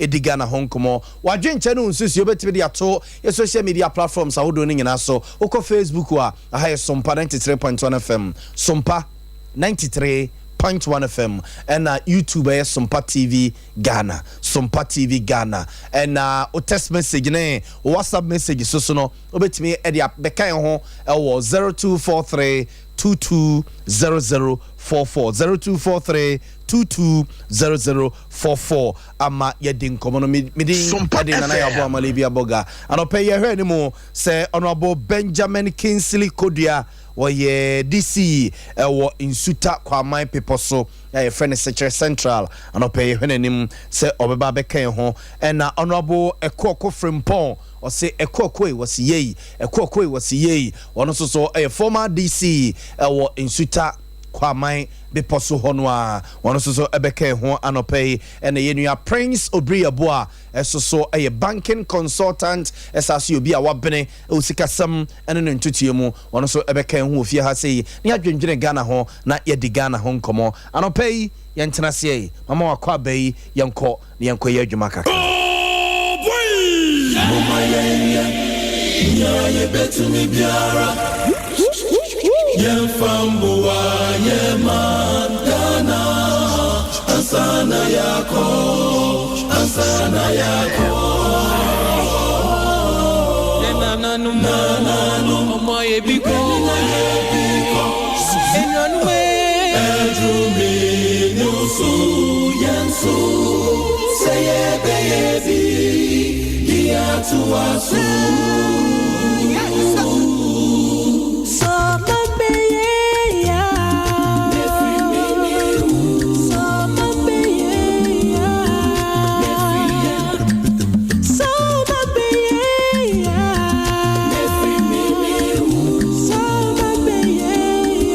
ɛdi Ghana ho nkɔmmɔ. W'adwenkyɛ ne wo nsusuo wobɛtumi de ato yɛ social media platforms ahodoɔ no nyinaa so. Wokɔ Facebook a, aha yɛ Sompa 93.1 FM, Sompa 93.1 FM, ɛna YouTube ɛyɛ Sompa TV Ghana, Sompa TV Ghana. Ɛna wo text message ne wo WhatsApp message so so no, wobɛtumi ɛde abɛka yɛn ho ɛwɔ 0243 220044, 0243 220044 ama yɛdi nkɔmmɔ no. Medin ɛde Nana Yɛabo Amale bi abɔga. Anɔpɛ yɛhwɛ ne mu sɛ Honorable Benjamin Kingsley Kodua, wɔyɛ DC ɛwɔ Nsuta Kwaman Pepɔ so a yɛfrɛ no Sekyerɛ Central. Anɔpɛ yɛhwɛ n'anim sɛ ɔbɛba abɛka yɛn ho. Ɛna Honorable Ɛkoɔko Frimpɔn, ɔse ɛkoɔko yi wɔsi yei, ɛkoɔko yi wɔsi yei. Ɔno nso so ɛyɛ former DC ɛwɔ Nsuta Kwaman Bepɔ so hɔ no a, wɔn nso so ɛbɛka ho anɔpɛ yi. Ɛna yɛn nua Prince Obriyabo a ɛso so ɛyɛ banking consultant, ɛsa so yɛ obi a wabene ɛwɔ sikasɛm ɛne ne ntutuo mu, wɔn nso ɛbɛka ho wɔ fie ha sɛ yi na yɛadwendwene Ghana ho na yɛdi Ghana ho nkɔmmɔ. Anɔpɛ yi yɛntena seɛ yi mama wakɔ aba yi, yɛnkɔ na yɛnkɔ yɛ adwuma kakra. Mama yɛnyɛ nea yɛbɛtumi biara, yɛmfa mboa yɛma Ghana ansa na yɛakɔ, ansa na yɛakɔ. Nananom, ọmọ ebi kọ, enuanum. Ɛdurumi ne wo so, yɛn so sɛ yɛbɛyɛ bi de atoa so. Sọmọ beye ya. Sọmọ beye ya. Sọmọ beye ya. Sọmọ beye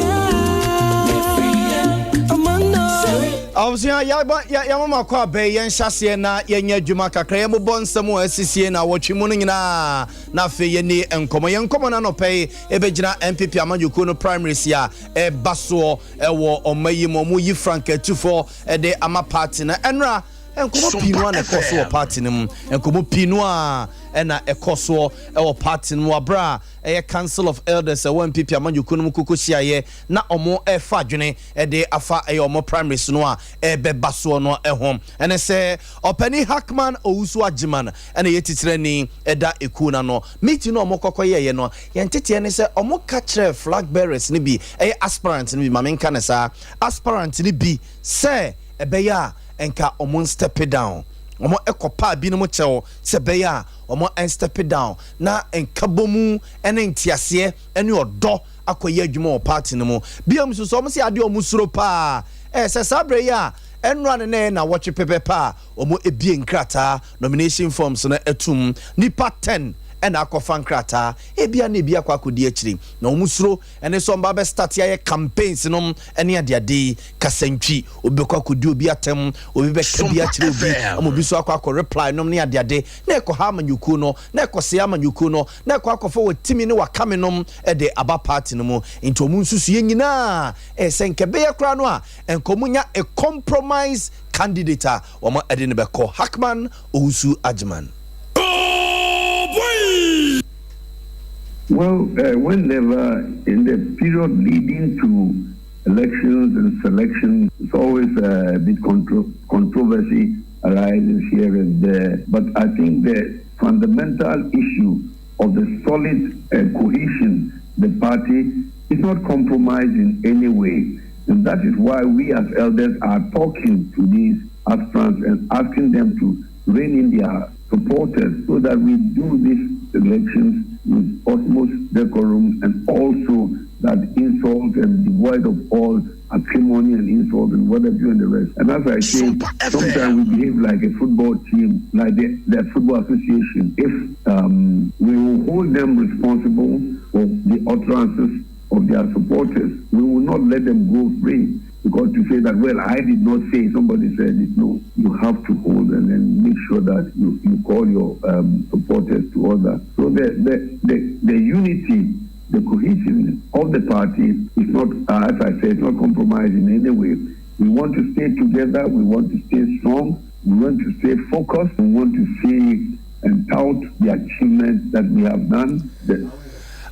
ya. Ọmọ Abusua, yɛmama kɔ aba yi, yɛnhyɛ aseɛ na yɛnyɛ adwuma kakra. Yɛmobɔ nsɛm a asisie na wɔtwe mu no nyinaa na afei yɛni nkɔmmɔ. Yɛn nkɔmmɔ no anɔpɛ yi ɛbɛgyina NPP amanyɔkuo no primaries a ɛba soɔ ɛwɔ ɔma yi mu. Ɔmo yi frankatufoɔ ɛde ama party no. Ɛnora nkɔmmɔ pii no a na ɛkɔ so wɔ party no mu, nkɔmmɔ pii no a ɛna ɛkɔ soɔ ɛwɔ party no mu aberɛ a ɛyɛ Council of Elders ɛwɔ NPP amanyɔkuo no mu koko hyiaeɛ na ɔmo ɛfa adwene ɛde afa ɛyɛ ɔmo primaries no a ɛbɛba soɔ no ɛho. Ɛne sɛ ɔpani Hackman Owusu Agyeman ɛna yɛ titirani ɛda ekuo no ano. Meeting no a ɔmo kɔkɔ yɛɛyɛ no, yɛn teteɛ ne sɛ ɔmo ka kyerɛ flag bearers no bi, ɛyɛ aspirant no bi, maame nka ne saa, aspirant no bi sɛ ɛbɛyɛ a nka ɔmo step down. Ɔmo ɛkɔ paa binom kyɛw sɛ ɛbɛyɛ a ɔmo step down na nkabɔmu ɛne nteaseɛ ɛne ɔdɔ akɔyɛ adwuma wɔ party no mu. Biom nso so, ɔmo sɛ adeɛ ɔmo suro paa ɛɛ sɛ saa berɛ yi a ɛnora ne nɛ na wɔtwe pɛpɛpɛ a ɔmo ebie nkrataa nomination forms no atum, nipa 10 ɛna akɔfa nkrataa, ebia na ebi akɔ akɔdi akyiri, na wɔn suro ɛne sɛ ɔmo abɛ start ayɛ campaigns nom ɛne adeade yi, kasantwi, obi bɛkɔ akɔdi obi atɛm, obi bɛka bi akyerɛ obi ama obi so akɔ akɔ reply nom ne adeade, na ɛkɔ ha amanyɔkuo no, na ɛkɔ se amanyɔkuo no, na ɛkɔ akɔfa wɔ timi ne wakame nom ɛde aba party no mu. Nti wɔn nsusuiɛ nyinaa ɛyɛ sɛ nkɛbɛyɛ koraa no a nkɔmɔ nya a compromise candidate a wɔn ɛde no bɛkɔ. Hackman Owusu Agyeman. Well, whenever in the period leading to elections and selection, it's always a bit controversy arises here and there. But I think the fundamental issue of the solid cohesion, the party is not compromised in any way. And that is why we as elders are talking to these aspirants and asking them to rein in their supporters so that we do these elections with utmost decorum and also that insult and devoid of all acrimony and insult and whatever you and the rest. And as I say, sometimes we behave like a football team, like the football association. If we will hold them responsible for the utterances of their supporters, we will not let them go free. Because to say that, well, I did not say, somebody said it, no. You have to hold and then make sure that you call your supporters to order. So the unity, the cohesiveness of the party is not, as I said, not compromised in any way. We want to stay together. We want to stay strong. We want to stay focused. We want to see and tout the achievements that we have done. The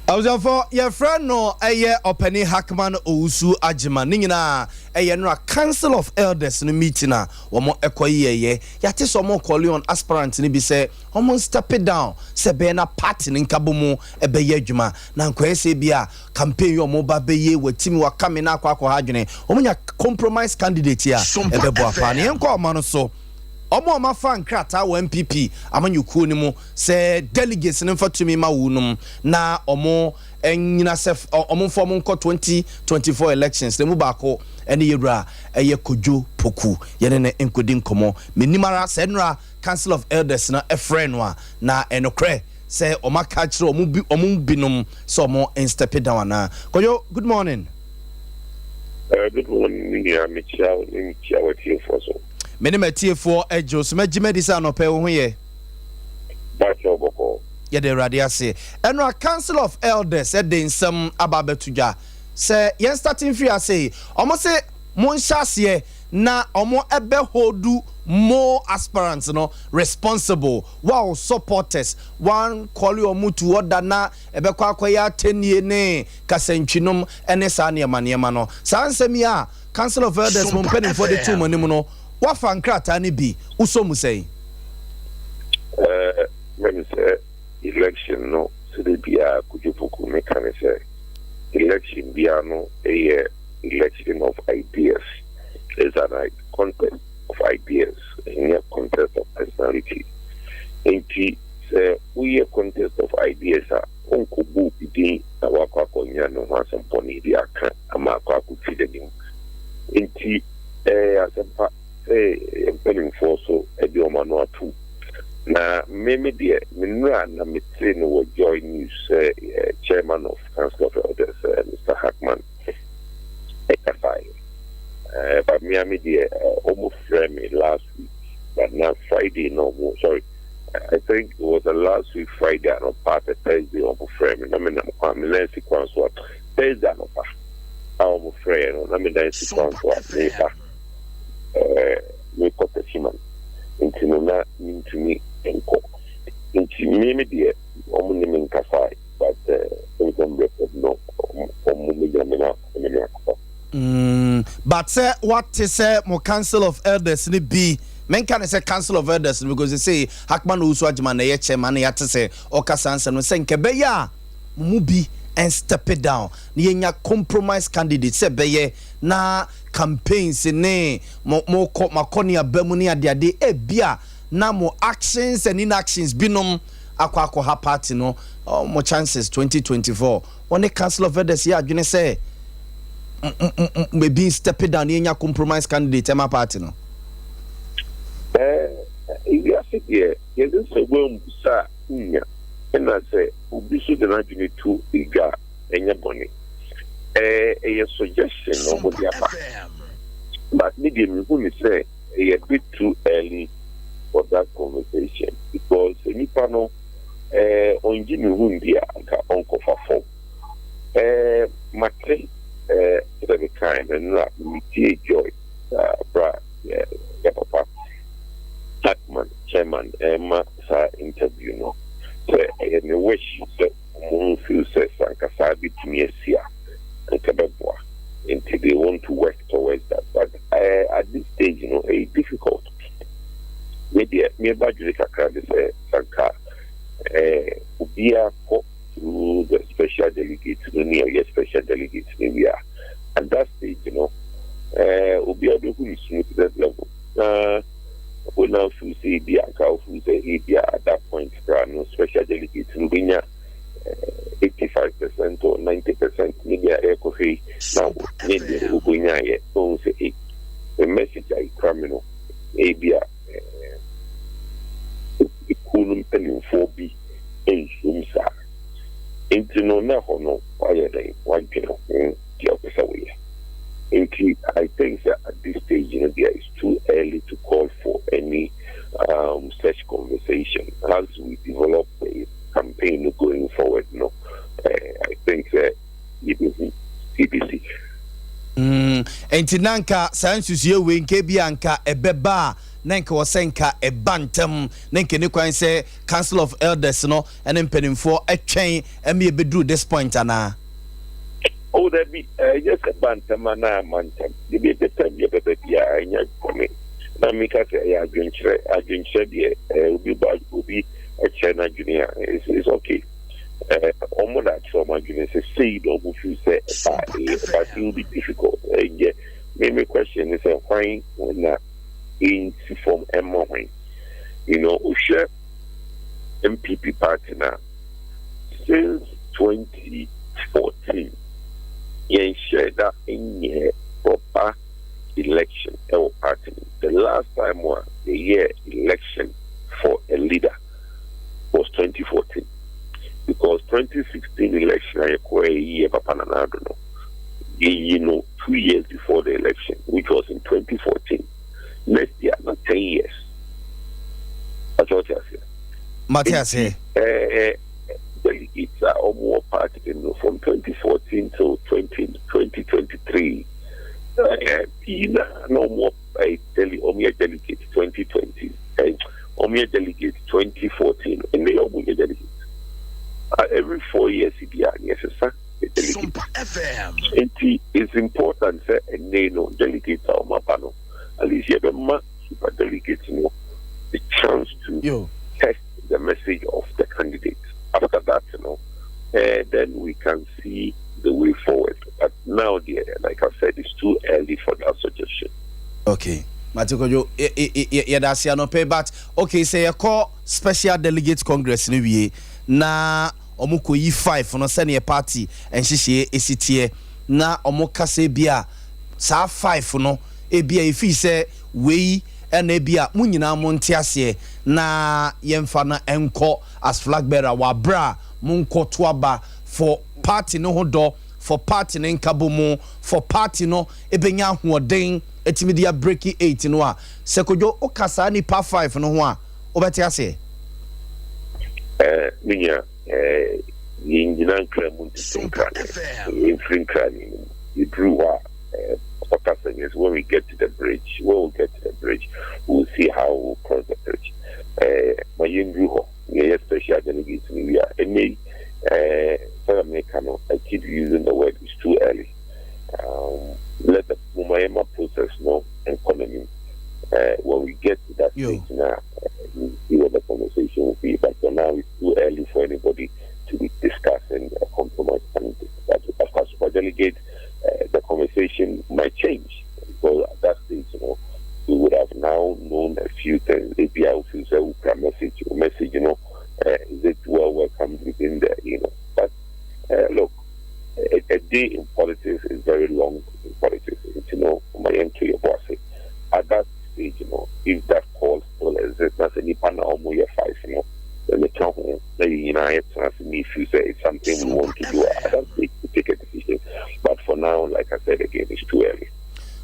Abusuafo, yɛfrɛ no ɛyɛ Ɔpanin Hackman Owusu Agyeman. Ne nyinaa ɛyɛ nnora Council of Elders no meeting a wɔn ɛkɔ yɛɛyɛ. Yɛate sɛ wɔn call on aspirant no bi sɛ wɔn step down sɛ ɛbɛyɛ na party no nkabɔ mu ɛbɛyɛ adwuma. Na nkɔyɛ sɛ bi a campaign yi wɔn ba bɛyɛ wɔatimi wakame na akɔ akɔ ha adwene. Wɔn nya compromise candidate a ɛbɛboa paa. Na yɛn kɔ ɔma no so. Wɔn a wɔafa nkrataa wɔ NPP amanyɔkuo no mu sɛ delegates no mfa tumi ma wɔn nom na wɔn nyina sɛ wɔn mfa wɔn nkɔ 2024 elections na mu baako ne yɛwura ɛyɛ Kojo Poku. Yɛne ne nkɔdi nkɔmmɔ. Menim ara sɛ nnora Council of Elders no ɛfrɛ no a, na ɛnokorɛ sɛ wɔn aka akyerɛ wɔn bi wɔn binom sɛ wɔn step down anaa. Kojo, good morning. Good morning, me nua. Mekyia wo ne mekyia w'atiefoɔ so. Me ne m'atiefoɔ agye wo so. Magye madi sɛ anɔpa yi wo ho yɛ. Bakyɛ bɔkɔɔ. Yɛde Awurade ase. Ɛno a Council of Elders de nsɛm aba abɛto dwa sɛ yɛn start mfiri ase yi. Ɔmo se monhyɛ aseɛ na ɔmo ɛbɛ hold more aspirants no responsible while supporters one call ɔmo to order na ɛbɛkɔ akɔyɛ atɛnie ne kasantwinom ne saa nneɛma nneɛma no. Saa nsɛm yi a Council of Elders mo mpanimfoɔ de to mo anim no, wafa nkrataa no bi, wosɔ mu sɛn? Mɛmi sɛ election no, sɛde biara Kojo Poku meka ne sɛ election biara no ɛyɛ election of ideas. It's an contest of ideas, ɛnyɛ contest of personality. Nti sɛ woyɛ contest of ideas a, wonkɔbɔ obi din na wakɔ akɔnya ne ho asɛmpɔne bi aka ama akɔ akɔtwi n'anim. Nti ɛyɛ asɛmpa sɛ yɛn mpanimfoɔ so de wɔn ano atom. Na me deɛ, me nnura na mete no wɔ Joy News sɛ chairman of Council of Elders, Mr Hackman, ɛkasaeɛ. But me a me deɛ, wɔn frɛ me last week, but na Friday no ɔmo, sorry, I think it was the last week Friday anɔpa, the Thursday ɔmo frɛ me na me nam kwan me nan si kwan so a, Thursday anɔpa a ɔmo frɛ yɛ no, na me nan si kwan so a meba mekɔ Techiman, nti no na mentumi nkɔ. Nti me deɛ, ɔmo ne me nkasa, but ɛm sɛ mbrɛ no ɔmo menya me na ɔmo ne akasa. But sɛ wate sɛ mo Council of Elders ni bi, menka ne sɛ Council of Elders no because they say Hackman Owusu Agyeman na ɛyɛ chairman na yɛate sɛ ɔka saa nsɛm no sɛ nkɛ bɛyɛ a mo mu bi and step it down na yɛnya compromise candidate sɛ bɛyɛ na campaigns ne mo mo kɔ makɔ ne aba mu ne adeade, ebia na mo actions and inactions binom akɔ akɔ ha party no mo chances 2024. Wɔne Council of Elders yɛ adwene sɛ maybe step it down na yɛnya compromise candidate ɛma party no. Ewiase deɛ, yɛde sɛ woambusa a wonya, ɛna sɛ obi so de n'adwene to edwa a, ɛnyɛ bɔne. Ɛyɛ suggestion na ɔmo de aba, but me deɛ, mehu ne sɛ ɛyɛ bit too early for that conversation because nipa no ɔngye ne ho ndi a, nka ɔnkɔfa fam. Mate sɛ mekae no nnora, metie Joy bra yɛ papa Hackman chairman ɛma saa interview no sɛ ɛyɛ ne wish sɛ ɔmo feel sɛ sankasa bitumi asi a, nka bɛboa, nti they want to work towards that. But at this stage no, ɛyɛ difficult. Me deɛ, meba dwene kakra de sɛ sanka obiara kɔ through the special delegate no ne ɔyɛ special delegate no wie a, at that stage no, obiara bɛhu ne smoothness level na wɔn feel sɛ ebi anka ofeel sɛ ebi a at that point koraa no, special delegate no bɛnya 85% or 90% ne deɛ ɛrekɔhwɛ yi na ne deɛ okonyaayɛ na ohun sɛ e the message a ekura mi no, ebi a ekuo no mpanimfoɔ bi nsuom saa. Nti no na hɔ no wayɛ dɛn wadwene ho deɛ ɔpɛ sɛ woyɛ. Nti I think that at this stage there is too early to call for any such conversation. As we develop the campaign going forward no, I think that yɛbɛhu CBC. Nti na nka saa nsusue wei nka bi anka ɛbɛba a na nka wɔ sɛ nka ɛba ntɛm, na nka ne kwan sɛ Council of Elders no ɛne mpanimfoɔ ɛtwɛn ɛma yɛbɛduru this point anaa? Oh, dabi, ɛnyɛ sɛ ba ntɛm anaa ama ntɛm. Debi ɛbɛtɛm yɛ bɛbɛ biara, ɛnyɛ bɔne. Na meka sɛ ɛyɛ adwenkyerɛ. Adwenkyerɛ deɛ, obi ba, obi ɛkyerɛ n'adwene a, it's okay. Ɔmo na akyerɛ ɔmo adwene sɛ sei na ɔmo feel sɛ ɛba ɛyɛ, but it will be difficult. Ɛnyɛ me question ne sɛ hwan na ɛnsi fam ɛma hwan? Wohwɛ NPP party na since 2014 yɛnhyɛ da nyɛ proper election ɛwɔ party no. The last time a yɛyɛ election for a leader was 2014, because 2016 election a yɛkɔɔ yɛyi yɛ papa Nana Addo no, yɛyi no 2 years before the election, which was in 2014. Next year na 10 years akyɛ ɔte aseɛ. Mate aseɛ. Delegates a ɔmo wɔ party no from 2014 till 20, 2023, pii na ɔmo wɔ ɔmo yɛ delegate 2020, ɔmo yɛ delegate 2014, ɛnna yɛ ɔmo yɛ delegate. Every 4 years bi a yɛsesa the delegate, nti it's important sɛ ɛnɛ no delegates a ɔmo aba no, at least yɛbɛma super delegates no the chance to test the message of the candidate. After that, then we can see the way forward. But now, dear, like I said, it's too early for that suggestion. Okay, mate. Kwadwo, yɛda ase anɔpɛ. But okay, sɛ yɛkɔ Special Delegate Congress no wie na ɔmo kɔyi five no sɛneɛ party nhyehyɛeɛ ɛsi teɛ, na ɔmo kasa bi a saa five no ebi a ɛfii sɛ wei ɛna ebi a mo nyinaa mo nte aseɛ na yɛmfa no ɛnkɔ as flag bearer wɔ aberɛ a monkɔ to aba for party no ho dɔ, for party no nkabɔ mu, for party no ebɛnya ahoɔden ɛtumi de abreak eight no a, sɛ Kodwo woka saa nipa five no ho a, wobɛte aseɛ? Minya yɛngyina nkra mu ntete nkra ne yɛmfiri nkra ne no mu yɛduru hɔ a, ɔkasa is when we get to the bridge. When we get to the bridge, we'll see how we'll cross the bridge. Ma yɛnduru hɔ, yɛyɛ special delegate no wie a, ɛnɛ yi, sɛdeɛ meka no, I keep using the word, it's too early. Let the moma yɛma process no nkɔ n'anim. When we get to that Yo. stage now, we'll see what the conversation will be. But for now, it's too early for anybody to be discussing a compromise candidate. But of course, for delegate, the conversation might change because at that stage, we would have now known a few things. API will feel say, message, is it well welcomed within the. But look, a day in politics is very long in politics. My entry at that stage, if that call still exists, that's any partner or more five, then the town, then if you say it's something we want to do at that stage, to take a decision. But for now, like I said again, it's too early.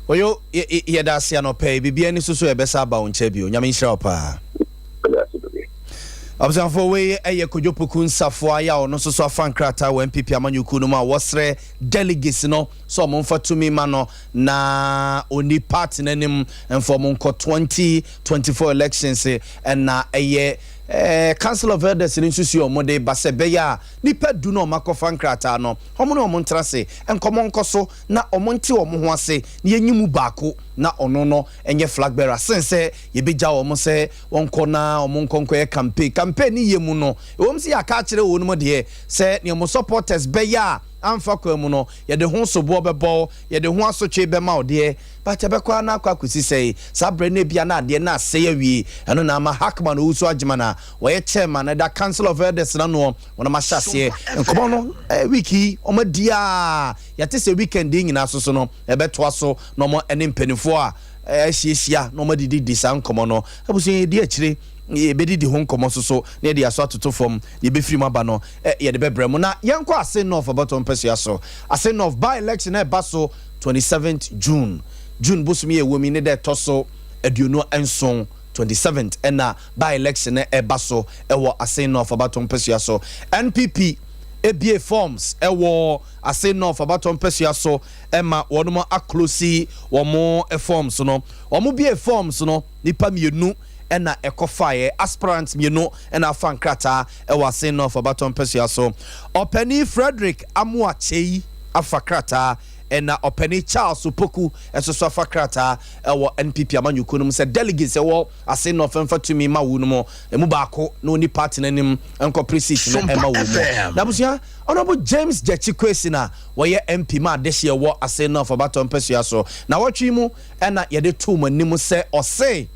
Oyo, yɛda ase anɔpɛ yi. Biribia ni so so yɛbɛsa aba wo nkyɛn bio. Nyame nhyira wo paa. Abusuafoɔ, wei ɛyɛ Kodwo Poku Nsafoa yɛ a ɔno nso so afa nkrataa wɔ NPP amanyɔkuo no mu a wɔsrɛ delegates no sɛ ɔmo mfa tumi ma no na ɔni party n'anim mfa ɔmo nkɔ 2024 elections. Ɛna ɛyɛ Council of Elders no nso si ɔmo de ba sɛ ɛbɛyɛ a nipa 10 na ɔmo akɔfa nkrataa no, ɔmo ne ɔmo ntena se nkɔmɔ nkɔ so na ɔmo nte ɔmo ho ase na yɛnyi mu baako na ɔno no ɛnyɛ flag bearer, sen sɛ yɛbɛgya wɔn sɛ wɔnkɔ na ɔmo nkɔ nkɔyɛ campaign. Campaign ne yɛ mu no, ɛwɔm sɛ yɛaka akyerɛ wɔn mu deɛ sɛ nea ɔmo supporters bɛyɛ a amfa kwan mu no, yɛde ho soboɔ bɛbɔ, yɛde ho asotwe bɛma wo deɛ, but ɛbɛkɔ ana akɔ akɔsi sɛ saa berɛ no ebia na adeɛ no asɛe awie. Ɛno na ama Hackman Owusu Agyeman a wɔyɛ chairman ɛda Council of Elders na noɔ wɔnam ahyɛ aseɛ nkɔmmɔ no week yi ɔmo adi a yɛte sɛ weekend yi nyinaa so so no ɛbɛtoa so na ɔmo ne mpanimfoɔ a ahyiahyia na ɔmo adididi saa nkɔmmɔ no. Abusua, yɛdi akyire, yɛbɛdidi ho nkɔmmɔ so so na yɛde aso atoto fam. Yɛbɛfiri mu aba no, yɛde bɛbrɛ mu na yɛnkɔ Assin North abɔtɔ mpɛsua so. Assin North by election na ɛba so 27th June. June bosom yɛ ɛwɔ mi ne dɛ ɛtɔ so 27, 27th, ɛna by election na ɛba so ɛwɔ Assin North abatɔ mpɛsua so. NPP Ebie forms ɛwɔ Assin North abatɔ mpɛsua so ɛma wɔn aclose wɔn forms no. Wɔn bie forms no, nipa mmienu ɛna ɛkɔfaeɛ, aspirant mmienu ɛna afa nkrataa ɛwɔ Assin North abatɔ mpɛsua so. Ɔpanin Frederick Amoakyei afa krataa, ɛna ɔpanin Charles Opoku ɛnso so afa krataa ɛwɔ NPP amanyɔkuo no mu sɛ delegates ɛwɔ Assin North mfa tumi ma wo no mu emu baako na oni party n'anim nkɔpere seat no ɛma wo mu. Na abusua, Honourable James Gyakye Quayson a wɔyɛ MP ma adehyeɛ wɔ Assin North abatɔ mpɛsua so na wɔtwe mu ɛna yɛde too mu anim sɛ ɔse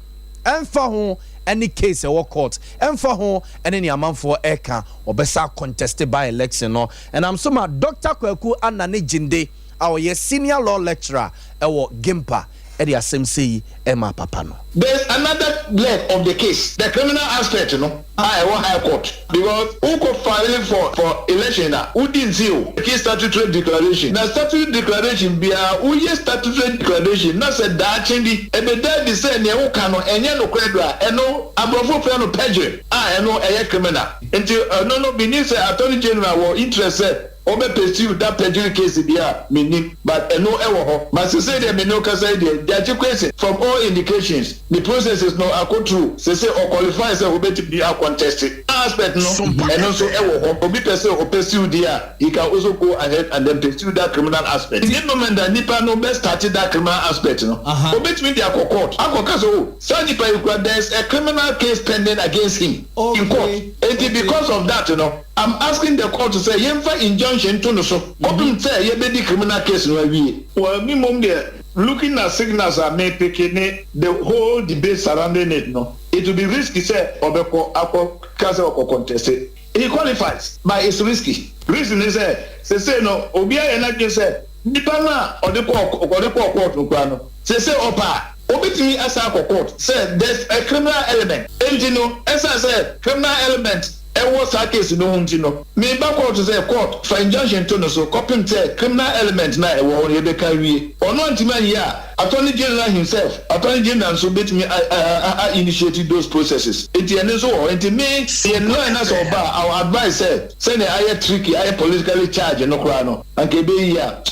ɛmfa ho ɛne case ɛwɔ court, ɛmfa ho ɛne ne amanfoɔ ɛka, ɔbɛsa contest by election no. Ɛnam so ma Dr Kwaku Anane Gyinde a ɔyɛ senior law lecturer ɛwɔ GIMPA ɛde asɛm sɛ yi ɛma papa no. There's another leg of the case, the criminal aspect no a ɛwɔ High Court, because wokɔ filing for election a, wodi nsi o key statutory declaration, na statutory declaration biara, woyɛ statutory declaration na sɛ daakye bi ɛbɛda di sɛ nea woka no ɛnyɛ nokorɛ do a, ɛno aborɔfo frɛ no perjury, a ɛno ɛyɛ criminal. Nti ɛno no bi ni sɛ Attorney General wɔ interest sɛ ɔbɛ pursue that perjury case bi a menim, but ɛno ɛwɔ hɔ. But sese deɛ me ne kasa yi deɛ, Gyakye Quayson, from all indications, the processes no akɔ through. Sese ɔqualify sɛ ɔbɛtumi acontest. Aspect no, ɛno nso ɛwɔ hɔ. Obi pɛ sɛ ɔpursue deɛ a, he can also go ahead and then pursue that criminal aspect. The moment that nipa no bɛ start that criminal aspect no, obetumi de akɔ court akɔ kasa o saa nipa yi kura, there is a criminal case pending against him in court, eti because of that no, I'm asking the court to say yɛmfa injunction to no so kɔpem sɛ yɛbɛdi criminal case no awie. Well, mi mom deɛ, looking at signals a me pick ne the whole debate surrounding it no, it will be risky sɛ ɔbɛkɔ akɔ kasa ɔkɔ contest. He qualifies, but it's risky. Reason is sɛ sese no, obi ayɛ n'adwene sɛ nipa no a ɔde kɔ court no kura no, sese ɔpa a, obetumi asa akɔ court sɛ there's a criminal element. Enti no, ɛsan sɛ criminal element ɛwɔ saa case no ho nti no, meba court sɛ court fa injunction to no so kɔpem sɛ criminal element na ɛwɔ hɔ no yɛbɛka wie. Ɔno antumi ayi a, Attorney General himself, Attorney General nso betumi a initiate those processes. Eti ɛno nso wɔ hɔ. Nti me yɛ line na sɛ ɔba a, I will advise sɛ sɛnea ayɛ tricky, ayɛ politically charged no koraa no, anka ebe yi a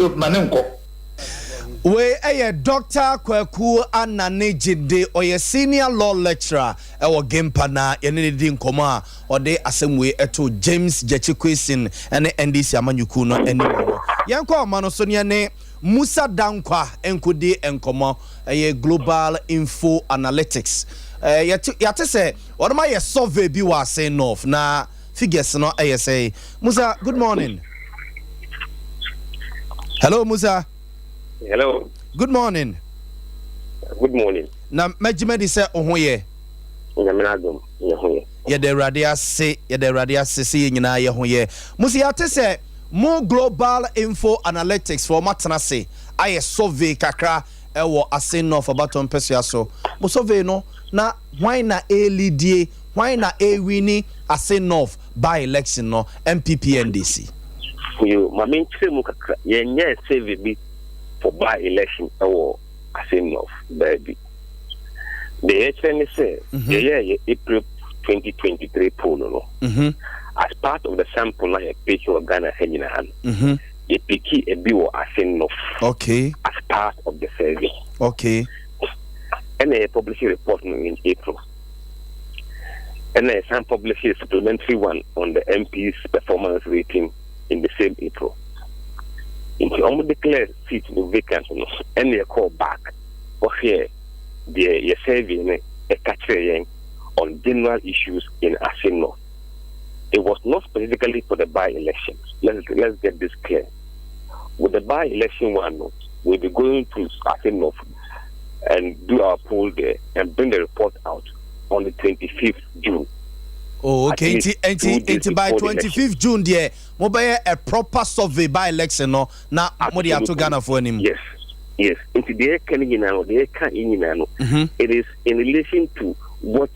ma ne nkɔ. Wei ɛyɛ Dr Kwaku Anane Gyinde, ɔyɛ senior law lecturer ɛwɔ GIMPA, na yɛne ne di nkɔmmɔ a ɔde asɛm wei ɛto James Gyakye Quayson ɛne NDC amanyɔkuo no anim no. Yɛnkɔ ɔma no so ne yɛne Musa Dankwa nkɔdi nkɔmmɔ, ɛyɛ Global Info Analytics. Yɛte sɛ wɔnom ayɛ survey bi wɔ Assin North na figures no ɛyɛ sɛ. Musa, good morning. Hello, Musa. Hello. Good morning. Good morning. Na mɛgyima di sɛ wo ho yɛ. Nyame n'adom, yɛ ho yɛ. Yɛda Awurade ase, yɛda Awurade ase sɛ yɛn nyinaa yɛ ho yɛ. Musa, yɛate sɛ mo Global Info Analytics fo ɔmatena ase ayɛ survey kakra ɛwɔ Assin North abatɔ mpɛsua so. Mo survey no na, hwan na ɛlead, hwan na ɛwin Assin North by election no, NPP, NDC? Yo, ma menkyerɛ mu kakra. Yɛnyɛ survey bi for by election ɛwɔ Assin North baabi. Deɛ yɛkyerɛ ne sɛ yɛyɛ yɛ April 2023 poll no, as part of the sample na yɛpick wɔ Ghana ha nyinaa no, yɛpick ebi wɔ Assin North as part of the survey. Ɛna yɛ publish report no in April, ɛna yɛsan publish a supplementary one on the MP's performance rating in the same April. Nti ɔmo declare seat no vacant no, ɛna yɛkɔɔ back kɔhwɛ deɛ yɛ survey no ɛka kyerɛ yɛn on general issues in Assin North. It was not specifically for the by elections. Let's get this clear. With the by election one no, we'll be going to Assin North and do our poll there and bring the report out on the 25th June. Oh, okay. Nti by 25th June deɛ, mobɛyɛ a proper survey by election no na mo de ato Ghana fo anim. Yes. Nti deɛ ɛka no nyinaa no, deɛ ɛka yi nyinaa no, it is in relation to what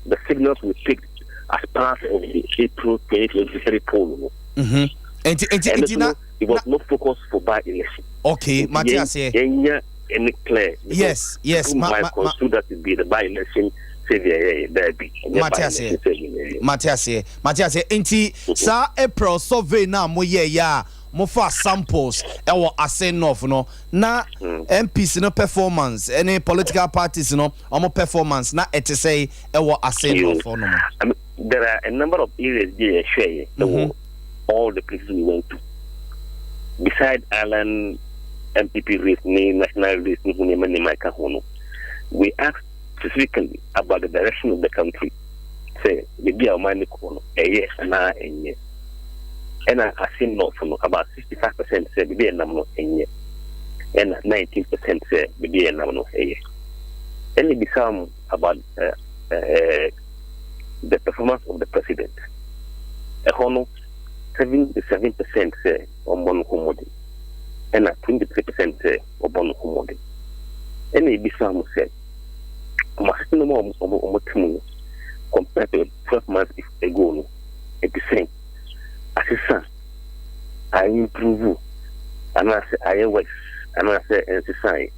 the signals we picked as part of the April 2023 poll no. Nti na it was not focused for by election. Okay, mate aseɛ. Yɛnya any clear. Yes. Ma, might construe that to be the by election. Say the baabi. Mate aseɛ. aseɛ. Mate aseɛ, mate aseɛ. Nti saa April survey no a moyɛeɛ a mofaa samples wɔ Assin North no, na MPs no performance ne political parties no wɔn performance na ɛte sɛn wɔ Assin North hɔ nom? I mean, there are a number of areas bi a yɛhwɛeɛ wɔ all the places we went to. Beside Island MPP race ne national race ne ho nneɛma nneɛma a ɛka ho no, we asked specifically about the direction of the country, sɛ baabi a ɔman no kɔ no ɛyɛ anaa ɛnyɛ. Ɛna Assin North no, about 65% sɛ baabi a ɛnam no ɛnyɛ, ɛna 19% sɛ baabi a ɛnam no ɛyɛ. Ɛna ebisaa mu about the performance of the president. Ɛhɔ no 77% sɛ ɔmmɔ no ho mmɔden, ɛna 23% sɛ ɔbɔ no ho mmɔden. Ɛna ebisaa mu sɛ ɔmo asetena mu a ɔmo te mu no, compared to 12 months ago no, ɛte sɛn? Asesa, ayɛ improve anaasɛ ayɛ worse anaasɛ ɛnsesaeɛ?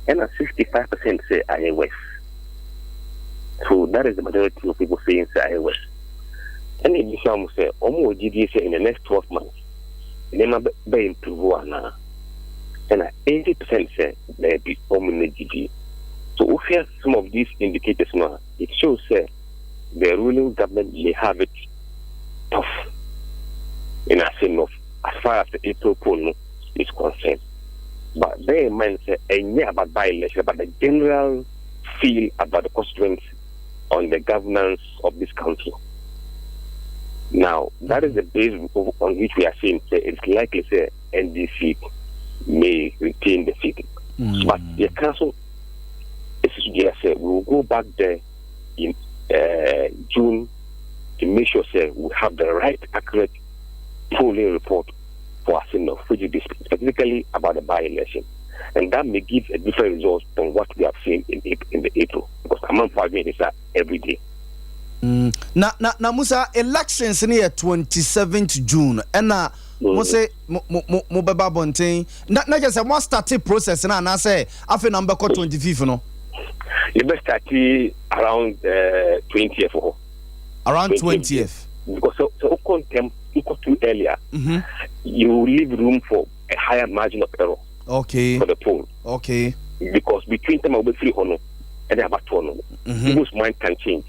Ɛna 65% sɛ ayɛ worse. So that is the majority of people saying sɛ ayɛ worse. Ɛna ebisa mo sɛ ɔmo wɔ gyidie sɛ in the next 12 months nneɛma bɛ improve anaa? Ɛna 80% sɛ daabi, ɔmo nni gyidie. So wohwɛ some of these indicators no a, it shows sɛ the ruling government may have it tough in Assin North as far as the April poll no is concerned. But bear in mind sɛ ɛnyɛ about by-election, but the general feel about the constituents on the governance of this country. Now, that is the base on which we are saying sɛ it's likely sɛ NDC may retain the seat. But the council is sɛ we will go back there in June to make sure sɛ we have the right accurate polling report for Assin North, which is specifically about the by-election. And that may give a different result from what we have seen in the April, because I'm arguing this every day. Na Musa, elections no yɛ 27th June, ɛna mo se mo bɛba abɔnten na kyerɛ sɛ mo start process no anaasɛ afei na mobɛkɔ 25th no? You best start around 20th hɔ. Around 20th. Because so wokɔ you go too earlier, you leave room for a higher margin of error for the poll. Because between time a wobɛfiri hɔ no ɛne abatoɔ no, people's mind can change.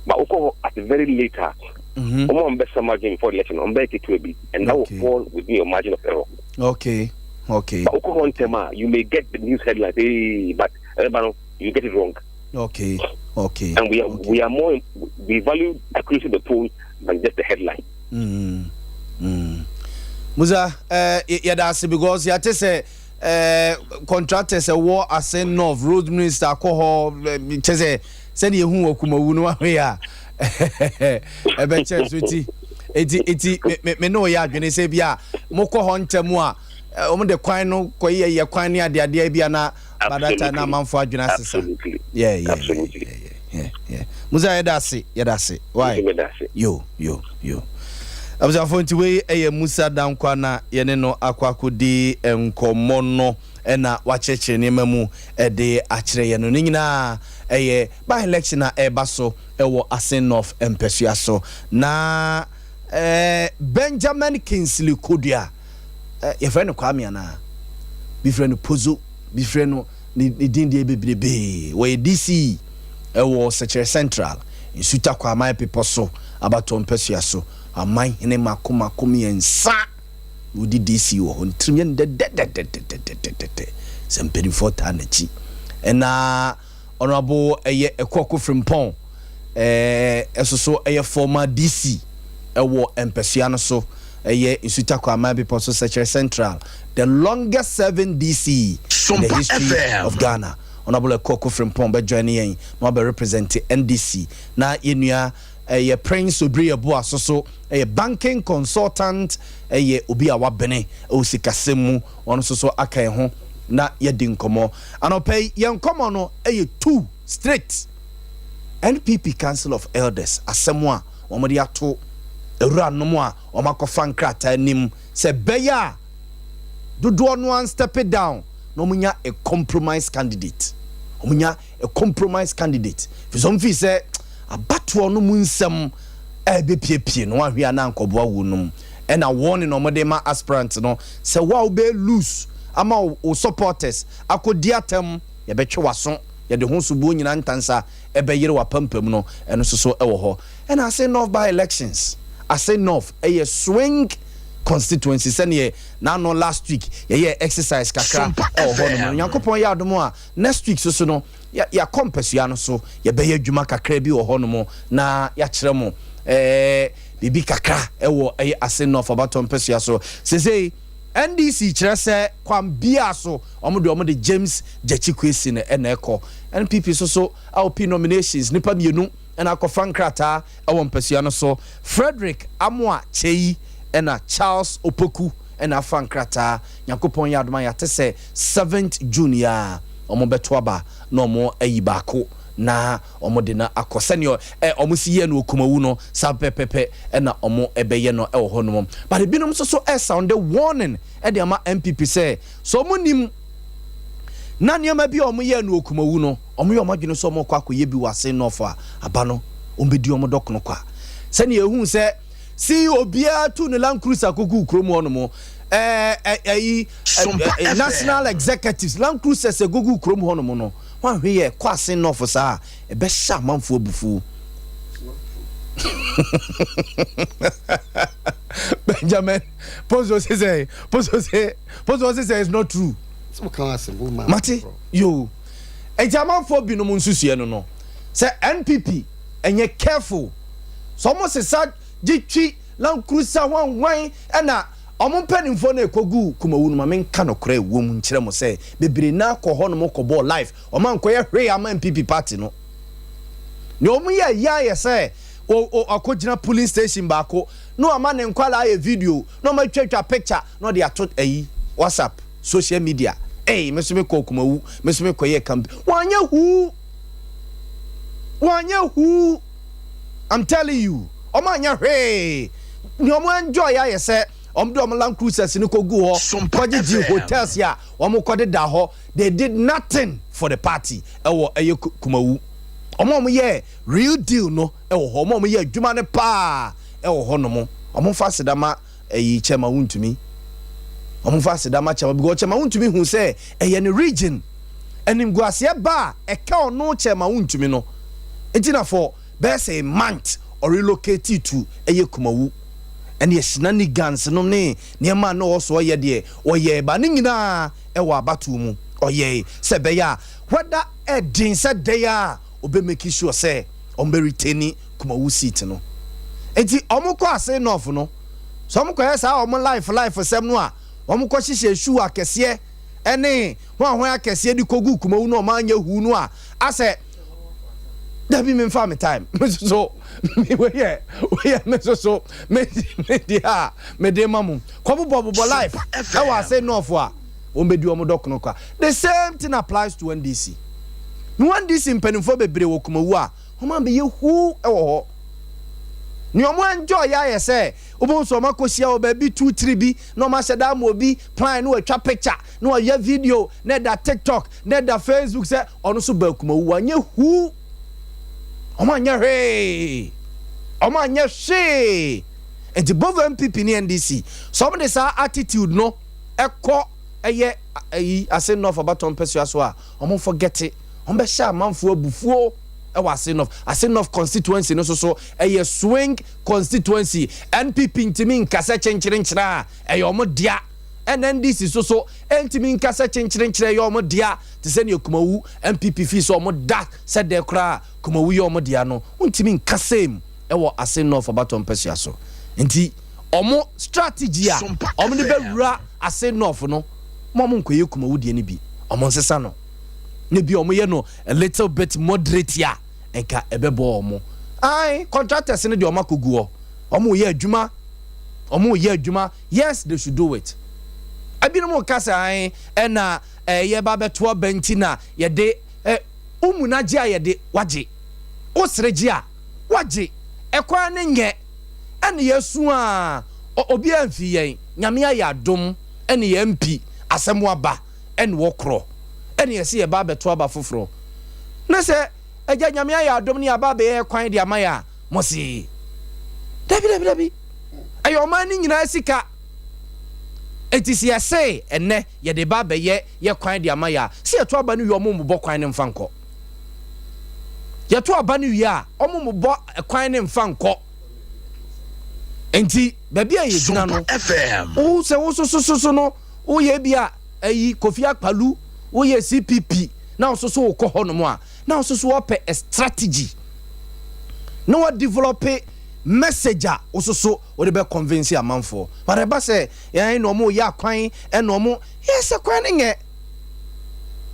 But wokɔ hɔ at the very later, ɔmo a mbɛsa margin before the election, ɔmo bɛyɛ ketewa bi, and that will fall within your margin of error. But wokɔ hɔ ntɛm a, you may get the news headlines, hey, but ɛbɛba no, you get it wrong. And we are more we value accuracy of the poll than just the headline. Musa, yɛda ase because yɛate sɛ contractors ɛwɔ Assin North, road minister akɔ hɔ, kyɛ sɛ sɛdeɛ ehu wɔ Kumawu no ahwɛ a ɛbɛkyɛ so ti eti me ne oyɛ adwene sɛ bi a mokɔ hɔ ntɛm a, wɔn de kwan no kɔ yɛ yɛ kwan ne adeadeɛ bi a na by that time na amanfo adwene asesa. Yeah. Musa, yɛda ase, yɛda ase. Why? Meda ase. Yo yo yo, abusuafo, nti wei ɛyɛ Musa Dankwa na yɛne no akɔ akɔdi nkɔmmɔ no, ɛna wakyerɛkyerɛ nneɛma mu ɛde akyerɛ yɛn no. Ne nyinaa ɛyɛ by election a ɛreba so ɛwɔ Assin North mpɛsua so. Na Benjamin Kingsley Kodua, yɛfrɛ no Kwame anaa bi frɛ no Pozo, bi frɛ no ne din deɛ bebrebee, wɔyɛ DC ɛwɔ Sɛkyerɛ Central Nsuta Kwaman Pepɔ so abatoɔ mpɛsua so. Aman hene mako mako mmiɛnsa wodi DC wɔ hɔ, ntirim yɛ no dɛdɛdɛdɛdɛdɛdɛ sɛ mpanimfoɔ taa n'akyi. Ɛna Honorable ɛyɛ Ɛkɔkɔ Frimpɔn ɛso so ɛyɛ former DC ɛwɔ mpɛsua no so, ɛyɛ Nsuta Kwaman Bepɔ so Sɛkyerɛ Central, the longest serving DC in the history FM. of Ghana. Honorable Ɛkɔkɔ Frimpɔn bɛjoin yɛn na wabɛ represent NDC. Na yɛnua ɛyɛ Prince Obiri Yeboah so so ɛyɛ banking consultant, ɛyɛ obi a wabene ɛwɔ sikasɛm mu, ɔno nso so aka yɛn ho na yɛdi nkɔmmɔ anɔpɛ yi. Yɛn nkɔmmɔ no ɛyɛ two straight. NPP Council of Elders asɛm a wɔde ato awuranom a wɔn akɔfa nkrataa anim sɛ bɛyɛ a dodoɔ no an step it down na wɔn nya a compromise candidate, wɔn nya a compromise candidate fi so. Wɔn fi sɛ Abatoɔ no mu nsɛm a ɛbɛpiepie no, woanhwɛ a na ankɔboa wo nom. Ɛna warning a wɔde ma aspirant no sɛ wo a wobɛyɛ loose ama wo supporters akɔdi atɛm, yɛbɛtwe w'aso, yɛde ho soboɔ nyinaa ntansa ɛbɛyere w'apampam no, ɛno nso so ɛwɔ hɔ. Ɛna Ase North by elections, Ase North ɛyɛ swing constituency sɛneɛ n'ano last week yɛyɛ exercise kakra ɛwɔ hɔ nom no. Nyankopɔn yɛ adom a, next week soso no yɛakɔ mpasua no so, yɛbɛyɛ adwuma kakra bi wɔ hɔ nom na yɛakyerɛ mo biribi kakra ɛwɔ ɛyɛ Ase North abatɔ mpasua so. Sesei NDC kyerɛ sɛ kwan bia so ɔmo de James Gyakye Quayson no ɛna ɛkɔ. NPP so so LP nominations, nipa mmienu ɛna akɔfa nkrataa ɛwɔ mpasua no so, Frederick Amoa Kyei ɛna Charles Opoku ɛna afa nkrataa. Nyankopɔn yɛ adoma, yɛate sɛ 7th June yi a ɔmo bɛto aba na ɔmo ayi baako na ɔmo de no akɔ. Sɛnea ɔmo si yɛ no Okumawu no, saa pɛpɛpɛ ɛna ɔmo ɛbɛyɛ no ɛwɔ hɔ nom. But ebinom nso so ɛsound warning ɛde ama NPP sɛ ɔmo nim na nneɛma bi a ɔmo yɛ no Okumawu no, ɔmo yɛ ɔmo adwene sɛ ɔmo kɔ akɔyɛ bi wɔ Ase North a, aba no ɔmo bɛdi ɔmo dɔkono kwa. Sɛnea ehu sɛ si obiara tu ne Land Cruiser koko kurom hɔ nom, ɛɛ ɛyi ɛ national executives Land Cruisers egugu kurom hɔ nom no, wɔn ahwɛ yɛ kɔ Ase North saa, ɛbɛhyɛ amanfoɔ abufuo. Benjamin Pozo say it's not true. Mate yo, nti amanfoɔ binom nsusua no sɛ NPP ɛnyɛ careful sɛ ɔmo sesa gye twi Land Cruiser hwanhwan, ɛna ɔmo mpanimfoɔ no ɛkɔgu Kumawu no, ma menka nokorɛ ɛwɔ mu nkyerɛ mo sɛ bebree na kɔ hɔ nom kɔbɔɔ life, ɔmo ankɔyɛ hwee ama NPP party no. Nea ɔmo yɛ yɛ ayɛ sɛ ɔkɔgyina polling station baako na ɔma ne nkwalaa ayɛ video na ɔmo atwatwa picture na ɔde ato ayi WhatsApp, social media. Ɛy, me nso mekɔ Kumawu, me nso mekɔyɛ campaign. Wɔanyɛ huu, wɔanyɛ huu. I'm telling you, ɔmo anyɛ hwee. Nea ɔmo enjoy ayɛ sɛ ɔmo de ɔmo Land Cruisers no kɔ gu hɔ, kɔgyegye hotels a ɔmo kɔde da hɔ. They did nothing for the party ɛwɔ ɛyɛ Kumawu. Ɔmo a ɔmo yɛ real deal no ɛwɔ hɔ, ɔmo a ɔmo yɛ adwuma no paa ɛwɔ hɔ nom, ɔmo nfa asedama ɛyi Chairman Wontumi, ɔmo nfa asedama Chairman, because Chairman Wontumi hu sɛ ɛyɛ ne region animguaseɛ ba a ɛka ɔno Chairman Wontumi no. Nti na for bɛyɛ sɛ a month ɔrelocate to ɛyɛ Kumawu, ɛne shenanigans no ne nneɛma a na ɔwɔ so ɔyɛ deɛ ɔyɛ ba ne nyinaa ɛwɔ abatoɔ mu. Ɔyɛ sɛ ɛbɛyɛ a whether ɛden sɛ dɛn a, ɔbɛ make sure sɛ ɔmo bɛ retain Kumawu seat no. Nti ɔmo kɔ Ase North no sɛ ɔmo kɔyɛ saa ɔmo life sɛm no a, ɔmo kɔ hyehyɛ shoe akɛseɛ ɛne ho ahoa akɛseɛ de kɔgu Kumawu no, ɔmo anyɛ hu no a, asɛ dabi mi nfa mi time mi soso mi weyɛ weyɛ mi soso mi di a mi de ma mu kɔ bobɔ bobɔ life ɛwɔ Ase North a, wɔn bɛ di wɔn dɔkono kwa. The same thing applies to NDC. Ni NDC mpanimfoɔ bebree wɔ Kumawu a wɔn a bɛyɛ huu ɛwɔ hɔ. Nea wɔn enjoy yɛ ayɛ sɛ wɔn nso wɔn akɔhyia wɔ baabi two three bi na wɔn ahyɛ dan mu, obi plan na wɔatwa picture na wɔyɛ video na ɛda TikTok na ɛda Facebook sɛ ɔno nso ba Kumawu. Wɔanyɛ huu, wɔn anyɛ hwee, wɔn anyɛ hwee. Nti both NPP ne NDC sɛ wɔn de saa attitude no ɛkɔ ɛyɛ ɛyi Ase North abatɔn mpɛsua so a, wɔn forget it, wɔn bɛhyɛ amanfoɔ abufuo ɛwɔ Ase North. Ase North constituency no soso ɛyɛ swing constituency. NPP ntumi nkasa kyenkyerenkyere a ɛyɛ wɔn dea, ɛna NDC soso ntumi nkasa kyenkyerenkyere ɛyɛ wɔn dea. Te sɛ nea Kumawu NPP fi sɛ wɔn da sɛ dɛ koraa Kumawu yɛ wɔn dea no, ntumi nka same ɛwɔ Ase North abatɔn mpɛsua so. Nti wɔn strategy a wɔn de bɛwura Ase North no, mo a mo nkɔyɛ Kumawu deɛ no bi, wɔn nsesa no ne bi wɔn yɛ no a little bit moderate a nka ɛbɛbɔ wɔn. Ayi contractors no deɛ, wɔn akɔgu hɔ, wɔn yɛ adwuma, wɔn yɛ adwuma. Yes, they should do it. Ebinom ka sɛ ayi ɛna ɛyɛ ba bɛto aba nti na yɛde ɛ umu n'agye a yɛde wagye wosere gye a wagye ɛkwan ne nyɛ ɛne yɛsu a obiara mfi yɛn. Nyame ayɛ adom ɛne yɛn mpi asɛm aba ɛne wɔkorɔ ɛne yɛsɛ yɛba abɛto aba foforɔ na sɛ. Agya Nyame ayɛ adom ne aba abɛyɛ kwan de ama yɛ a, mo se dabi dabi dabi. Ɛyɛ ɔman no nyinaa sika. Enti sɛ yɛse ɛnnɛ yɛde ba abɛyɛ yɛ kwan de ama yɛ a, sɛ yɛto aba no wie a ɔmo mmobɔ kwan no mfa nkɔ. Yɛto aba no wie a, ɔmo mmobɔ kwan no mfa nkɔ. Enti baabi a yɛgyina no, wo sɛ wo sosososo no, woyɛ bi a ayi Kofi Akpalu, woyɛ CPP na wo soso wokɔ hɔnom a, na wo soso wɔpɛ a strategy na wa develop message a wo soso wode bɛ convince amanfoɔ. But ɛba sɛ yɛn na ɔmo yɛ akwan ɛna ɔmo yɛ sɛ kwan no nyɛ.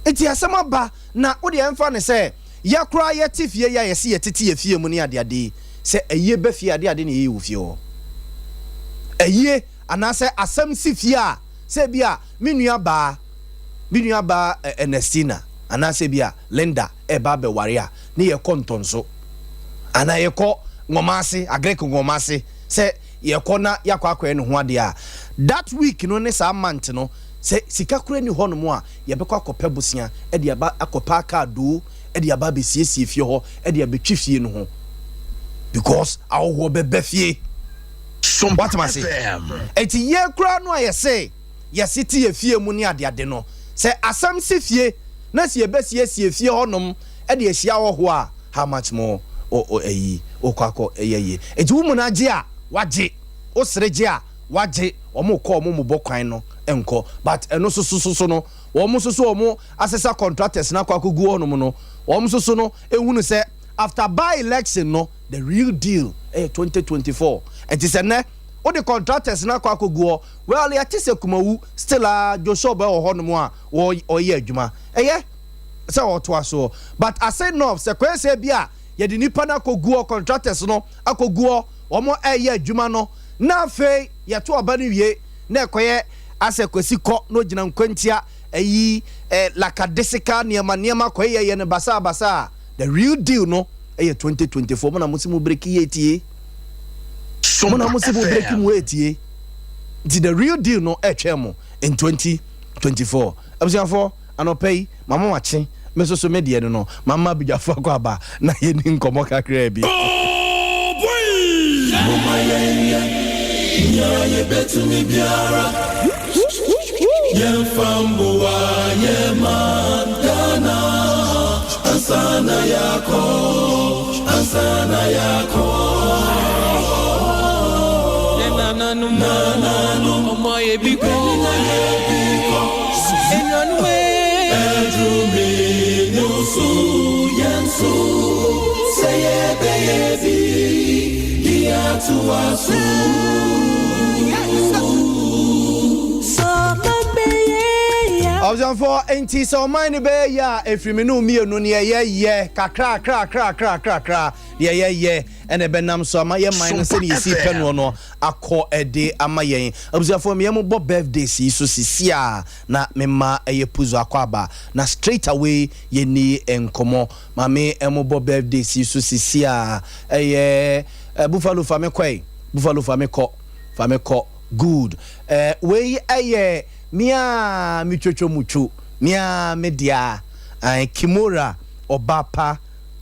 Nti asɛm aba na wode ɛmfa ne sɛ yɛ koraa yɛte fie yi a yɛse yɛtete yɛ fie mu ne adeade yi, sɛ ayie ba fie a adeade na yɛyɛ wɔ fie hɔ. Ayie anaasɛ asɛm si fie a sɛ ebi a me nua baa, me nua baa Ernestina anaasɛ ebi a Linda ɛreba abɛware a ne yɛkɔ Ntɔnso anaa yɛkɔ Nwoma ase, Agric Nwoma ase sɛ yɛkɔ na yɛakɔ akɔyɛ ne ho adeɛ a, that week no ne saa month no sɛ sika koraa nni hɔnom a yɛbɛkɔ akɔpɛ bosea de aba akɔpɛ akaadoo de aba abɛsiesie fie hɔ de abɛtwi fie no ho because ahɔhoɔ bɛba fie. Sompa Woate m'ase? FM. Enti yɛ koraa no a yɛse yɛse te yɛ fie mu ne adeade no, sɛ asɛm si fie na sɛ yɛbɛsiesie fie hɔnom de ahyia ahɔhoɔ a, how much more o o ayi wokɔ akɔ yɛ yie. Enti wo muna gye a, wagye, wo sere gye a, wagye, wɔn rekɔ wɔn mmobɔ kwan no nkɔ. But ɛno nso so so no, wɔn nso so wɔn asesa contractors no akɔ akɔgu hɔnom no, wɔn nso so no ehunu sɛ after by election no, the real deal ɛyɛ 2024. Nti sɛ nnɛ wode contractors no akɔ akɔgu hɔ, well yɛte sɛ Kumawu still a Joshua wɔ hɔnom a wɔyɛ adwuma. Ɛyɛ sɛ ɔtoa soɔ. But ase north sɛ kɔyɛ sɛ bi a yɛde nipa no akɔgu hɔ, contractors no akɔgu hɔ, wɔn ɛyɛ adwuma no, na afei yɛto aba no wie na ɛkɔyɛ asɛ Kwasi kɔ na ogyina nkwantia ayi eh, lakadesika nneɛma nneɛma kɔyɛ yɛ no basaa basaa. The real deal no ɛyɛ 2024. Mo na mo se mo breki yɛ etie. Mo na Sompa mo se mo breki FM. mo etie. Nti the real deal no ɛtwɛn mo in 2024. Abusuafoɔ, anɔpa yi, mama wakye, me nso so me deɛ no no, mama abadwafoɔ akɔ aba na yɛni nkɔmmɔ kakraa bi. Momma yɛnyɛ nea yɛbɛtumi biara, yɛmfa mmoa yɛn man Ghana ansa na yɛakɔ, ansa na yɛakɔ. Yɛn nananom, ɔmo ayɛ bi kɔ. Enuanom ee. Ɛduru me ne wo so, yɛn so, sɛ yɛbɛyɛ bi de atoa so. Abusuafoɔ, enti sɛ ɔman no bɛyɛ yie a, ɛfiri me ne wo mmienu ne yɛyɛ kakra kra kra kra kra kra deɛ yɛyɛ ɛna ɛbɛnam so ama yɛ man no Sompa sɛdeɛ yɛsi pɛ FM. noɔ no akɔ ɛde ama yɛn. Abusuafoɔ, meyɛ mo bɔ birthdays yi so sisi a na mema ɛyɛ puzo akɔ aba na straight away yɛni nkɔmmɔ. Maame ɛmo bɔ birthdays yi so sisi a ɛyɛ eh, Buffalo fa me kɔ ɛ, Buffalo fa me kɔ, fa me kɔ. Good. Eh, wei ɛyɛ me a me twotwo mu two, me a me dea. Ae, Kimura ɔba pa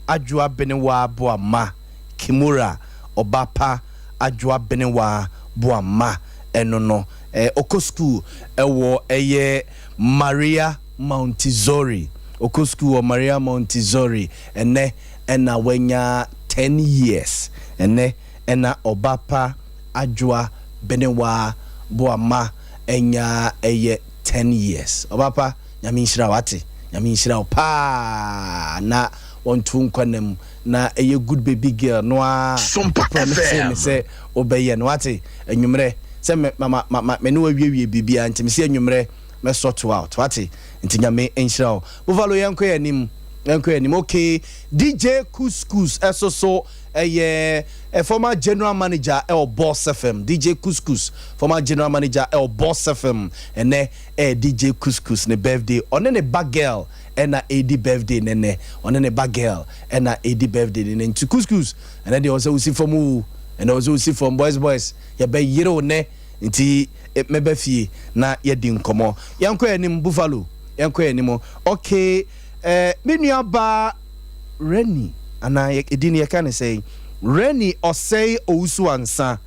Adwoa Benewaa Boamah. Kimura ɔba pa Adwoa Benewaa Boamah ɛno no. Eh, ɔkɔ school ɛwɔ ɛyɛ Maria Montessori. Ɔkɔ school wɔ Maria Montessori. Ɛnɛ ɛna wanya 10 years. Ɛnɛ ɛna ɔba pa Adwoa Benewaa Boamah anya ɛyɛ 10 years. Ɔba pa, Nyame nhyira wo ate. Nyame nhyira wo paa na wɔnto nkwa nna mu na ɛyɛ good baby girl no a Sompa promise me FM. sɛ wobɛyɛ no wate. Anwummerɛ sɛ me ma ma ma me ne wo awiewie biribiara nti mese anwummerɛ mɛ sort wo out wate. Nti Nyame nhyira wo. Buffalo yɛnkɔ yɛn anim, yɛnkɔ yɛn anim. Okay, DJ Couscous ɛso so ɛyɛ ɛ former general manager ɛwɔ Boss FM. DJ Couscous, former general manager ɛwɔ Boss FM. Ɛnɛ ɛyɛ DJ Couscous ne birthday. Ɔne ne ba girl ɛna ɛredi birthday nɛnɛ. Ɔne ne ba girl ɛna ɛredi birthday nɛnɛ. Nti Couscous, ɛnɛ deɛ ɔsɛ wosi fam o. Ɛnɛ ɔsɛ wosi fam. Boys boys, yɛbɛyere wo nɛ. Nti mɛba fie na yɛadi nkɔmmɔ. Yɛnkɔ yɛn anim, Buffalo. Yɛnkɔ yɛn anim. Okay, eh, me nua baa. Renny anaa edin no yɛka no sɛn? Renny Osei Owusu Ansah,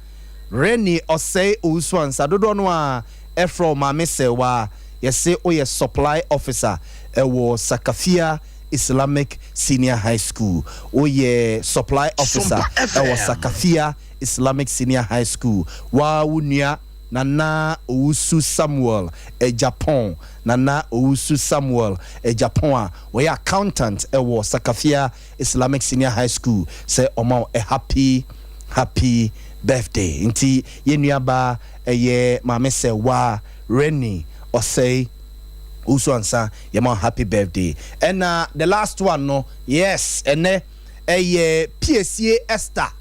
Renny Osei Owusu Ansah, dodoɔ no ara frɛ wo Maame Sɛɛwaa, yɛse woyɛ Supply Officer wɔ Sakafia Islamic Senior High School. Woyɛ Supply Officer wɔ Sakafia Islamic Senior High School. Wo ara wo nua Nana Owusu Samuel Agyapong, Nana Owusu Samuel Agyapong a ɔyɛ Accountant wɔ Sakafia Islamic Senior High School sɛ ɔma wo a happy happy birthday. Nti yɛn nua baa ɛyɛ Maame Sɛwaa Renny Osei Owusu Ansah yɛma wo happy birthday. Ɛna the last one no yes ɛnɛ ɛyɛ Piesie Esther,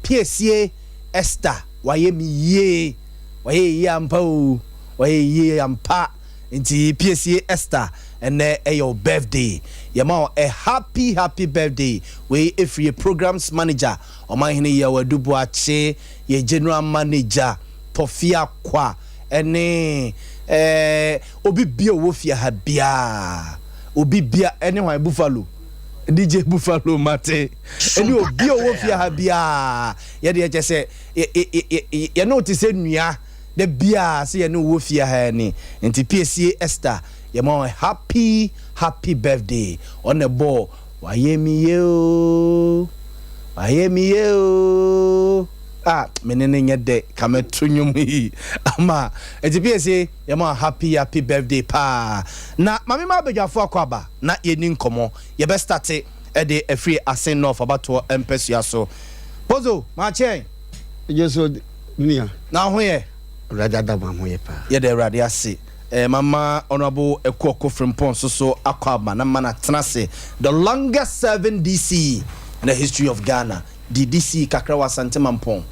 Piesie Esther wayɛ me yie, wayɛ yie ampa oo, wayɛ yie ampa. Nti Piesie Esther ɛnɛ ɛyɛ wo birthday yɛma wo a happy happy birthday wei ɛfiri yɛ programs manager Ɔmanhene Yaw Adu Boakye yɛ general manager Tɔfia Kwa ɛne ɛɛ obi bia ɔwɔ fie ha biaa obi bia ɛne hwan Buffalo DJ Buffalo mate ɛne obi a ɔwɔ fie ha biaa yɛdeɛ kyɛ sɛ yɛne wo te sɛ nua. Da biaa sɛ yɛne wo wɔ fie ha ni nti piesie Esther yɛma wo happy happy birthday ɔna ɛbɔɔ wayɛ me yie oo wayɛ me yie oo ah me ne no nyɛ dɛ ka mɛto nwom yi ama nti piesie yɛma wo happy happy birthday paa na mame ma abadwafo akɔ aba na yɛni nkɔmɔ yɛbɛ starte ɛde afiri Asen North abatoɔ mpasua so Pozo makyɛn. Yesu Nua. Na wo ho yɛ? Awurade adom a, ho yɛ paa. Yɛda Awurade ase. Eh, mama Honourable Akuoko Frimpong nso so akɔ aba na mama no atena ase. The longest serving DC in the history of Ghana. Dii DC kakra wɔ Asante Mampong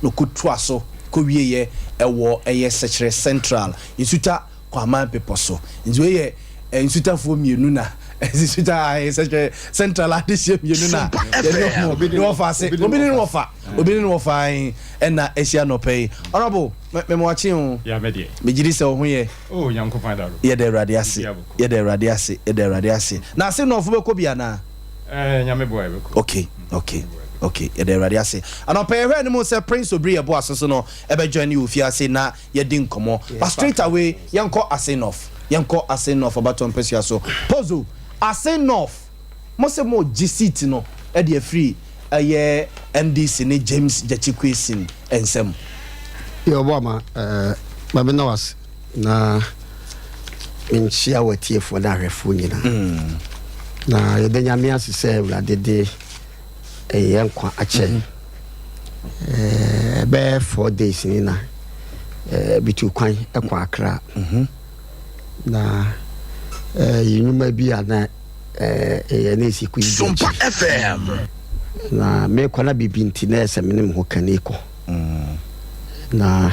na ɔkɔtoa so kɔwieɛ ɛwɔ ɛyɛ Sekyere Central, Nsuta Kwaman Bepɔ so. Nti wei yɛ eh, Nsutafoɔ mmienu na Nsuta ahe Sekyere Central adehyeɛ mmienu na yɛne wɔn ne wɔfa ase. Obi ne ne wɔfa. Obi ne no wɔ faa he ɛna ahyia anɔpa yi. Honourable, me me wakye o. Ya me deɛ. Me gyidi sɛ wo ho yɛ. Oh Nyankopɔn adaro. Yɛda Awurade ase. Biribiara bɔkɔ. Yɛda Awurade ase. Yɛda Awurade ase. Na ase nɔɔfo bɛkɔ bi anaa? Eh, Nyame boa yɛbɛkɔ. Okay, okay, okay. Yɛda Awurade ase. Anɔpa yi yɛhwɛ anim sɛ Prince Obiri Yeboah so so no ɛbɛ join wɔ fie ase na yɛadi nkɔmmɔ. But straight away yɛnkɔ Ase North. Yɛnkɔ Ase North abatoɔ mpasua so. Pozo, Ase North. Mo se mo gye seat no de afiri ɛyɛ NDC ne James Gyakye Quayson nsam. Yɛ ɔbɔ ama eh, ma me na wase na menkyia w'atiefoɔ ne ahwɛfoɔ nyinaa. Mm. Na yɛda Nyame ase sɛ Awurade de ɛyɛ nkwa akyɛ. Mm -hmm. Ɛbɛyɛ 4 days ni na bitu kwan ɛkɔ Accra. Na ɛyɛ nnwuma bi a na ɛyɛ na ɛsi kɔ yi bi akyi. Na mekɔ na biribi nti na ɛsɛ me ne me ho kani kɔ. Na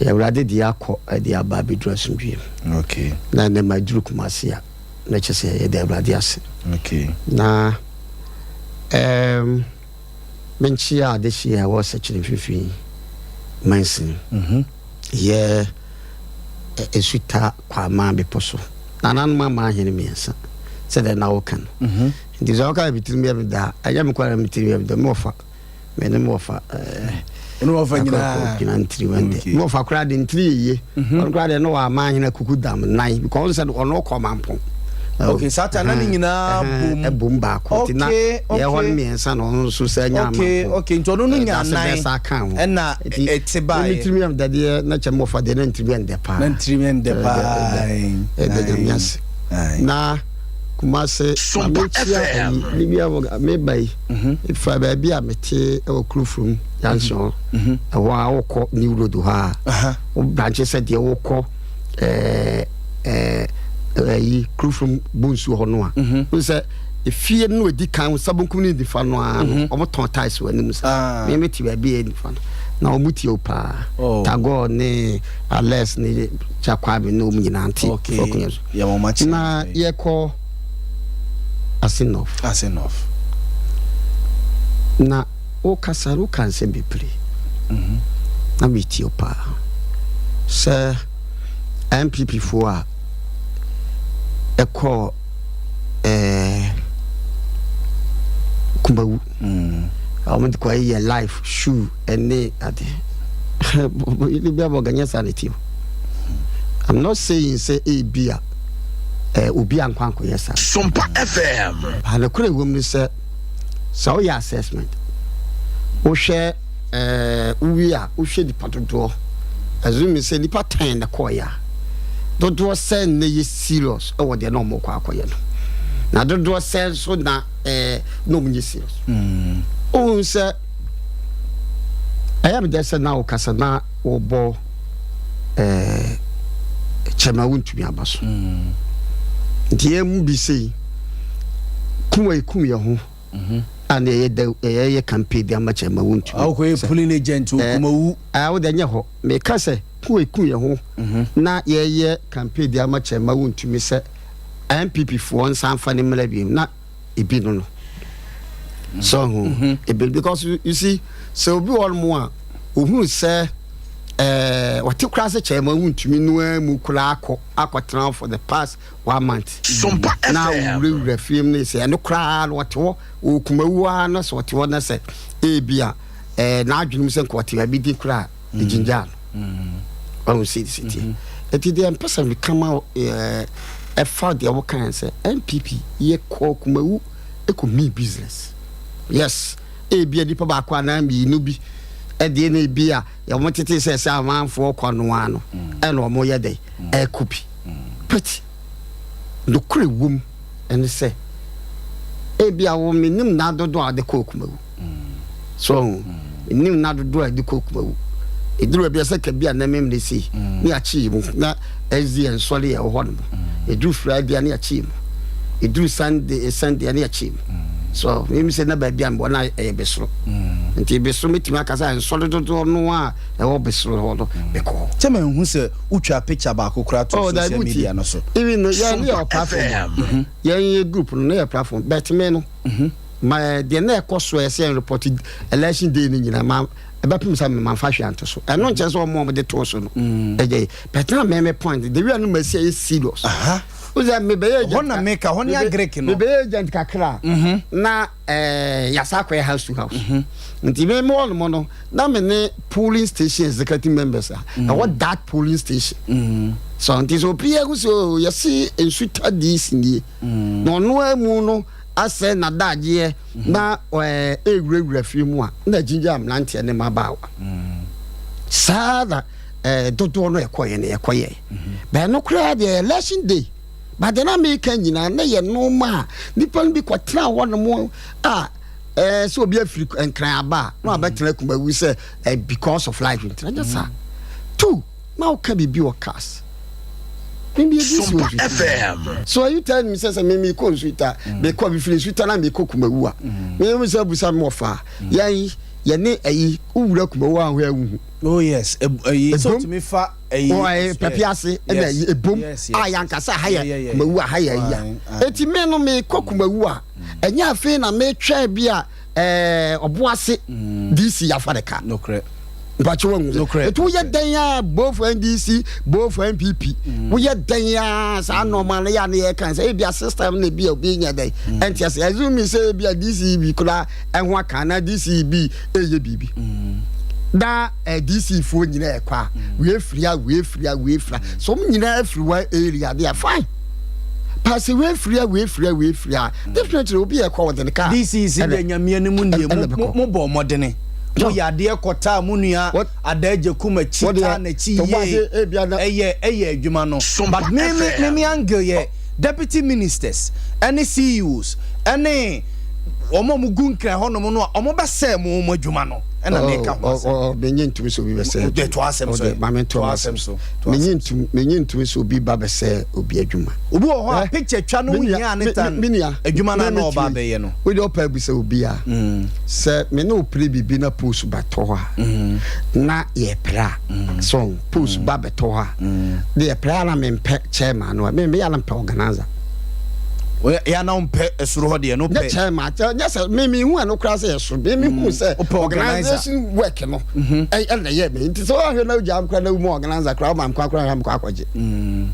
Awurade de akɔ de aba abɛduru asomdwoeɛ mu. Na ɛnɛ maduru Kumasi a na kyerɛ sɛ yɛda Awurade ase. Na um, menkyia adehyeɛ a ɛwɔ Sɛkyerɛ Mfimfini mansin. Yɛ Nsuta Kwaman bepɔ so. Nananom ama ahene mmiɛnsa sɛdeɛ na woka no. Nti sɛ woka me tirim yɛ me da a, ɛnyɛ me kwan na me tirim yɛ me da, me wɔfa, me ne me wɔfa. Wo ne wɔfa nyinaa. Gyina ntiri wɛn deɛ. Me wɔfa koraa de ntiri yɛ yie. Ɔno koraa deɛ na wama ahene akuku dam nan because ɔno sɛ ɔno kɔ mampɔn. Okay, saa ta na ne nyinaa bom. Ɛbom baako. Nti na yɛ hɔ no mmiɛnsa na ɔno nso sɛ nya mampɔn. Okay, okay, nti ɔno no nya nan. Ɛna ɛte baeɛ. Me tirim yɛ me dadeɛ na kyɛ mmɔfa deɛ na ntirim yɛ ndɛ paa. Na ntirim yɛ ndɛ paa. Ɛda Nyame ase. Na Kumase ma menkyia ayi ne bi a meba yi fa baabi a mete wɔ Kurufurum junction hɔ. Ɛhɔ a wokɔ New Road hɔ a wo branche sɛ deɛ wokɔ ɛɛ ɛyi Kurufurum Bonsu hɔ no a. Wohu sɛ efie no edi kan nsa bonkum ne nifa no ara no mhm. wɔn tɔn tiles wɔ anim sa ah. me me te baabi yɛ nifa no na wɔn tie o paa oh. Tagore ne Alex ne Kyakwabe ne wɔn nyinaa nte fɔkunya so na yɛkɔ Asenɔf Asenɔf na wokasa woka nsɛm bebree mhm. na metie o paa sɛ NPP foɔ a ɛkɔɔ ɛɛ Kumawu. Wɔn de kɔ yɛ life shoe ɛne ade. Bi abɔ ganyɛ saa na ti o. I'm not saying sɛ ebi a eh, obi ankɔ ankɔyɛ saa. Sompa FM. Anokora ɛwom ne sɛ sɛ woyɛ assessment wohwɛ eh, wowie a wohwɛ nipa dodoɔ assuming sɛ nipa 10 na kɔɔyɛ a dodoɔ sɛ na yɛ serious ɛwɔ deɛ na ɔmo kɔ akɔyɛ no na dodoɔ sɛ nso na eh, na ɔmo nyɛ serious. Wohu sɛ ɛyɛ me dɛ sɛ na wokasa na wobɔ eh, kyɛma wontumi aba so nti yɛn mu bi sei kum a ɛkum yɛ ho a na ɛyɛ dɛ ɛyɛ campaign de ama kyɛma wontumi awokɔyɛ polling agent wɔ Eh, Kumawu. Ah, wode nyɛ hɔ meka sɛ kum a ɛkum yɛ ho na yɛyɛ campaign de ama kyɛma wontumi sɛ NPP foɔ nsa mfa ne mmra biom na ebi no so ho ebi because you see sɛ obi wɔ nom a ohunu sɛ ɛɛ ɔte koraa sɛ kyɛma wontumi noa mu koraa akɔ akɔtena for the past one month Sompa na FM. owurawura fie mu ne sɛ ɛno koraa no ɔte hɔ ɔkumawu ara na sɛ ɔte hɔ na sɛ ebi a ɛɛ n'adwene mu sɛ nka ɔte baabi di koraa egyingyaa no ɔno sɛ sɛ tie eti deɛ mpɛ sɛ meka ma ɛɛ ɛfa deɛ wɔka sɛ NPP yɛ kɔ kumawu ɛkɔ me business yes ebi a nipa baako anaa mmienu bi ɛdeɛ na ebi a wɔn tete sɛ sɛ amanfoɔ kɔ noa no ɛna wɔn yɛ dɛ ɛkɔ bi but nokore wom ɛne sɛ ebi a wɔn menim na dodo a wɔde kɔ kumawu so menim na dodo a wɔde kɔ kumawu eduru baabi a sɛ kabi a na memene sei ne akyi mu na ɛzi yɛn nsɔre yɛ wɔ hɔ nom eduru Friday a ne akyi mu eduru Sunday ne akyi mu so mímu sɛ na baabi a mbɔ na ɛyɛ bɛsoro nti bɛsoro mɛtumi aka sɛ nsɔre dodoɔ no a ɛwɔ bɛsoro hɔ no bɛkɔ hɔ. Kyɛ mahu sɛ wotwa picture baako koraa to Oh, social media no so. Even no yɛn ne yɛ Sompa wɔ platform FM. yɛn yɛ group no ne yɛ platform but me no ma deɛ na ɛkɔ so ɛsɛ yɛn report election day no nyinaa ma ɛbɛpem sɛ mema mfa hwee anto so ɛno nkyɛn sɛ ɔmo a ɔmo de to so no ɛgye yi but na mɛmɛ point the way a no ma si ɛyɛ serious wosɛ mebɛyɛ agent Hɔ na meka, hɔ ne agric no. Mebɛyɛ agent kakra na ɛɛ yasa akɔyɛ house to house nti me me wɔ nom no na me ne polling station executive members a ɛwɔ that polling station so nti sɛ obi ahu sɛ o yɛsi nsuta DC nie na ɔno amu no asɛ n'adagyeɛ na ɛɛ ewurawura fie mu a na gyingya mmeranteɛ ne mmabaawa saa na ɛɛ dodoɔ no ɛkɔyɛ no ɛkɔyɛ bɛn no koraa deɛ election day but na meka nyinaa na yɛ nneɛma a nipa no bi kɔtena hɔ nom a ɛɛ sɛ obi afiri Nkran aba a na wabɛtena Kumawu sɛ ɛ because of life ntina nyɛ saa two na woka biribi wɔ cars mímí ebi si Sompa wɔ nsuta FM. So are you telling me sɛ mímí kɔ Nsuta mekɔ mefiri Nsuta na mekɔ Kumawu a mímí sɛ busa mi wɔ fa yɛn yɛne ɛyi wowura Kumawu ahɔ ɛwuhu. Oh yes, ɛyi sɛ Ebom. otumi fa ɛyi. Ɔ pɛpi ase ɛna ɛyi ebom a yankasa ha yɛ Kumawu a ha yɛ ɛyi a eti mi no mekɔ Kumawu a ɛnyɛ afei na metwɛn bi a ɛɛ ɔbo ase DC yafa de ka. Nokorɛ. Mpatwe wɔn Nokorɛ. etu woyɛ dɛn a both NDC both NPP woyɛ dɛn a saa nɔɔma no yɛ a ne yɛ kan sɛ ebi a system na ebi a obi nyɛ dɛn ɛnti ase assume sɛ ebi a DC bi koraa ɛho aka na DC bi ɛyɛ biribi na ɛ DC foɔ nyinaa ɛkɔ a wei firi a wei firi a wei firi a so wɔn nyinaa firi one area de a fine paase wei firi a wei firi a wei firi a definitely obi yɛ kɔ wɔde ne kaa DC si deɛ nyamea no mu nie ɛna bɛkɔ. mo bɔ mmɔdene mo yɛ adeɛ kɔtaa mo nua What- Adagye kum akyi What taa deɛ- n'akyi to bɔ yie ase, ebia na- ɛyɛ adwuma no Sompa but me FM. me angle yɛ deputy ministers ɛne CEOs ɛne wɔn a wɔn gu Nkran hɔnom no a wɔn bɛsɛɛ mo wɔn adwuma no ɛna meka ho asɛm. Menye ntumi sɛ obi bɛsɛ Wode to asɛm so ɛ. maame to To asɛm so. To menye asɛm ntum menye ntumi sɛ obi ba bɛsɛ obi adwuma. Obi wɔ hɔ a Eh? picture twa no ho hia ne tan me nua adwuma no a me- na me ɔba tumi. abɛyɛ no. Wode ɔpa abusa obi a sɛ me ne wopere biribi na post ba tɔ hɔ a na yɛpere a so post ba bɛtɔ hɔ a de yɛpere a na mempɛ chairman no a meyɛ na mpɛ organizer. Yɛ na wompɛ soro hɔ deɛ no nyɛ pɛ. Chairman nyɛ sɛ me mehu ɛno koraa sɛ yɛso me mehu sɛ Wopɛ organizer. Organisation work no ɛna yɛ me nti sɛ woahwɛ na wogyaa m koraa na womu organizer koraa woma mkwa koraa mkɔ akɔgye.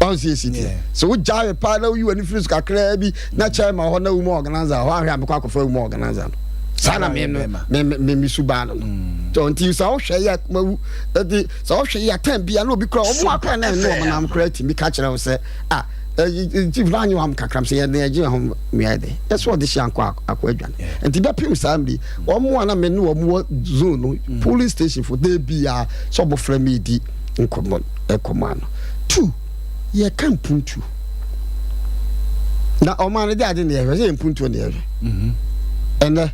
Ɔn sɛ esi teɛ. Sɛ wogyaa me paa na woyi w'ani firi so kakraa bi na kyɛn ma hɔ na woman organizer hɔ ahwɛ a mekɔ akɔfa woman organizer no. Saa na me no me me me su baa no no. Mm. Tɔ nti sɛ wohwɛ yɛ akoma wu nti sɛ wohwɛ yɛ atɛn bia na obi kura wɔn akora na ɛne wɔn nam kura tumi ka kyerɛ wo sɛ ah chief na anyi wɔn kakra sɛ yɛde ɛgye ho mmea de yɛsɛ ɔde hyɛ ankɔ akɔ adwane nti bɛpem saa mmiri wɔn a na me ne wɔn wɔ zone no mm. polling station fo de bia sɛ ɔbɔfra mi di nkɔmmɔ nkɔmmɔ ano tu yɛka mpuntuo na ɔman no de ade na yɛhwɛ sɛ yɛ mpuntuo na yɛhwɛ mhm. Ɛnɛ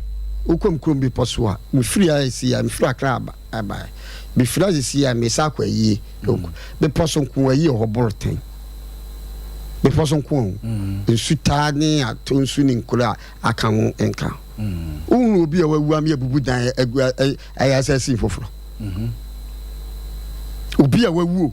wokɔ kurom bepɔ so a mefiri a ɛsi a mefiri akra aba aba mefiri asisi a mesa akɔ ayie mhm. Bepɔ so nko ayie hɔ boro tɛn bepɔ so nko ho mhm. Nsu taa ne ato nsu ne nkuro a aka ho nka wohunu obi a wawu ame abubu dan agu ɛyɛ asase foforɔ obi a wawu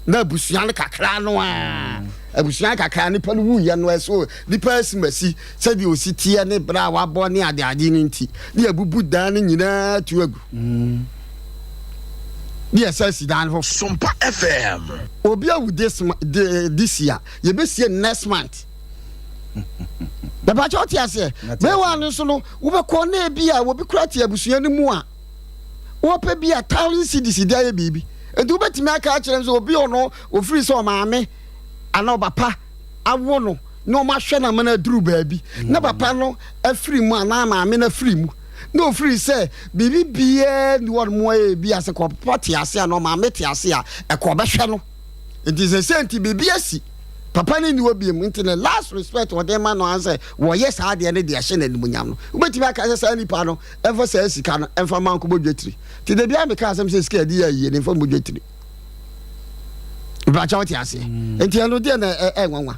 na abusua no kakra no a abusua kakra nipa no wuyɛ no ɛso nipa asimasi sɛdeɛ osi teɛ ne berɛ a wabɔ ne adeade no nti ne abubu dan no nyinaa tu agu ne ɛsɛ si dan no foforɔ. Sompa FM. Obi awu this this year, yɛbɛsie next month. Bɛpakyɛ wote aseɛ? Meanwhile no nso no wobɛkɔ na ebi a obi kora te abusua no mu a wɔpɛ bi a 1,000 cedis de ayɛ biribi. Nti wobɛtumi aka akyerɛ no sɛ obi ɔno ofiri sɛ ɔmaame anaa ɔbapa awo no na ɔmo ahwɛ no ama no aduru baabi na papa no afiri mu anaa maame no afiri mu na ofiri sɛ biribi biara ni hɔ nom ayɛ bi ase kɔ papa te ase anaa ɔmaame te ase a ɛkɔ ɔbɛhwɛ no. Nti sɛ sɛ nti biribi asi papa no nni hɔ biom nti ne last respect wɔde ma no ara sɛ wɔyɛ saa adeɛ no de ahyɛ no animuonyam no wobɛtumi aka sɛ saa nipa no ɛmfa saa sika no ɛmfa ma nkɔbɔ dwetiri. Nti da biara meka asɛm sɛ sika yɛde yɛ ayie no mfa mmɔ dwetiri. Mpakyɛ wote aseɛ? Nti ɛno deɛ na ɛnwanwa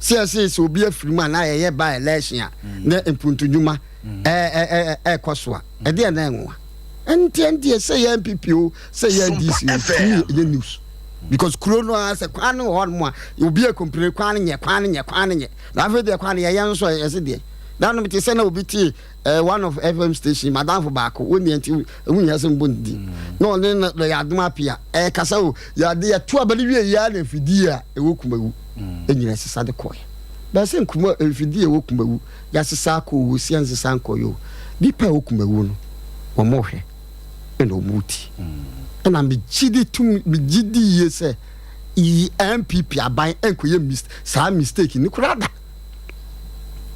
sɛ ɛsɛ sɛ obi afiri mu anaa yɛyɛ ba election a na mpuntudwuma ɛkɔ so a ɛdeɛ na ɛnwanwa. Nti ɛndeɛ sɛ yɛ NPP o sɛ yɛ NDC o tumi ɛnyɛ news because kuro no ara sɛ kwan no wɔ hɔ nom a obi ɛkompire kwan no nyɛ kwan no nyɛ kwan no nyɛ na afei deɛ kwan no yɛyɛ nso ɛsɛ deɛ na nom te sɛ na obi te eh, one of FM station madamfo baako wo nea nti ɛho hia sɛ mbɔ ne din na ɔne na yɛ adom apia ɛkasa o yɛade yɛto aba no wie yɛ na mfidie a ɛwɔ kumawu ɛnyina sesa de kɔɛ bɛsɛ nkuma mfidie a ɛwɔ kumawu yɛasesa akɔ o si ansesa nkɔyɛ o nipa a ɛwɔ kumawu no wɔn hwɛ ɛna wɔn ti ɛna megye di tum megye di yie sɛ yi NPP aban ɛnkɔyɛ mis saa mistake ne koraa da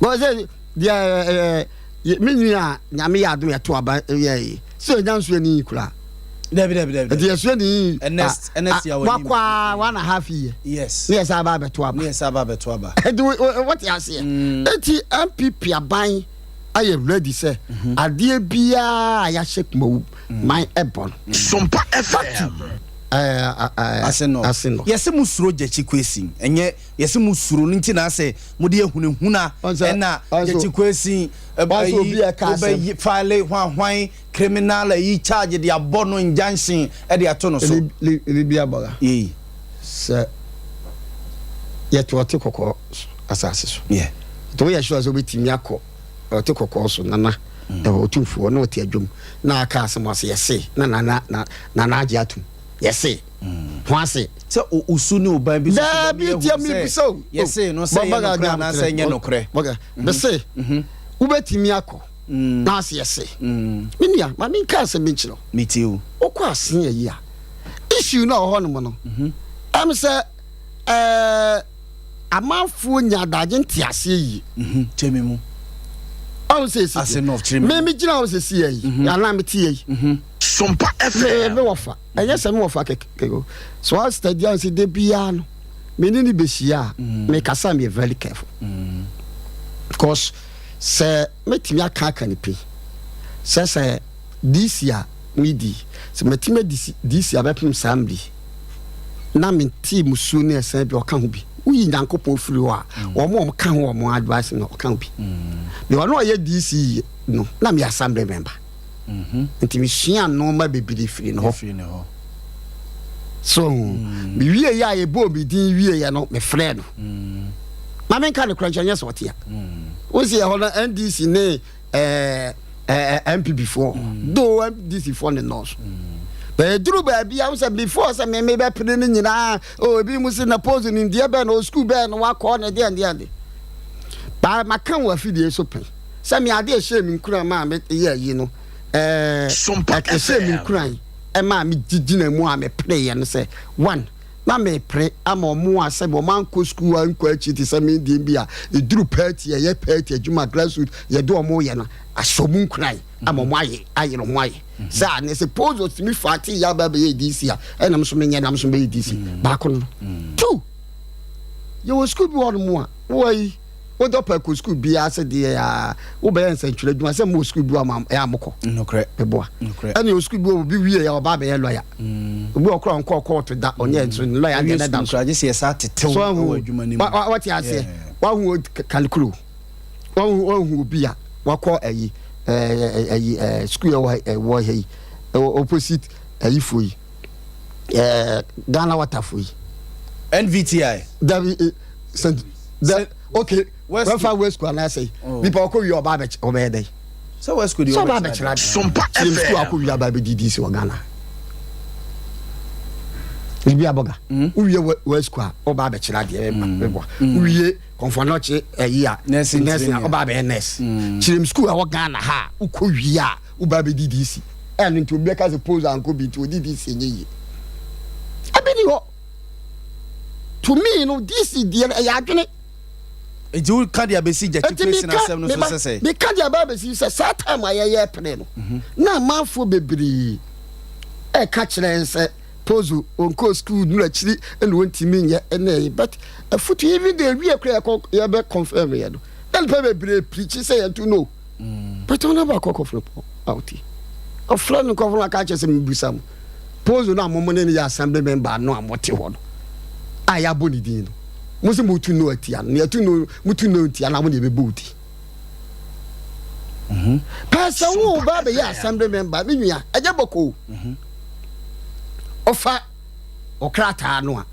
bɔn sɛ deɛ ɛɛ me nua a nyame yɛ adom yɛto aba yɛ yi sɛ ɛnya nsuo ni koraa. Dabi dabi dabi. Ɛti yɛsuo ni Ernest Ernest yɛ wɔ wakɔ a 1.5 year. Yes. Ne yɛ sɛ aba abɛto aba. Ne yɛ sɛ aba abɛto aba. Ɛti wɔte aseɛ. Ɛti NPP aban ayɛ ready sɛ adeɛ biara a yɛahyɛ kumawu man ɛbɔ no. Sompa FM. Ase no. Ase no. Yɛsɛ mo suro Gyakye Quayson ɛnyɛ yɛsɛ mo suro no nti na asɛ mo de ehunahuna ɛna Gyakye Quayson ɛyi wobɛ file hwan hwan criminal ayi charge de abɔ no injunction ɛde ato no so. Libya bɔga. Yei. Sɛ yɛte ɔte kɔkɔɔ asase so. Yeah. Nti woyɛ sure sɛ wobɛtumi akɔ ɔte kɔkɔɔ so nana ɛwɔ otumfoɔ na ɔte adwom na aka asɛm ɔse yɛse na nana na nana agye atum yɛse ho ase. Sɛ osu ne oban bi so so Daabi bɛmi tia ahu mi sɛ bisa o. yɛse no sɛ ɛyɛ nokorɛ anaasɛ ɛnyɛ nokorɛ. Bɔga mese wobɛtumi akɔ na ase yɛse me nua ma menka asɛm bi nkyerɛ wo. Metie o. Wokɔ ase ayi a issue no a ɔwɔ hɔ nom no ɛm sɛ ɛɛ amanfoɔ nya adagye nteaseɛ yie. Kyɛ me mu. Ɔn sɛ esi Ase no kyerɛ me me mu. me gyina hɔ sɛ si yɛ yi anaa me te yɛ yi. Sompa Me FM. me wɔfa ɛnyɛ sɛ me wɔfa kɛkɛ o. So I study ahun sɛ de biara no me ne ne bɛhyia a me kasa me yɛ very careful. Because sɛ mɛtumi aka aka ne pii sɛ sɛ DC a medi sɛ mɛtumi adi DC a bɛpem saa mmiri na mente musuo ne ɛsɛn bi ɔka ho bi woyi Nyankopɔn firi hɔ a wɔn a wɔka ho wɔn advice no ɔka ho bi me ɔno ɔyɛ DC no na meyɛ assembly member nti mesua nneɛma bebree firi ne hɔ so mewie yɛ a yɛbɔɔ me din wie yɛ no mefrɛ no ma menka ne korɛ nkyɛ nyɛ sɛ ɔte a wosi ɛhɔ no NDC ne NPP foɔ do NDC foɔ ne nɔɔso. But ɛduru baabi a wo sɛ before sɛ me mebɛpene no nyinaa, oh, ebi mu se na pose nimdeɛ bɛn na ɔ school bɛn na wakɔ ne deɛ deɛ de. Ba maka wɔ afidie so pɛn sɛ me adeɛ ɛhyɛɛ me nkuran maa me yɛ ayi no, ɛɛ, ɛhyɛɛ me nkuran ɛmaa me gyina mu a mepereeɛ no sɛ one, na mepere ama ɔmo a sɛbi ɔmo ankɔ sukuu ankɔ akyi te sɛ me deɛ bi a ɛduru party ɛyɛ party adwuma grassroot yɛde ɔmo yɛ no ahyɛ ɔmo nkuran ama ɔmo ayɛ ayere ɔmo ayɛ sɛ a ne sɛ pose otumi fa ate yɛ aba bɛyɛ DC a ɛnam so menyɛ nam so bɛyɛ DC baako no two yɛwɔ sukuu bi wɔ nom a wɔ yi wodɔ pɛ kɔ sukuu biara sɛ deɛ a wobɛyɛ nsɛntwerɛ adwuma sɛ mowɔ sukuu bi wɔ ma ɛyɛ a mokɔ meboa ɛne wɔ sukuu bi wɔ obi wie yɛ ɔba abɛyɛ lɔya obi wɔ kora ɔnkɔɔ kɔɔto da ɔnyɛ nso ne lɔya deɛ ne da so so ahu wɔte aseɛ wahu kalikuro wahu wahu obi a wakɔ ayi ɛɛ ayi ɛɛ sukuu ɛwɔ ɛwɔ ha yi ɛwɔ opposite ayifoɔ yi ɛɛ Ghana waterfoɔ yi. NVTI. Dabi sɛ dɛ okay wɛfa wesco anaasɛ oh. nipa ɔkɔ wie ɔba abɛkyɛ ɔbɛyɛ dɛ. Sɛ wesco deɛ ɔba abɛkyerɛ ade. Sompa FM. Sukuu akɔ wie aba abɛdi DC wɔ Ghana. Ebi abɔga. Wowie wesco a ɔba abɛkyerɛ adeɛ ɛbɛboa. Wowie kɔnfɔnɔkye ɛyi a nursing a ɔba abɛyɛ nurse. Kyerɛm sukuu a ɛwɔ Ghana ha a wokɔ wie a woba abɛdi DC. Ɛno nti obi bɛka sɛ pose ankɔ bi nti ɔdi DC nyɛ yie. Ɛbi ni hɔ. To me no DC deɛ no ɛyɛ adwene. Nti wo ka deɛ abɛsi Gyakye Kwesi n'asɛm no so sɛ sɛ. Meka deɛ aba abɛsi sɛ saa time a yɛyɛ pene no mhm. na amanfoɔ bebree ɛka kyerɛ yɛn sɛ pozo ɔnkɔɔ school nuru akyiri ɛna ɔntumi nyɛ ɛna ɛyi but afutu even though ewie kora yɛkɔ yɛbɛ confirm yɛ no na nipa bebree pirikyi sɛ yɛn to no. But ɔno aba kɔ kɔfrɛ Paul out yi. Ɔfrɛ no nkɔfo no aka kyerɛ sɛ mebusa mo. Pozo no a mo ne no yɛ assembly member no a mote hɔ no a yɛabɔ ne din no, mo se motu no atia no, na yɛtu no motu no ntia no a mo ne yɛbɛbɔ wo din. Mhm. Pɛɛ sɛ wo ba bɛyɛ assembly member, me nua, ɛnyɛ bɔkɔɔ. Mhm. Ɔfa ɔkrataa no a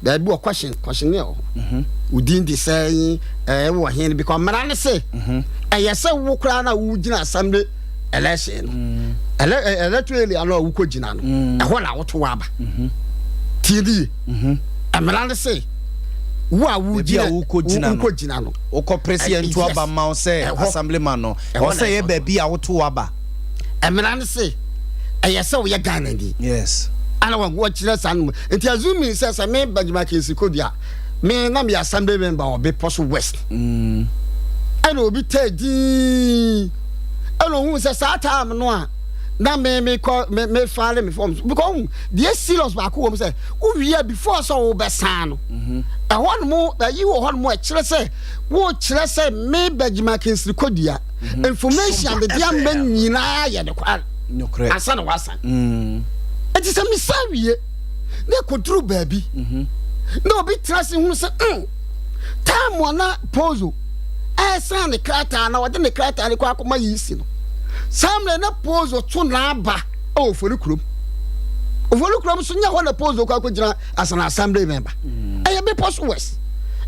baabi wɔ question question ne ɛwɔ hɔ wo din de sɛn ɛɛ wɔ he because mmara ne se ɛyɛ sɛ wo koraa na wogyina assembly election no mm. ele electoral area no a wokɔ gyina no mm. ɛhɔ na woto aba mm-hmm. tie ne ye mm-hmm. mmara ne se wo a wogyina wokɔ gyina no wokɔ president to aba ma wo sɛ assemblyman no ɛwɔ sɛ yɛ baabi a woto aba Mmara no se ɛyɛ sɛ woyɛ Ghanani. Yes. Ana wɔn wɔkyerɛ saa no mu. Nti assuming sɛ sɛ me Benjamin Akinsi Kodua me na meyɛ assembly member wɔ Bepɔ so West. Mm. Ɛna obi tɛɛ din ɛna ohun sɛ saa time no a na me me kɔ me me file me forms because ohun deɛ serious baako wɔ mu sɛ wowie before sɛ wobɛsan no mhm. ɛhɔ nom ɛyi wɔ hɔ nom ɛkyerɛ sɛ wokyerɛ sɛ me Benjamin Akinsi Kodua Mhm. Information a mede ama nyinaa yɛ nokware. Nokorɛ. Ansa na wasan. Mm. Eti sɛ mesan wie na ɛkɔduru baabi mhm. na obi tena ase hunu sɛ mm, time a na Pozo ɛresan ne krataa na ɔde ne krataa no kɔ akɔma yi si no saa mmerɛ na Pozo to n'aba wɔ Ofori kurom. Ofori kurom nso nyɛ hɔ na Pozo kɔ akɔgyina as an assembly member. Mm. Ɛyɛ Bepɔ so West.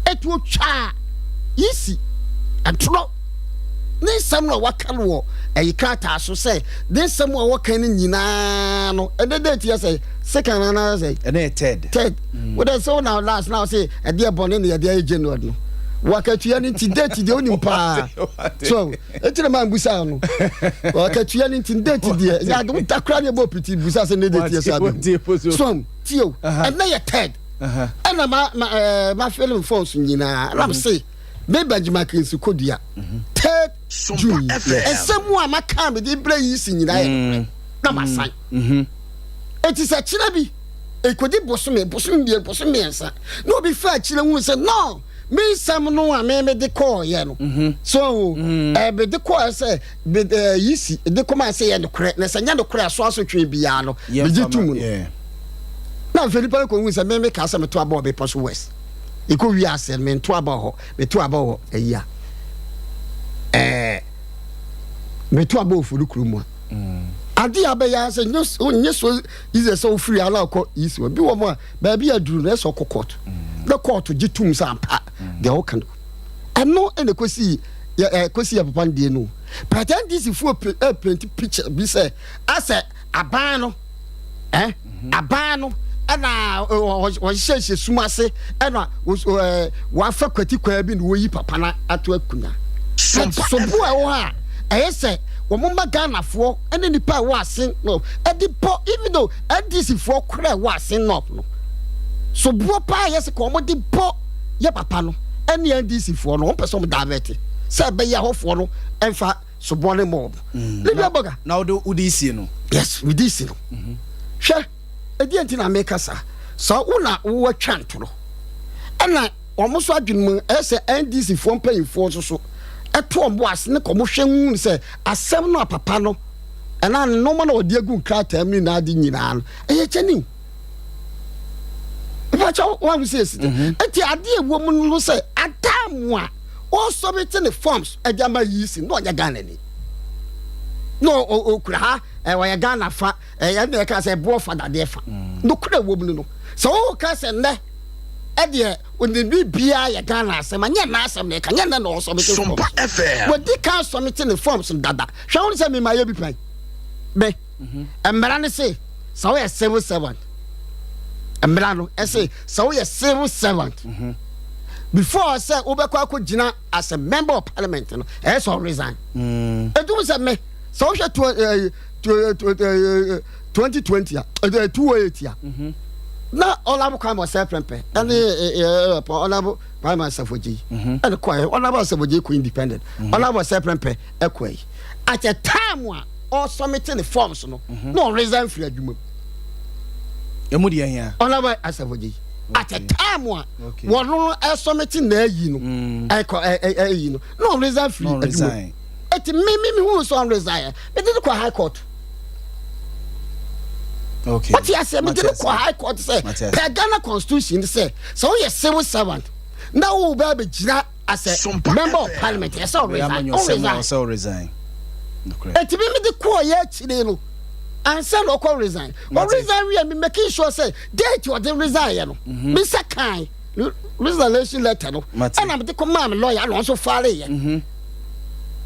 Ɛtuo twaa yi si ɛtorɔ ne nsɛm no a waka no wɔ ɛyi krataa so sɛ ne nsɛm a wɔka no nyinaa no ɛnɛ date yɛ sɛ second anaa sɛ ɛnɛ yɛ third third mm. wodɛ sɛ wona last na wosɛ ɛdeɛ bɔne ne yɛde ayɛ january no wakatua no nti date deɛ wonim paa so ɛnti na mambusa no wakatua no nti date deɛ ɛnyɛ ade woda koraa ne ɛbɔ piti busa sɛ ne date yɛ sɛ abɛhu so tio ɛnɛ yɛ third ɛna ma ma ɛɛ ma film phones nyinaa ɛna m se Me Benjamin Akinsi Kodua, third June yi, nsɛm a maka a mede brɛ yi si nyinaa yɛ nokorɛ mm. na masan. Mm-hmm. Eti sɛ kyerɛ bi ekodi bosome, bosome mmienu, bosome mmiɛnsa na obi fa akyire hunu sɛ no me nsɛm no a me mede kɔɔyɛ no mm-hmm. so ɛɛ eh, mede kɔɔyɛ sɛ ɛɛ yi si de kɔma sɛ yɛ nokorɛ na sɛ nyɛ nokorɛ aso asotwe biara no megye tum no na afei nipa no kɔ hu sɛ me me ka sɛ meto abɔ ɔbepɔ so west. Yɛkɔ wiase no, mento aba wɔ hɔ, meto aba wɔ ayi a, ɛɛ, meto aba wɔ Fori kurom a. Mm. Ade a bɛyɛ ara sɛ nyɛ so easy sɛ wofiri ala kɔ easy wɔ bi wɔ mu a baabi aduru no ɛsɛ ɔkɔ court. Mm. Na court gye tum sɛ ampa mm. deɛ ɔka no. Ɛno ɛna kɔsi yɛ ɛ kɔsi yɛ papa no deɛ no. But NDC foɔ ɛ paint picture bi sɛ asɛ aban no. Eh? Aban no ɛna wɔhyehyɛ sum ase ɛna wɔafa kwati kwan bi na wɔyi papa no ato akonnwa. Sobo a ɛwɔ hɔ a ɛyɛ sɛ wɔn mma Ghanafoɔ ne nipa a ɛwɔ Assin North ɛde bɔ, even though NDC foɔ koraa ɛwɔ Assin North no, soboɔ paa ɛyɛ sɛ wɔn de bɔ yɛ papa no ɛne NDC foɔ no, wɔn pɛ sɛ wɔn divert sɛ ɛbɛyɛ ahɔfoɔ no ɛnfa soboɔ ne mɔɔbo. Libya bɔga. Na wode wode sie no. Yes, wode si no. Hwɛ, ɛdeɛ nti na meka saa. Sɛ wo na wowatwa ntorɔ ɛna wɔn nso adwene mu ɛyɛ sɛ NDC foɔ mpanyinfoɔ nso so ɛto wɔn bo ase ne kɔn hwɛ hu sɛ asɛm no a papa no ɛna nneɛma na ɔde agu nkrataa mu nyinaa de nyinaa no ɛyɛ kyɛniw. Ìfàkyɛ wɔn sɛ esi tɛ. Eti adeɛ ɛwɔ mu no sɛ ataamu a ɔsɔbiti ne forms ɛde ama yi si na ɔnyɛ Ghana ni na ɔkura ha ɔyɛ Ghana fa ɛyɛ na ɛka sɛ ɛboɔ fa dadeɛ fa. Nokura ɛwɔ mu no sɛ ɔka sɛ nnɛ ɛdeɛ onim biara yɛ Ghana asɛm anyɛ n'asɛm na ɛka nyɛ nnɛ na ɔsɔbiti forms wɔdi kan sɔbiti ne forms dada. Hwɛ wɔn sɛ mema yɛ bi pɛn bɛ mmara no se sɛ woyɛ civil servant, mmara no ɛse sɛ woyɛ civil servant before sɛ wobɛkɔ akɔgyina as a member of parliament no ɛyɛ sɛ resign. Ɛdum sɛ me sɛ wohwɛ 2020 a 208 a na Honorable Kwame Osei Prempeh ɛne Honorable Kwame Asafo Adjei ɛne kɔɛ. Honorable Asafo Adjei kɔ independent, Honorable Osei Prempeh ɛkɔɛ at a time a ɔsɔmete ne forms no na ɔresign firi adwuma mu. Emu deɛ hia. Honorable Asafo Adjei at a time a wɔn no ɛsɔmete na ayi no ɛkɔ ɛyi no na ɔresign firi adwuma mu. Eti mi mi mi hu sɛ ɔresign mi de no kɔ high court. Okay. Wote aseɛ? Mede no kɔ high court sɛ pɛ Ghana constitution sɛ sɛ woyɛ civil servant na wo bɛ bɛgyina as a member of parliament ɛsɛ ɔresign. Ɔsɛ ɔresign. Eti mi mede kɔɔ yɛ akyire no ansa na ɔkɔ resign. Ɔresign wie mi making sure sɛ date ɔde resign yɛ no mi nsa kan resignation letter no ɛna mede kɔ maa mi lawyer na ɔnso file yɛ.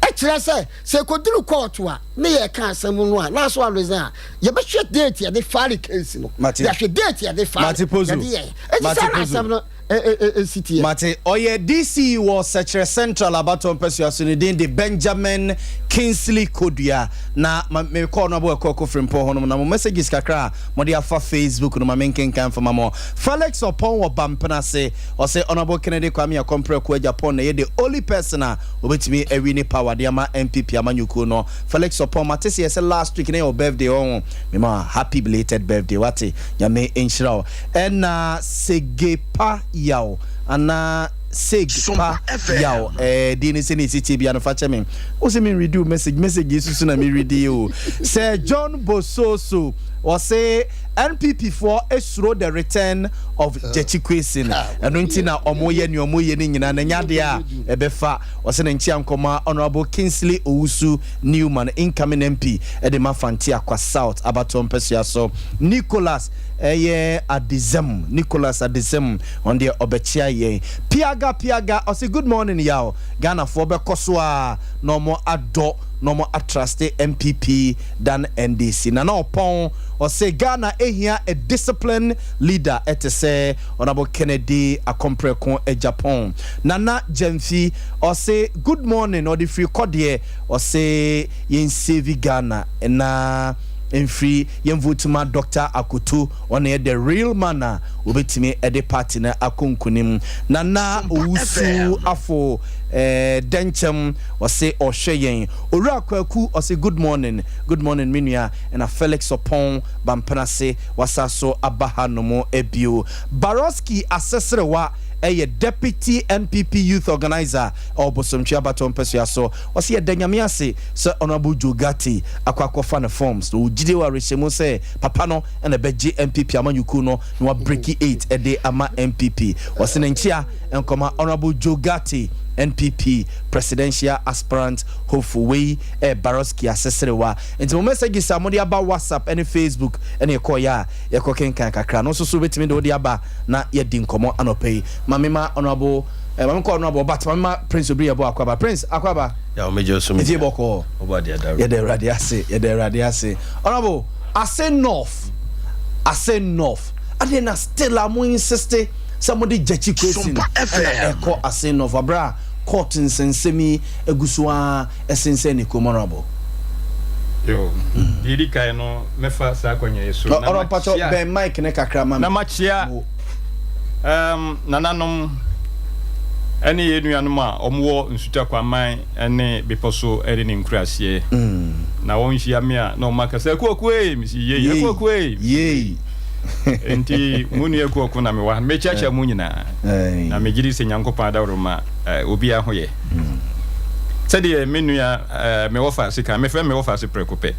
Ɛkyerɛ sɛ sɛ ɛkɔduru kɔɔto a ne yɛka asɛm no a na so aresign a yɛbɛhwɛ date yɛde file case no, yɛahwɛ date yɛde file yɛde yɛ ɛti sɛ na asɛm no ɛsi teɛ. Mate. Ɔyɛ DC wɔ Sɛkyerɛ Central abatoɔ mpasua so. Ne din de Benjamin Kingsley Kodua. Na ma mekɔɔ no abɔ ɛkɔ ɛkɔ Frimpong hɔnom na mo messages kakra a mode afa Facebook no ma menkenkan mfa ma mo. Felix Ɔpɔn wɔ Bampena ase. Ɔse Honourable Kennedy Kwame Akompreko Agyapong na ɛyɛ the only person a obetumi awi ne power de ama NPP amanyɔkuo no. Felix Ɔpɔn, mate sɛ yɛsɛ last week na yɛ wo birthday ɔho. Mema wo happy belated birthday wate. Nyame nhyira wo. Ɛna Segepa Yaw anaa Seg Pa Yaw eh, din no sɛnea ɛsi tie bia no fa kyɛ me. Wo se me nredi wo message, message yi susu na me redi yi o. Sir John Bososo ɔse NPP foɔ suro the return of Gyakye Quayson ɛno nti na ɔmo yɛ nea ɔmo yɛ no nyinaa na ɛnyɛ adeɛ a ɛbɛfa. Ɔse ne nkyea nkɔma Honourable Kingsley Owusu Newman incoming MP de ma Fante Akwa South abatoɔ mpɛsoa so. Nicholas ɛyɛ Adezem, Nicholas Adezem ɔno deɛ ɔbɛkyea yɛn. Piaga Piaga ɔse good morning Yaw, Ghanafoɔ bɛkɔ so ara na ɔmo adɔ na ɔmo atraste NPP than NDC. Nana Ɔpɔn ɔse Ghana ehia a disciplined leader ɛte sɛ Honourable Kennedy Akompreko Agyapong. Nana Gyamfi ɔse good morning ɔde firi kɔdeɛ ɔse yɛn save Ghana na mfiri yɛn vote ma Doctor Akoto ɔna yɛ the real man a obetumi ɛde party no akɔ nkunim. Nana Owusu Afo eh, Dɛnkyɛm ɔse ɔhwɛ yɛn. Owura Kwaku ɔse good morning, good morning me nua. Ɛna Felix Ɔpɔn Bampenase wasa so aba ha nom bio. Baroski Aseserewa ɛyɛ Deputy NPP Youth Organiser ɛwɔ Bosomtwe Abatoɔ Mpɛsoa so. Ɔse yɛda Nyame ase sɛ Honourable Joe Ghartey akɔ akɔfa ne forms na ɔgyidie wɔ awerɛhyɛmu sɛ papa no na ɛbɛgye NPP amanyɔkuo no na wabreki eight de ama NPP. Ɔse ne nkyea nkɔma Honourable Joe Ghartey, NPP Presidential Aspirant hopeful. Wei ɛyɛ Baroski Aseserewa. Nti mo messages a mode aba WhatsApp ne Facebook ne ɛkɔɔeɛ a yɛkɔ kenkan kakra no nso so wobɛtumi de wode aba na yɛadi nkɔmmɔ anɔpa yi. Ma me ma Honourable eh, ma me nkɔ Honourable but ma me ma Prince Obiri yɛbɔ Akwaaba. Prince, Akwaaba. Yeah, omegye osu mi. Efie bɔkɔɔ. Oba deɛ dawuro. Yɛda Awurade ase, yɛda Awurade ase. Honourable, Ase North. Assin North. Adɛn na still a mo insist sɛ mode Gyakye Quayson Sompa na FM. ɛkɔ Assin North aberɛ a court nsɛnsɛm yi agu so ara sensɛn ne kɔn mu Honourable? Yo, deɛ ɛdi kan no mɛfa saa akwannya yi so na Ɔrɔ mpakyɛw makyia bɛn mic no kakra ma na me. makyia Mo. um, nananom ne yɛn nuanom a wɔwɔ Nsuta-Kwaman ne bepɔ so ne ne nkuraaseɛ. Na wɔn hyia me a na wɔn aka sɛ Akuoku ee, mesi yei, Akuoku ee, mesi yei. Nti mo nua Akuoku na mewɔ ha. Mekyiakyia mo nyinaa. Na megye di sɛ Nyankopɔn adaworoma obiara ho yɛ. Sɛdeɛ me nua me wɔfa ase kan, mefrɛ me wɔfa ase prɛko pɛ.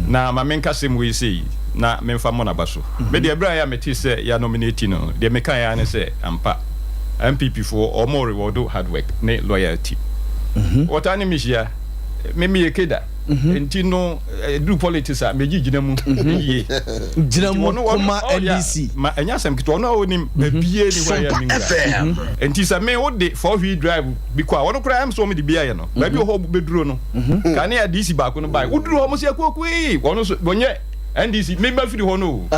Na ma menka asɛm wei sei na memfa mmɔ n'aba so. Me deɛ berɛ a ɛyɛ a metee sɛ yɛanominate no, deɛ mekaeɛ ara ne sɛ ampa NPP foɔ wɔn reward hard work ne loyalty. Wɔtaa ne me hyia, me meyɛ Keda. Nti no ɛduru politics a megye gyina mu yie. Gyina mu koma NDC. Ma ɛnyɛ asɛm ketewa, ɔno a ɔnim baabiara ni hɔ a ɛyɛ a menwura. Nti sɛ me wode 4 wheel drive bi kɔ a, ɔno koraa ɛm sɛ wɔn de bi ayɛ no. Baabi wɔ hɔ bɛduro no, kane a DC baako no bae, woduru hɔ mo sɛ akuokuo yi, ɔno nso wɔnyɛ NDC, me ba firi hɔ no o.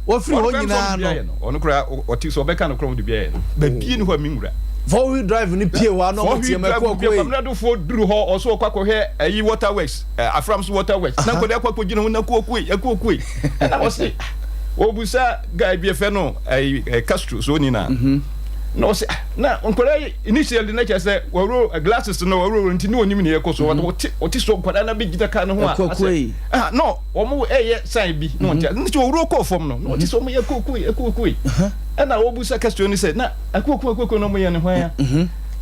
Wɔfiri hɔ nyinaa no. Ɔno koraa ɔte sɛ ɔbɛka no korɔ wɔn de bi ayɛ no. Baabi ni hɔ a menwura. 4 wheel drive no pie hɔ a na wɔn teɛ mu akuokuo yi. Kwamina Dofoɔ duru hɔ ɔso ɔkɔ akɔhwɛ ɛyi water works Afram so water works na nkɔde akɔ akɔgyina ho na akuokuo yi akuokuo yi ɛna ɔse ɔbusa guy bi ɛfɛ no ɛyi Castro so oni na na ɔse na nkɔda yi initially na kyerɛ sɛ wɔwuro glasses no wɔwuro nti ne onim ne ɛkɔ so ɔte ɔte so nkɔda na bɛgyina kaa no ho a asɛ ah no wɔn ɛyɛ sign bi na ɔte nti ɔwuro kɔɔ fam no na ɔte sɛ wɔn yɛ akuokuo yi akuokuo yi ɛna ɔbusa Castro no sɛ na akuokuo akuokuo na wɔn yɛ no hwan ya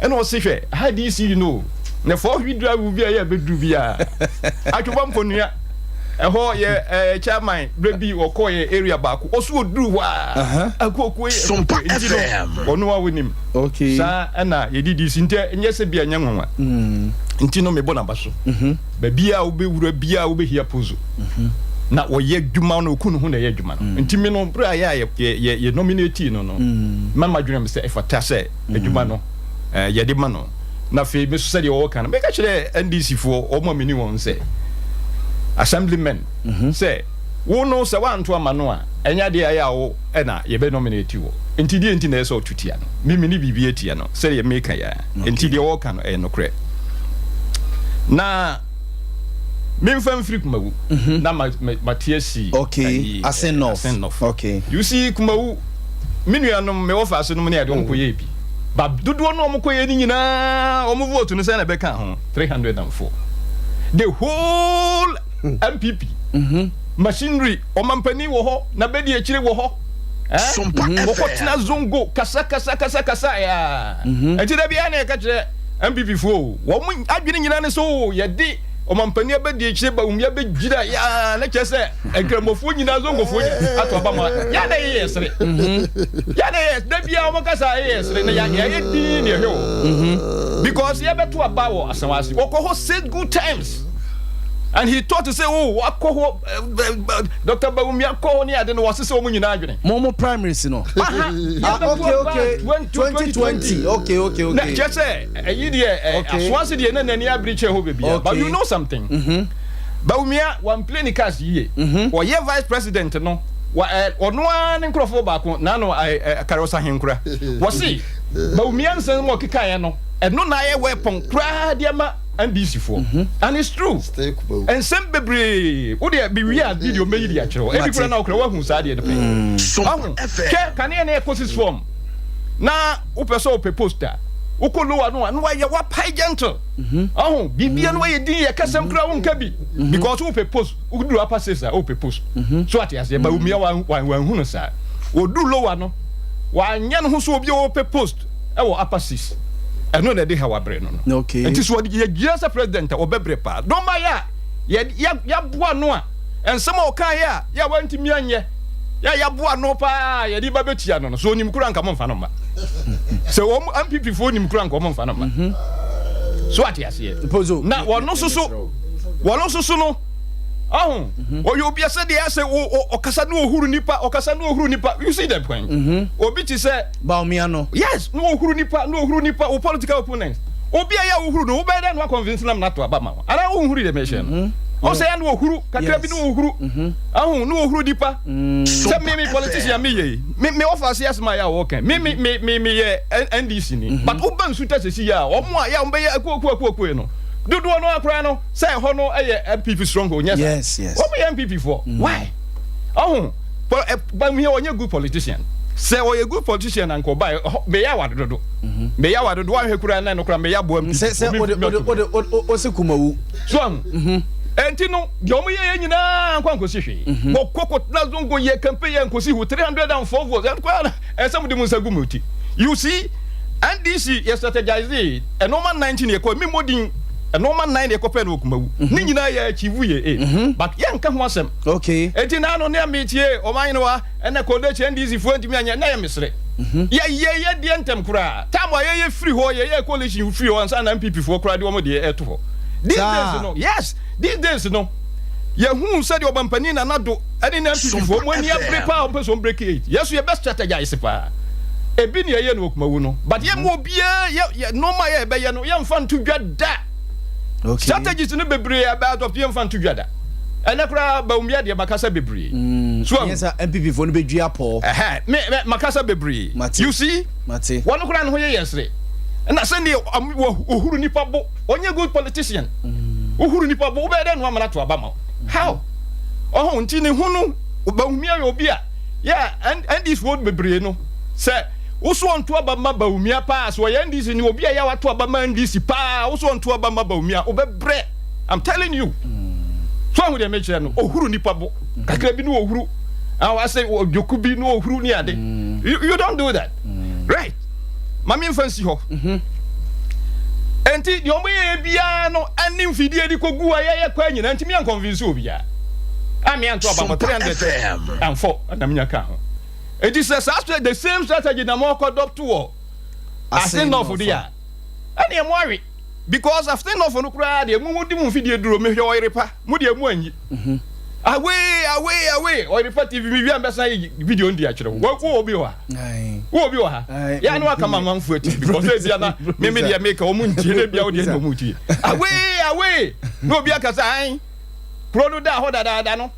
ɛna ɔse hwɛ ha DC no na 4 wheel drive bi a yɛ bɛduru bi a atwobɔ mponua ɛhɔ yɛ ɛɛ chairman berɛ bi wɔkɔɔ yɛ area baako ɔso ɔduru hɔ a akuokuo yi Sompa nti no FM. ɔno a wonim saa ɛna yɛde DC nti ɛnyɛ sɛ bi ɛnyɛ nwanwa nti no mebɔ n'aba so baabi a wobɛwura bi a wobɛhia pozo na wɔyɛ adwuma no ɔku ne ho na ɛyɛ adwuma no nti me no berɛ a yɛ a yɛ yɛ nominate no no mama dwene me sɛ ɛfata sɛ adwuma no yɛde ma no. Na afei me nso sɛdeɛ wɔka no meka kyerɛ NDC foɔ wɔn a meni wɔn sɛ assemblymen sɛ wo no sɛ woanto ama no a ɛnyɛ adeɛ a ɛyɛ a wo ɛna yɛbɛ nominate wɔ nti deɛ nti na ɛsɛ ɔto tia no me meni biribi atia no sɛdeɛ meka yɛ nti deɛ wɔka no ɛyɛ nokorɛ na memfa mfiri Kumawu na mate asi okay Assin North. Assin North. Okay. You see Kumawu me nuanom me wɔfa ase nom ne ade wɔn kɔyɛ bi ba dodoɔ no wɔn kɔyɛ no nyinaa wɔn vote no sɛ na ɛbɛka ho 304 the whole NPP machinery ɔmampanin wɔ hɔ na bɛdi akyire wɔ hɔ Sompa wɔkɔ tena FM. zongo kasa kasa kasa kasa yaa nti da biara na yɛka kyerɛ NPP foɔ o wɔn adwene nyinaa ne so o yɛde ɔmampanin abɛdi akyire ba wɔn yɛbɛgyina yaa na kyerɛ sɛ nkramofoɔ nyinaa zongofoɔ nyinaa ato aba ma yɛ na yɛyɛ sere yɛ na yɛ da biara wɔn kasa yɛyɛ sere na yɛ yɛ din na yɛhwɛ wɔ because yɛbɛto aba wɔ asawase wɔkɔ hɔ six good times and he thought to say oh wakɔ hɔ Dr. Bawumia kɔ hɔ ne ade no wɔsesɛ wɔn nyinaa adwene. Mo primaries no. Aha, Ah, okay, 2020. Okay. Na kyerɛ sɛ ɛyi deɛ ɛ asoase deɛ na n'ani abere kyerɛ hɔ baabi a but you know something. Bawumia wan play ne cards yie. Ɔyɛ vice president no wa ɛ ɔno ara ne nkurɔfoɔ baako n'ano ɛ ɛ Kari Ɔsahenkura wɔsi Bawumia nsɛm mu ɔkekaeɛ no ɛno na ayɛ weapon koraa de ama NDC foɔ and it's true. Nsɛm bebree wo deɛ bi wie a video mɛyi de akyerɛ wo ebi koraa na wokora woahu saa deɛ no pɛ. Sompa Wahu FM. hwɛ kanea na ɛkɔ six form na wopɛ sɛ wopɛ post a wokɔ lower no a na wayɛ wapae gentle ɔho biribia no wayɛ din yɛ kasɛm koraa wonka bi because wopɛ post woduru upper six a wopɛ post so ate aseɛ ba omia wanhu no saa wɔduru lower no wanyɛ no ho so obi a wɔpɛ post ɛwɔ upper six ɛno na ɛde ha wabrɛ no no nti so wɔde yɛgyina sɛ president a wɔbɛbrɛ paa dɔma yɛ a yɛaboa no a nsɛm a ɔkaeɛ a yɛ a wantumi anyɛ yɛ a yɛaboa no paa yɛde ba bɛtia no no so onim kora nka momfa no mma sɛ wɔn NPP foɔ nim kora nka wɔn mfa no mma so ate aseɛ na wɔn nso so wɔn nso so no ɔho ɔyɛ obi sɛ deɛ asɛ ɔkasa ne ɔhuru nipa ɔkasa ne ɔhuru nipa you see the point obi te sɛ Bawumia no. Yes, na ɔhuru nipa na ɔhuru nipa wo political opponent obi a yɛ a wohuru no wobɛyɛ dɛ na waconvince nam nato aba ma wo anaa wohuru deɛ mehyɛ no. Ɔsɛ ya na ohuru kakra bi na ohuru. Ahu na ohuru nipa. Sɛ me me politician me yɛ yi. Me me ɔfa ase asɛm a yɛ a wɔka. Me me me me me yɛ NDC ni. But woba nsuta sɛsi yɛ a wɔn a yɛ a wɔbɛyɛ akuo akuo akuo akuo no. Dodoɔ no akora no sɛ ɛhɔ no yɛ NPP stronghold nyɛ saa. Wɔn yɛ NPP foɔ. Why? Ɔho Bawumia ɔnyɛ good politician. Sɛ ɔyɛ good politician na nka ɔba ɛhɔ meyɛ awade dodo. Meyɛ awade dodo woanhwɛ kura na ɛno kora meyɛ aboa NPP. Sɛ sɛ ode ode ode ose kumawu. So ahu? Enti no, deɛ wɔn yɛeɛ nyinaa ankɔ ankɔsi hwee. Wɔkɔ kɔtena zongo yɛ campaign yɛ nkosi hwee. 304 votes. Ɛno koraa na ɛsɛ mode mo nsa gu mo ti. You see, NDC yɛ strategizee nnoɔma nnan nti na yɛkɔɛ. Me mmɔ din. Nnoɔma nnan na yɛkɔpɛɛ no wɔ Kumawu. Ne nyinaa yɛ achieve yɛ aim. But yɛnka ho asɛm. Enti naano ne a metie Ɔmanyenewa ɛna Kodechi NDC foɔ ntumi anyɛ na yɛ mesere. Yɛyɛ yɛ deɛ ntɛm koraa. Time a yɛyɛ firi hɔ, yɛyɛ coalition firi hɔ ansa na NPP foɔ koraa de wɔn deɛ ɛto hɔ. These days no, yes, these days no, yɛhuu sɛdeɛ Ɔbampanin Nana Addo ɛne ne NPP foɔ wɔn ani abere paa, wɔn pɛ sɛ wɔn break eight. Yɛn nso yɛbɛ strategize paa. Ebi na yɛyɛ no wɔ Kumawu no, but yɛn mu obiara yɛ yɛ nneɛma a yɛbɛyɛ no yɛnfa nto dwa da. Strategies no bebree a yɛbɛ adopt yɛnfa nto dwa da. Ɛnɛ koraa Bawumia deɛ makasa bebree. So ahu. Ɛnyɛ sɛ NPP foɔ no bɛdua pɔɔ. Ɛhɛ, me, me, makasa bebree. Mate. You see? Mate. Wɔn koraa ne ho yɛ yɛn sere. Ɛna sɛdeɛ wɔ, wɔhuru nipa bo. Ɔnyɛ good politician. Wohuru nipa bo, wobɛyɛ dɛ no amana to aba ma wo. How? Ɔho, nti ne ho no, Bawumia yɛ obi a, yɛ NDC foɔ bebree no, sɛ woso ɔnto aba ma Bawumia paa, sɛ ɔyɛ NDC ni, obi a yɛ wato aba ma NDC paa, woso ɔnto aba ma Bawumia, wobɛbrɛ. I'm telling you. So ahu deɛ mekyerɛ no, ohuru nipa bo. Kakra bi no ohuru. Awase odwoku bi no ohuru ni ade. You don't do that. Right. Ma me mfa nsi hɔ. Enti deɛ wɔn yɛyɛ biara no ɛne mfidie de kɔgu a yɛyɛ kɔ nyinaa ntumi ankɔnvinsi obiara. A me anto aba mɔ 304 ɛna menya ka ho. Enti sɛ saa the same strategy na mo akɔ adopt wɔ Asen North deɛ a, ɛneɛ mo awe. Because Asen North no koraa deɛ mo mo di mo mfidie duro mehwɛ ɔyere pa mo deɛ mo anyi. Away away away ɔyere pa TV mi wia mbɛsan yi video ndi akyerɛ wo. Wo obi wɔ ha. Wo obi wɔ ha. Ya no aka ma manfo ati because ebia na me me deɛ meka wɔn ntie na ebia wo deɛ na wɔn tie. Away away na obi aka sɛ an kuro no da hɔ dadaada no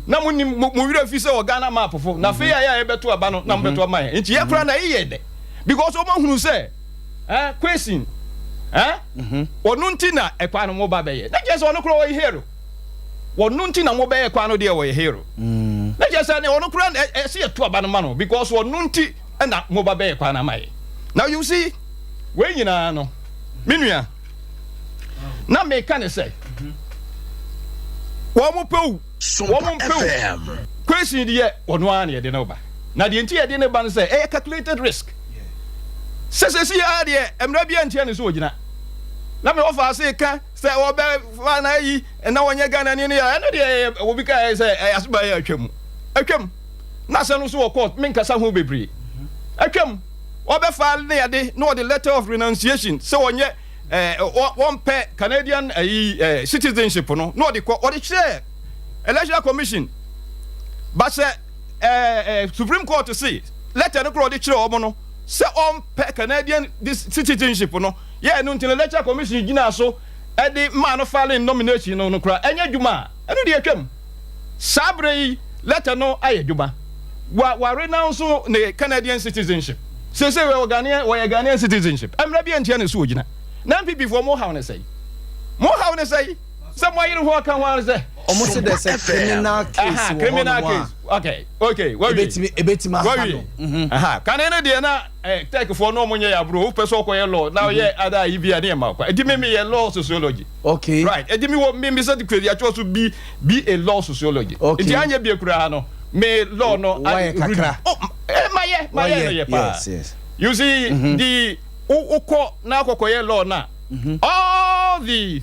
na mo nim mo werɛ fi sɛ wɔ Ghana map fo na afei a yɛ a yɛbɛto aba no na mo bɛto ama yɛn nti yɛ koraa na yɛyɛ dɛ because wɔn ahunu sɛ eh question eh ɔno nti na ɛkwan no mo ba bɛyɛ na kyerɛ sɛ ɔno koraa ɔyɛ hero. Wɔno nti na mobɛyɛ kwan no deɛ wɔyɛ hero. Na kyerɛ sɛ ne ɔno koraa na ɛsɛ yɛto aba no ma no because ɔno nti na moba bɛyɛ kwan no ama yɛ. Now you see wei nyinaa no me nua na meka ne sɛ wɔn pɛ o wɔn mpɛ o question deɛ ɔno ara na yɛde no ba na deɛ nti yɛde no ba no sɛ ɛyɛ calculated risk sɛ sɛsi ara deɛ mmerɛ bi antia ne so ɔgyina na me wɔfa ase ka Sɛ wɔbɛ fa na ayi na wɔnyɛ Ghana ni no yɛ ɛno deɛ ɛyɛ obi ka ɛyɛ sɛ ɛyɛ asoma yɛ atwam atwam na asɛm no so wɔ court me nkasa ho bebree atwam wɔbɛ fa ne yɛde na wɔde letter of renunciation sɛ wɔnyɛ ɛɛ wɔmpɛ Canadian ɛyi ɛɛ citizenship no na wɔde kɔ wɔde kyerɛ electoral commission ba sɛ ɛɛ ɛɛ Supreme Court se letter no korɔ wɔde kyerɛ wɔn no sɛ ɔmpɛ Canadian citizenship no. Yɛ ɛno nti no Electoral Commission gyinaa so de maa no filing nomination no no koraa ɛnyɛ adwuma a, ɛno deɛ atwam. Saa berɛ yi letter no ayɛ adwuma. Wa wa renounce ne Canadian citizenship. Seesei wɔyɛ Ghanaian wɔyɛ Ghanaian citizenship. Mmara biara ntia ne so ogyina. Na NPP foɔ mo haw ne sɛn? Mo haw ne sɛn? Sɛ mo ayere ho aka ho ara sɛ. Wɔn se there's a criminal case wɔ hɔ criminal nom a. case. Okay, okay, wawie. Ebetumi ebetumi aha no. Wawie. Aha, kane no deɛ na. Eh, tech foɔ no ɔmo nyɛ yɛ aburo wopɛ sɛ ɔkɔyɛ law na ɔyɛ ada ayi bi a ne yɛ ma kwa eti me me yɛ law sociology. Okay. Right eti mi wɔ mi mi certificate yɛatwerɛ so bi bi a law sociology. Okay. Nti anyɛ bie koraa no me law no. Wayɛ kakra. Oh eh ma yɛ ma yɛ no yɛ paa. Yes yes. You see mm -hmm. the wokɔ na akɔkɔyɛ law na mm -hmm. all the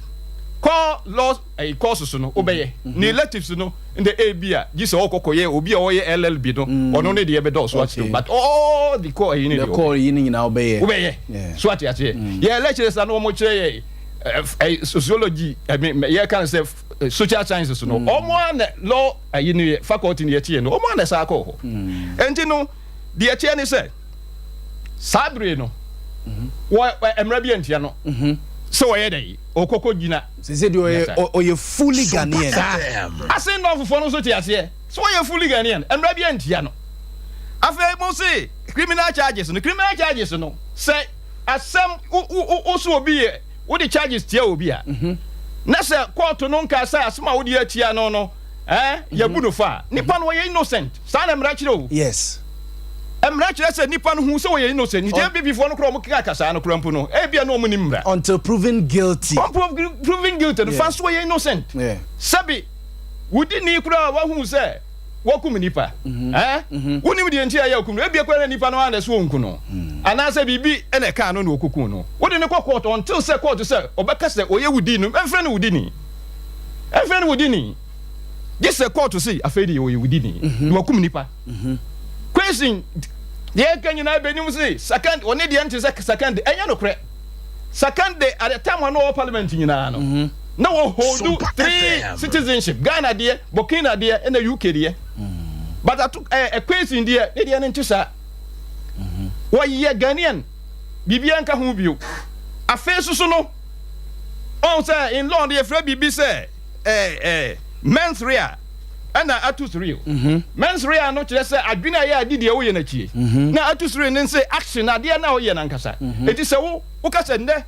core law ɛyi courses no wobɛyɛ ne electives no ndɛ ebi a gye sɛ ɔkɔ kɔyɛ obi a ɔyɛ LLB no ɔno ne deɛ bɛdɔɔso akyerɛ but all the core ɛyi ne deɛ core yi ne nyinaa wobɛyɛ wobɛyɛ so ate aseɛ yɛ lecturers na wɔn kyerɛ yɛ ɛyi sociology ɛmi yɛ kan sɛ social sciences no wɔn a na law ɛyi ne yɛ faculty ne yɛ kyeɛ no wɔn a na ɛsa akɔ hɔ ɛnti no deɛ kyerɛ ne sɛ saa bere no wɔ mmerɛ bi antia no sɛ wɔyɛ dɛ yi. Ɔkɔkɔ gyina. Sese deɛ ɔyɛ ɔyɛ fully Ghanaian. Saa. Asen North foɔ no nso te aseɛ sɛ ɔyɛ fully Ghanaian. Mmara bi antia no. Afei mo se criminal charges no, criminal charges no sɛ asɛm wo wo wo so obi yɛ wode charges tia obi a na sɛ kɔɔto no nka sɛ asɛm a wode atia no no eh, yɛbu no fa a, nipa no ɔyɛ innocent. Saa na mmara kyerɛ o. Mmara kyerɛ sɛ nipa no hu sɛ ɔyɛ innocent. Nti NPP foɔ no koraa wɔn keka saa no koraa mpo no, ebia na wɔn nim mmara. Until proven guilty. Until proven guilty no, fa so ɔyɛ innocent. Sɛbi, wodi ni koraa wahu sɛ wakum nipa. Eh? Wonim deɛ nti a ɛyɛ okum no. Ebia koraa na nipa no ara na ɛsɛ onku no. Anaasɛ biribi na ɛkaa no na ɔkɔkum no. Wode no kɔ court until sɛ court sɛ ɔbɛka sɛ ɔyɛ wudi no, ɛmfrɛ no wudini. Ɛmfrɛ no wudini. Gye sɛ kɔɔto se afei deɛ ɔyɛ wudini na wakum nipa. Question deɛ ɛka nyinaa bɛnim se Sakande ɔne deɛ nte sɛ Sakande ɛnyɛ nokorɛ. Sakande at the time a na ɔwɔ parliament nyinaa no na wɔ hold 3 citizenship, Ghana deɛ, Burkina deɛ ɛna UK deɛ. But ato ɛɛ Question deɛ ne deɛ no nte saa. Wɔyɛ Ghanaian biribiara nka ho bio. Afei soso no ɔn sɛ in law no yɛfrɛ biribi sɛ ɛɛ mens rea ɛna atus real. Mens rea no kyerɛ sɛ adwene a ɛyɛ ade deɛ woyɛ no akyie. Na atus real no nse action adeɛ no a woyɛ no ankasa. Enti sɛ wo woka sɛ nnɛ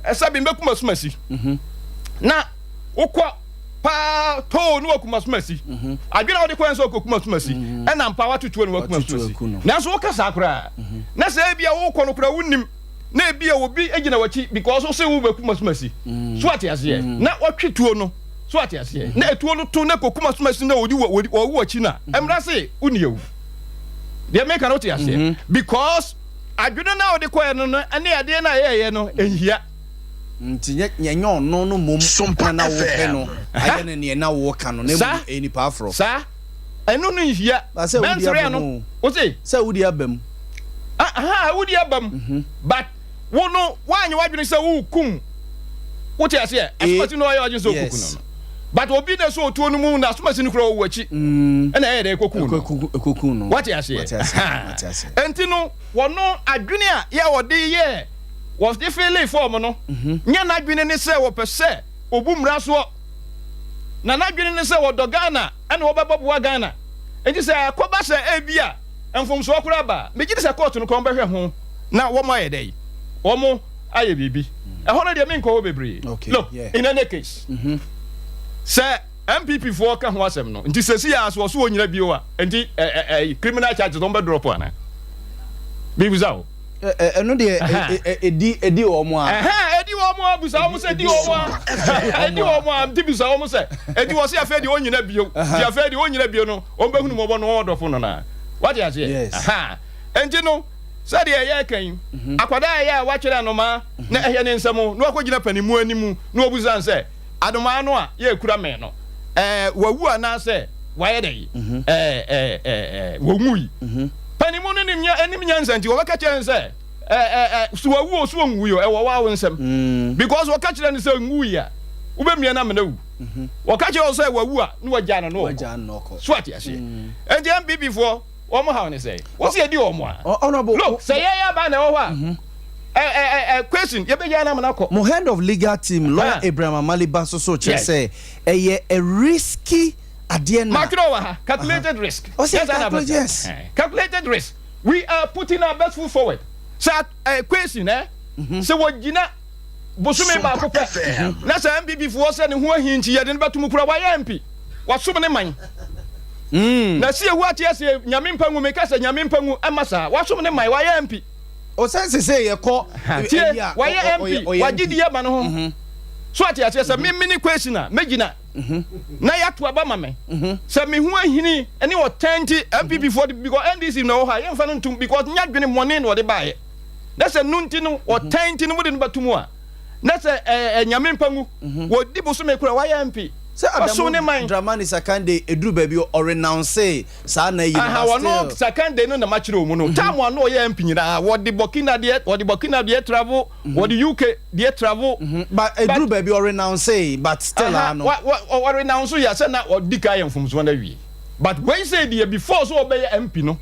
ɛsɛ bi mbɛkum asumasi na wokɔ paa too ne wakum asumasi adwene a wode kɔɛ sɛ wokɔkum asumasi ɛna mpa watotoɔ ne wakum asumasi nanso woka saa koraa na sɛ ebia wokɔ no koraa wonnim na ebia obi gyina w'akyi because wose wobɛkum asumasi so ate aseɛ na wɔtwe tuo no so ate aseɛ na etuo no to na kɔkum asumasi na ɔdi ɔwu w'akyi no a mmara se wonni awu deɛ meka no wote aseɛ because adwene no a wode kɔɛ no no ne adeɛ no a ɛyɛyɛ no ɛnhia. Nti nyɛ ɔno no mmom na na wopɛ no ayɛ no neɛ na woka no na mmom ɛyɛ nipa aforɔ. Saa ɛno no nhia. Ba sɛ wodi aba mu o. Wose? Sɛ wodi aba mu. Aha wodi aba mu but wo no woanyɛ w'adwene sɛ worekum wote aseɛ asomasi no ɔyɛ w'adwene sɛ wokuku no no but obi na ɛsɛ otuo no mu na asomasi no kura ɔwɔ akyi ɛna ɛyɛ dɛ ɛkɔku no wate aseɛ ɛnti no wɔno adwene a yɛ wɔde yɛ wɔde fele fɔɔm no nyɛ n'adwene ne sɛ wɔpɛ sɛ obu mmara soɔ na n'adwene ne sɛ wɔdɔ Ghana ɛna wɔbɛbɔ boa Ghana nti sɛ ɛkɔba sɛ ebi a mfomsoɔ koraa ba a megye di sɛ kɔɔto no koraa wɔbɛhwɛ ho na wɔn ayɛ dɛ wɔn ayɛ biribi ɛhɔ no deɛ menkɔ hɔ bebree. Look, in any case sɛ NPP foɔ ka ho asɛm no nti sɛsi a so ɔso ɔnyina bio a nti ɛ criminal charges wɔn bɛ drop ana bibisa o. Ɛno deɛ ɛdi ɛdi wɔn a. Ɛdi wɔn a bisa wɔn sɛ ɛdi wɔn a ɛdi wɔn a nti bisa wɔn sɛ ɛdi wɔ se afei deɛ ɔnyina bio nti afei deɛ ɔnyina bio no wɔn bɛhunu mɔbɔ no wɔn dɔfo no na wate aseɛ nti no sɛdeɛ ɛyɛ kan yi akwadaa ɛyɛ a wakyerɛ anomaa na ɛhwɛ ne nsam na wakɔgyina panimu anim na wɔbusa sɛ anomaa no a yɛkura mɛ no ɛɛ wawu anaasɛ wayɛ dɛ ɛɛ ɛɛ ɛɛ wɔnwui panimu no nim anim nyansa nti wɔbɛka kyerɛ no sɛ ɛɛ ɛɛ so wawu o so wɔnwui o ɛwɔ waa wo nsɛm because wɔka kyerɛ no sɛ nwui a wobɛmia no amena wu wɔka kyerɛ wo sɛ wawu a na wagya no na ɔkɔ so ate aseɛ nti NPP foɔ wɔn haw ne sɛ wɔsi edi wɔn a look sɛ yɛyɛ aba na ɛwɔ hɔ a ɛ ɛ ɛ question yɛbɛgya no amena kɔ. Mo head of legal team lawyer Abraham Amaliba nso so kyerɛ sɛ ɛyɛ a risky adeɛ na. Matwerɛ wɔ ha calculated risk. Ɔsɛ calculated yes. Calculated risk we are putting our best foot forward sɛ ɛ question ɛ sɛ wɔgyina bosome baako pɛ na sɛ NPP foɔ sɛ ne ho ahi nti yɛde no bɛto mu kura wayɛ MP wasom ne man na si ewu ate ase nyame mpa ngu meka sɛ nyame mpa ngu ɛma saa wasom ne man wayɛ MP. Ɔsɛ sese yɛkɔ tie wayɛ MP wagye di ama ne ho so ate aseɛ sɛ me mene question a mɛgyina na yɛato aba ma me sɛ me ho ahini ne ɔtɛn nti NPP foɔ de because NDC na ɛwɔ hɔ a yɛmfa no ntom because nya dwene mmɔne na ɔde baeɛ na sɛ no nti no ɔtɛn nti no mode no bɛto mu a na sɛ ɛɛ nyame mpa ngu wɔdi bosome kora wayɛ MP sɛ wasom ne Adamu man. Dramani Sakande eduru baabi ɔrenounce saa na yi no Aha but wɔno still. Sakande no na makyerɛ wɔn no time a na ɔyɛ MP nyinaa wɔde Burkina deɛ wɔde Burkina deɛ travel wɔde UK deɛ travel But eduru but baabi ɔrenounce but still aha a no. wa wa ɔrenounce yɛ sɛ na ɔdi kan ayɛ mfomsoɔ no awie but wei sɛ deɛ before so ɔbɛyɛ MP no.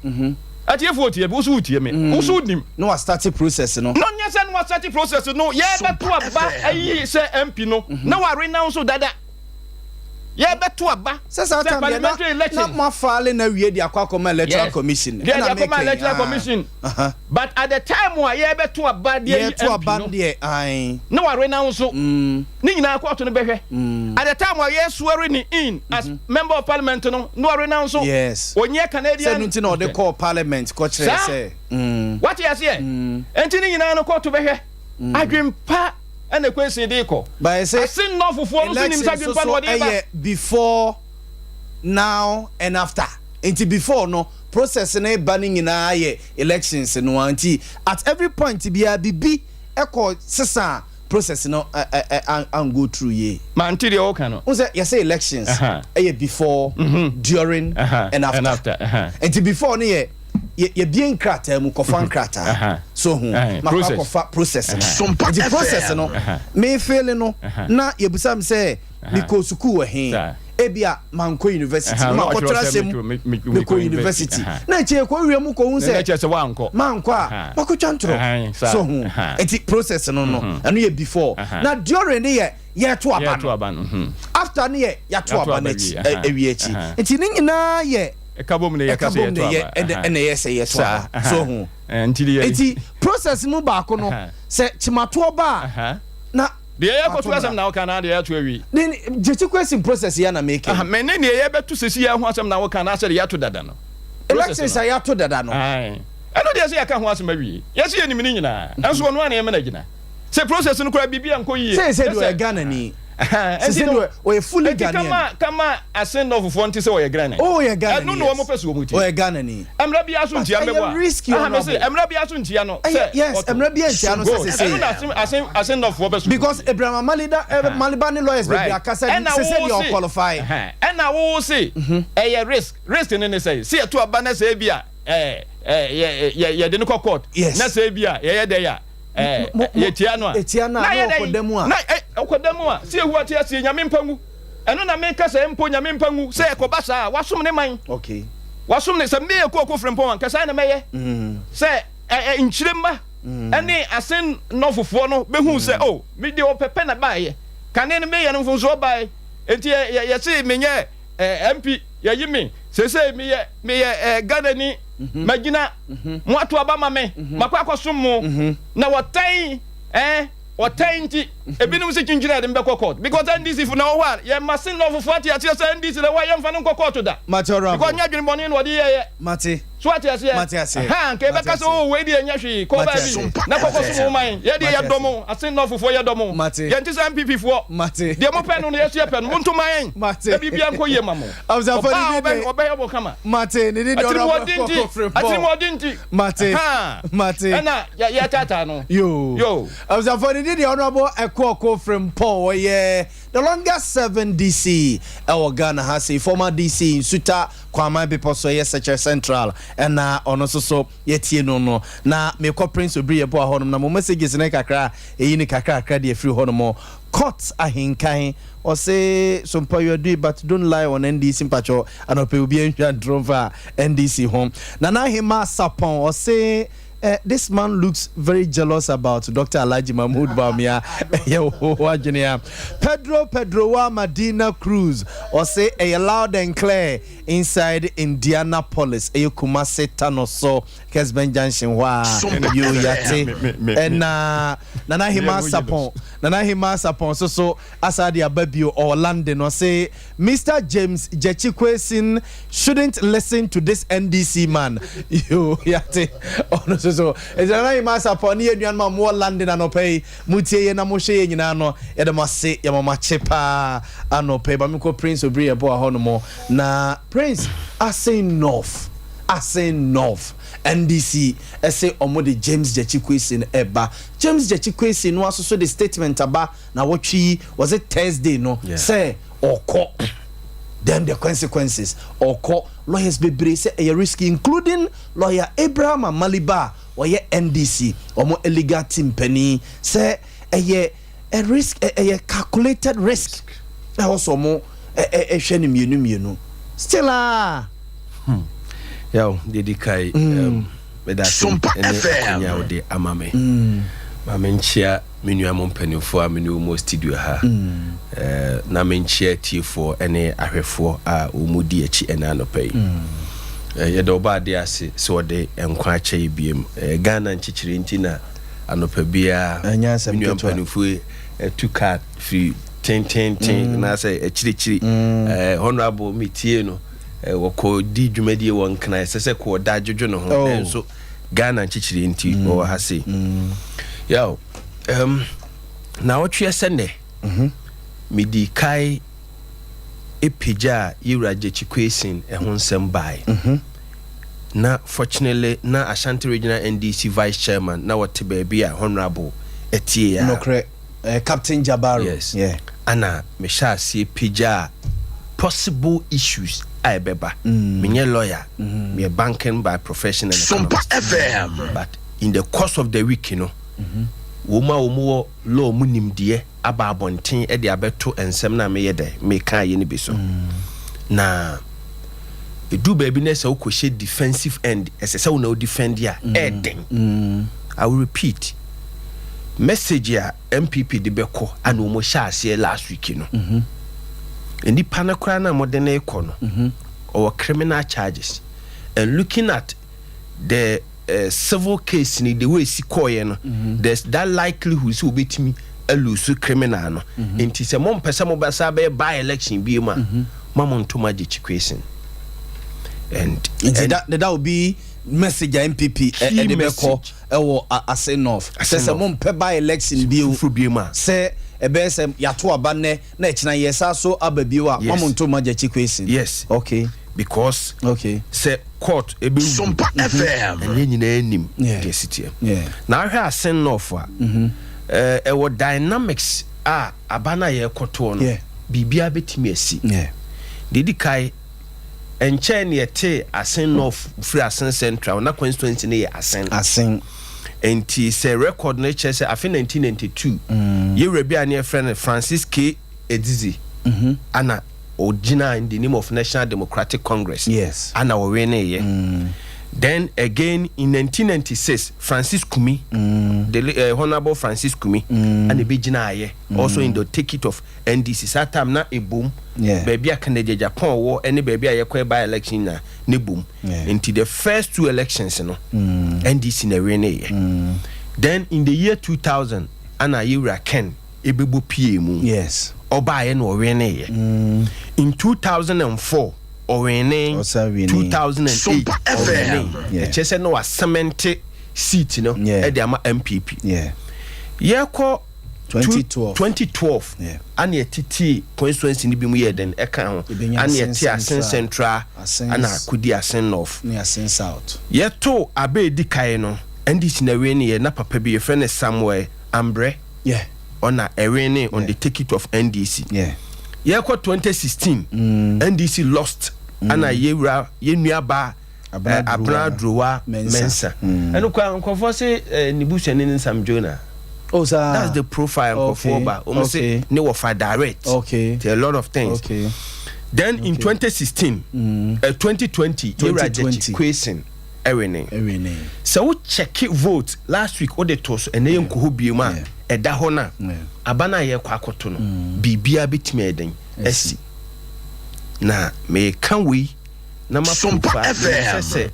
Atiefoɔ tie me, wo nso wotie me, wo nso wonim. Na wa start process no. No nyɛ sɛ na wa start process no, yɛbɛto aba ayi sɛ MP no, na wa renounce dada. Yɛbɛto aba Sɛ saa sɛ time deɛ na parliamentary na election. mo afaale no awie de akɔ akɔma electoral Yes, commission. deɛ de Ɛna akɔma meka yi, electoral ah, commission. aha. But at the time a yɛbɛto aba de ayi Yɛto MP aba no, no deɛ, ae. na wa renounce. Ne nyinaa kɔɔto no bɛhwɛ. At the time a yɛ swearing ne in as member of parliament no, na wa renounce. Yes. Ɔnyɛ Canadian. Sɛ ɛno nti na ɔde kɔɔ parliament kɔkyerɛɛ Saa. sɛ, mm. Wate aseɛ? Enti ne nyinaa no kɔɔto bɛhwɛ. Adwempa ɛna Kwesi de kɔ. But ɛsɛ Ase nnɔfofoɔ no nso nim sɛ election adwempa na nso so ɔde ba. ɛyɛ before, now and after. Nti before no, process no ba no nyinaa yɛ elections no ara. Nti at every point biara bibi ɛkɔ sesa a, process no an go through yie. Mante deɛ woka no. Wohu sɛ yɛsɛ elections ɛyɛ before, during and after. And after. Nti before no yɛ yɛbie nkrataa mu kɔfa nkrataa. So hu, makɔ akɔfa process no. Nti process no, me fele no na yɛbusa me sɛ mekɔ sukuu wɔ he. Ebia mankɔ university, na makɔtra sɛ mu mekɔ university. Na nkyɛ yɛkɔ wie mu kɔhu sɛ mankɔ a, makɔtwa ntorɔ. So hu, nti process no no, ɛno yɛ before. Na during ne yɛ yɛto aba no. After ne yɛ yɛato aba no akyi, awie akyi. Nti ne nyinaa yɛ ɛka bom ne yɛka sɛ yɛto aba. Ɛna ɛyɛ sɛ yɛto aba. So hu. Nti process mu baako no, sɛ kyematoɔ ba a, na Deɛ yɛkɔto asɛm na woka na deɛ yɛato awie. Ne Gyekye Kwesi process yɛ na meka. Me ne deɛ yɛbɛto sisi yɛ ho asɛm na woka na asɛ deɛ yɛato dada no. Elections a yɛato dada no. Ɛno deɛ sɛ yɛka ho asɛm awie. Yɛsɛ yɛnim ne nyinaa. Ɛnso ɔno a na yɛma no agyina. Sɛ process no koraa biribi ankɔ yie. Sɛ sɛ deɛ ɔyɛ Ghana ni. Sɛ sɛ deɛ ɔyɛ fully Ghanaian. Kama kama asen dɔfofoɔ nte sɛ ɔyɛ Ghana. Oh ɔyɛ Ghana ni. Ɛno na wɔn pɛ sɛ wɔn ti. Ɔyɛ Ghana ni. Mmara biara so ntia mbɛbɔ a. Ɛyɛ risky honourable. Mmara biara so ntia no sɛ. Yes, mmara biara ntia no sɛ sese. Ɛno na asen asen asen dɔfoɔ pɛ so. Because Abraham Amalida Maliba ne lawyers bebree akasa sese deɛ ɔqualify. Ɛna wo se ɛyɛ risk. Risk ne ne sɛ sɛ yɛto aba na sɛ ebi a ɛɛ ɛɛ yɛ yɛde no kɔ court. Yes. Na sɛ ebi a yɛyɛ dɛ a. Yɛtia no a. Etia no a na ɔkɔ mu a. Na ɔkɔ mu a sɛ ehu ate aseɛ Nyame mpa ngu. Ɛno na meka sɛ mpo Nyame mpa ngu sɛ ɛkɔba saa a wasom ne man. Okay. Wasom ne sɛ meyɛ kɔɔko frempɔn a nka saa na mɛyɛ. Sɛ ɛ nkyire mma ɛne asen nɔfofoɔ no bɛhu sɛ o me deɛ ɔpɛpɛ na baeɛ. Kane no meyɛ no mfomsoɔ baeɛ. Enti yɛ yɛse menyɛ MP yɛyi me. Seesei meyɛ meyɛ Ghanani magyina mo ato aba ma me makɔ akɔsom mo na wɔtan eh wɔtan nti ebinom si kyinkyini a yɛde mbɛkɔ court because NDC fo na wɔwɔ a yɛ ma se nɔfofoɔ ate aseɛ sɛ NDC na ɛwɔ a yɛmfa no nkɔ court da Mate honorable. because nyɛ adwene bɔne na wɔde yɛyɛ. Mate. So ate aseɛ? Mate aseɛ. Ha nka yɛbɛka sɛ oh wei deɛ nyɛ hwee kɔ Mate baabi aseɛ. na kɔkɔ Mate som wo man yɛ deɛ Mate yɛdɔ mo ase nɔfofoɔ yɛdɔ mo. Mate. Yɛnte sɛ NPP foɔ. Mate. Deɛ mopɛ no no yɛso yɛpɛ no monto ma yɛn. Mate. Na biribiara nkɔ yie ma mo. Abusuafo Ɔbaa ne ɔbɛ din de ɔbɛyɛ mo kama. Mate ne din de honorable Atirimuɔden nti Koko Frimpong. atirimuɔden nti. Mate. Ha. Mate. Ɛna yɛ yɛtaataa no. Yoo. Yo. Abusuafo ne din de honorable Ɛkoɔko Frimpong ɔyɛ the longest serving DC ɛwɔ Ghana ha sei, former DC Nsuta Kwaman Bepɔ so ɛyɛ Sekyere Central ɛna ɔno nso so yɛtie no no. Na mekɔ Prince Obiri Yeboah hɔnom na mo messages no kakra ɛyi no kakra kakra de afiri hɔnom. Court Ahenkan ɔse Sompa you are doing but don't lie on NDC mpakyɛw anɔpɛ obi anhwa ntoro mfa NDC ho. Nana Ahema Sapon ɔse eh, this man looks very jealous about Dr. Alhaji Mahmood Bawumia ɛyɛ wo adwene a. Pedro Pedrowa Madina Cruz ɔse ɛyɛ loud and clear inside Indianapolis ɛyɛ Kumasi Tano so Kesben Junction hɔ a yo yate ɛna Nana Ahema Sapon Nana Ahema Sapon nso so asa de aba bio ɔwɔ London ɔse Mister James Gyakye Quayson shouldn't listen to this NDC man yo yate ɔno nso so nti Nana Ahema Sapon ne yɛn nuanom a mowɔ London anɔpa yi motie yɛn na mohwɛ yɛn nyinaa no yɛda mo ase yɛma mo akye paa anɔpa yi ma menkɔ Prince Obiri Yeboah hɔ nom na Prince Asen North Asen North NDC ɛse ɔmo de James Gyakye Quayson ɛba James Gyakye Quayson no asoso de statement aba nawɔtwe yi wɔse Thursday no sɛ ɔkɔ then the consequences ɔkɔ lawyers bebree sɛ ɛyɛ risky including lawyer Abraham Amaliba a ɔyɛ NDC ɔmo legal team panin sɛ ɛyɛ a risk ɛyɛ calculated risk ɛwɔ sɛ ɔmo ɛhwɛ no mmienu mmienu still aa. Hmm. Yaw, deɛ di kae, meda ase Sompa ne FM. akwanya a wode ama me. Ma menkyea me nua mo mpanimfoɔ a me ne wɔn wɔ studio ha. Eh, na menkyea atiefoɔ ne ahwɛfoɔ a wɔn di akyi ɛna anɔpa yi. Eh, yɛda ɔba adeɛ ase sɛ ɔde nkwa akyɛ yɛ biem. Eh, Ghana nkyekyere nti na anɔpa biara Ɛnyɛ asɛm me nua ketewa. mpanimfoɔ yi tu kaa firi tententen anaasɛ akyirikyiri. Eh, Honorable metie no. Wɔkɔ di dwumadie wɔ Nkran, ɛsɛ sɛ kɔ ɔda dwodwo ne ho, Oh. nanso Ghana nkyekyereɛ nti wɔwɔ ha sei. Yaw, um, naawɔtweɛ sɛ nnɛ, medi kae pagyaa Yewura Gyekye Quayson ɛho nsɛm bae. Na fortunately, na Ashanti Regional NDC Vice Chairman na ɔte baabi a Honourable ɛtie a. Nokorɛ. Captain Jabaro. Yes. Yeah. Ana mehyɛ aseɛ pagyaa possible issues a ɛbɛba. Menyɛ lawyer, meyɛ banking by profession and Sompa economist. FM. But in the course of the week no, wɔn a wɔn wɔ law mu nimdeɛ aba abɔnten de abɛto nsɛm no a meyɛ dɛ mekaeɛ no bi so. Na ɛduru baabi na sɛ wokɔhyɛ defensive end, ɛsɛ sɛ wo na wo defend a, ɛɛden. I will repeat, message a NPP de bɛkɔ ana wɔn hyɛ aseɛ last week no, nipa no koraa na wɔde no rekɔ no, ɔwɔ criminal charges, and looking at the civil case ni, the way esi kɔɔyɛ no, there's that likelihood sɛ obetumi alose criminal no. Nti sɛ mo mpɛ sɛ mo bɛsa bɛyɛ by election bi mu a, ma mo ntoma Gyekye Quayson and Nti and that will be message a NPP Key ɛde bɛkɔ message. ɛwɔ Assin North. Sɛ Assin sɛ North. mo mpɛ by election bio foforɔ bi mu a, sɛ ɛbɛyɛ sɛ yɛato aba nnɛ na ɛkyena yɛsa so aba bio a, Yes. ma mo ntoma Gyakye Quayson. Yes. Because sɛ court ebe Sompa FM. ɛnyɛ nyinaa nim deɛ si teɛ. Na ahwɛ Assin North a, ɛwɔ dynamics a aba no a yɛrekɔtoɔ no, biribiara bɛtumi asi. Deɛ di kae, nkyɛn ne yɛte Assin North firi Assin Central na constituency no yɛ Assin. Assin. Nti sɛ record no kyerɛ sɛ afe 1992, yɛwura bi a ne yɛfrɛ no Francis K Edzizi ana ɔgyina in the name of National Democratic Congress ana ɔweneyɛ. Then again in 1996, Francis Kumi, the Honourable Francis Kumi, ana ebɛgyina ayɛ also in the ticket of NDC. Saa time na ebom baabi a Kennedy Agyapong wɔ ɛne baabi a yɛkɔ by election na ne bom. Nti the first two elections no, NDC na ɛweneyɛ. Then in the year 2000, ana yɛwura Ken ebɛbɔ pie mu. Ɔbaayɛ na ɔweneyɛ. In 2004 ɔwene. Ɔsan wene. 2008 Sompa FM. ɔwene. Ɛkyerɛ sɛ na wacement seat no ɛde ama NPP. Yɛkɔ 2012. 2012, ana yɛtete constituency no bi mu yɛ den ɛka ho, Yɛbɛnya ana Assin yɛte Assin Central, Central, Assin ana akɔdi Assin North. Ne Assin South. Yɛto aba edi kae no, NDC na ɛwene yɛ, na papa bi yɛfrɛ no Samuel Ambrɛ ɔna ɛwene on the ticket of NDC. Yɛkɔ 2016, NDC lost, ana yɛwura yɛnua Abena Abena Durowa Durowa Mensah. Mensah. Ɛno kora nkɔfoɔ se ne busuani ne Nsam Jonah. Oh, sir. That's the profile nkɔfoɔ ba wɔn se ne wɔfa direct to a lot of things. Then in 2016, 2020, yɛwura 2020. Gyakye Quayson ɛwene. Ɛwene. Sɛ wo check vote last week, wode to so ɛnɛ yɛ nkɔ hɔ bio mu a ɛda hɔ no a, aba no a yɛkɔ akɔto no, biribiara bɛtumi ayɛ den asi. Na meka wei na ma Sompa profile FM. sɛ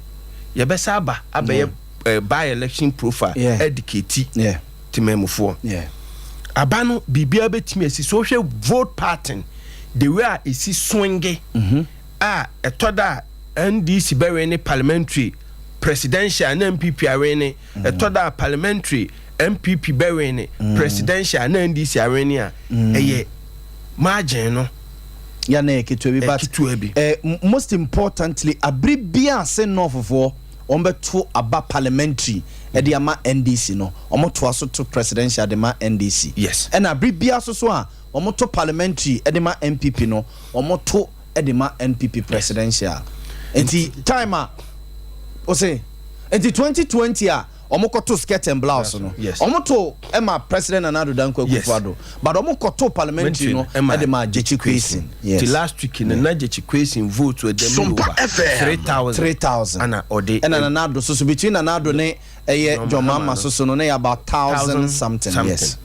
yɛbɛsa aba abɛyɛ by election profile educate temamufoɔ. Aba no, biribiara bɛtumi asi. So wohwɛ vote pattern, the way a ɛsi swing a, ɛtɔ da a NDC bɛwin ne parliamentary, presidential na NPP awin ne. Ɛtɔ da a parliamentary NPP bɛwin ne, presidential na NDC awin ne a, ɛyɛ margin no Ya na yɛ ketewa bi, but ketewa bi. Most importantly, abere bia Assin Northfoɔ wɔn bɛto aba parliamentary ɛde ama NDC no, wɔn toa so to presidential de ma NDC. Ɛna abere bia so so a wɔn to parliamentary ɛde ma NPP no, wɔn to ɛde ma NPP presidential. Nti time a ɔsɛ nti 2020 a Ɔmo kɔto skirt and blouse no. Ɔmo to ɛma President Nana Addo Dankwa Akufo-Addo. But ɔmo kɔto parliamentary no ɛde ma Gyekye Quayson. Yes. Ti last week no na Gyekye Quayson vote wɔ dɛm mu over 3,000. 3,000. Ana ɔde. Ɛna Nana Addo so so between Nana Addo ne ɛyɛ John Mahama so so no na yɛ about 1,000 something. Yes.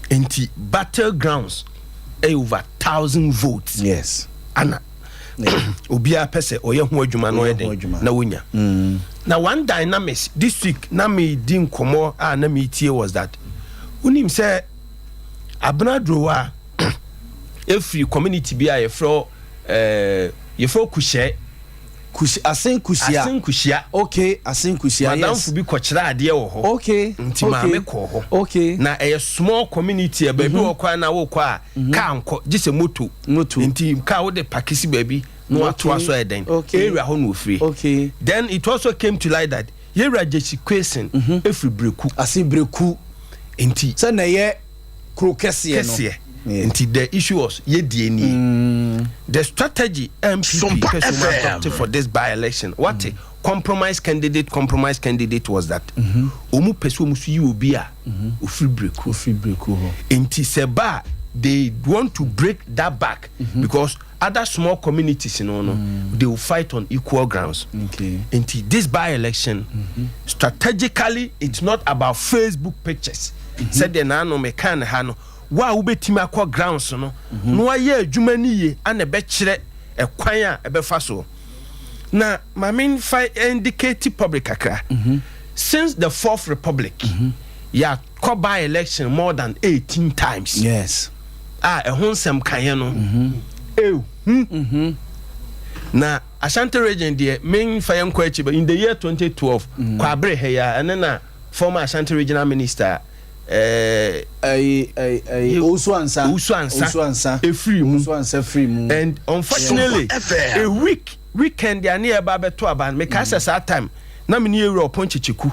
Nti battle grounds ɛyɛ over 1,000 votes. Yes. Ana obiara pɛ sɛ ɔyɛ ho adwuma na ɔyɛ den na wonya. Na one dynamics this week na me di nkɔmɔ a na me tie was that wonim sɛ Abena Durowa efiri community bi a yɛfrɛ yɛfrɛ Kuhyɛ. Kusi, Asen Kusia. Asen Kusia. Okay, Asen Kusia, yes. Madamfo bi kɔkyerɛ adeɛ wɔ hɔ. Okay. Nti maame kɔɔ hɔ. Okay. Na ɛyɛ small community a baabi wɔ kɔ a na wokɔ a car nkɔ gye sɛ moto. Moto. Nti car wode paki si baabi na watoa so ayɛ dɛn. Okay. Area hɔ na ofiri. Okay. Then it also came to light that Yɛwura Gyekye Quayson efiri Breku. Asen Breku. Nti. Sɛ na ɛyɛ kuro kɛseɛ no. Kɛseɛ. Nti the issue was yɛ die nie. The strategy NPP pɛ sɛ wɔn adopt for this by election what compromise candidate compromise candidate was that wɔn pɛ sɛ wɔn so yi obi a ofiri Breku. Ofiri Breku hɔ. Nti sɛ ba they want to break that back because other small communities no they will fight on equal grounds. Okay. Nti this by election strategically it's not about Facebook pictures. Sɛdeɛ n'ano meka ne ha no wo a wobɛtumi akɔ grounds no na wayɛ adwuma no yie ana ɛbɛkyerɛ ɛkwan a ɛbɛfa soɔ. Na ma memfa indicate public kakra. Since the Fourth Republic yɛakɔ by election more than 18 times. Yes. A ɛho nsɛm kaeɛ no ehu. Na Ashanti region deɛ memfa yɛn nkɔ akyi, but in the year 2012 Kwabre ha yi a ɛne na former Ashanti regional minister Ɛyi ɛyi ɛyi Owusu Ansa. Owusu Ansa. Owusu Ansa. Efiri mu. Owusu Ansa firi mu. And unfortunately a week weekend a ne yɛ ba abɛto aba no meka sɛ saa time na me ne yɛwura Ɔpɔn Kyekyeku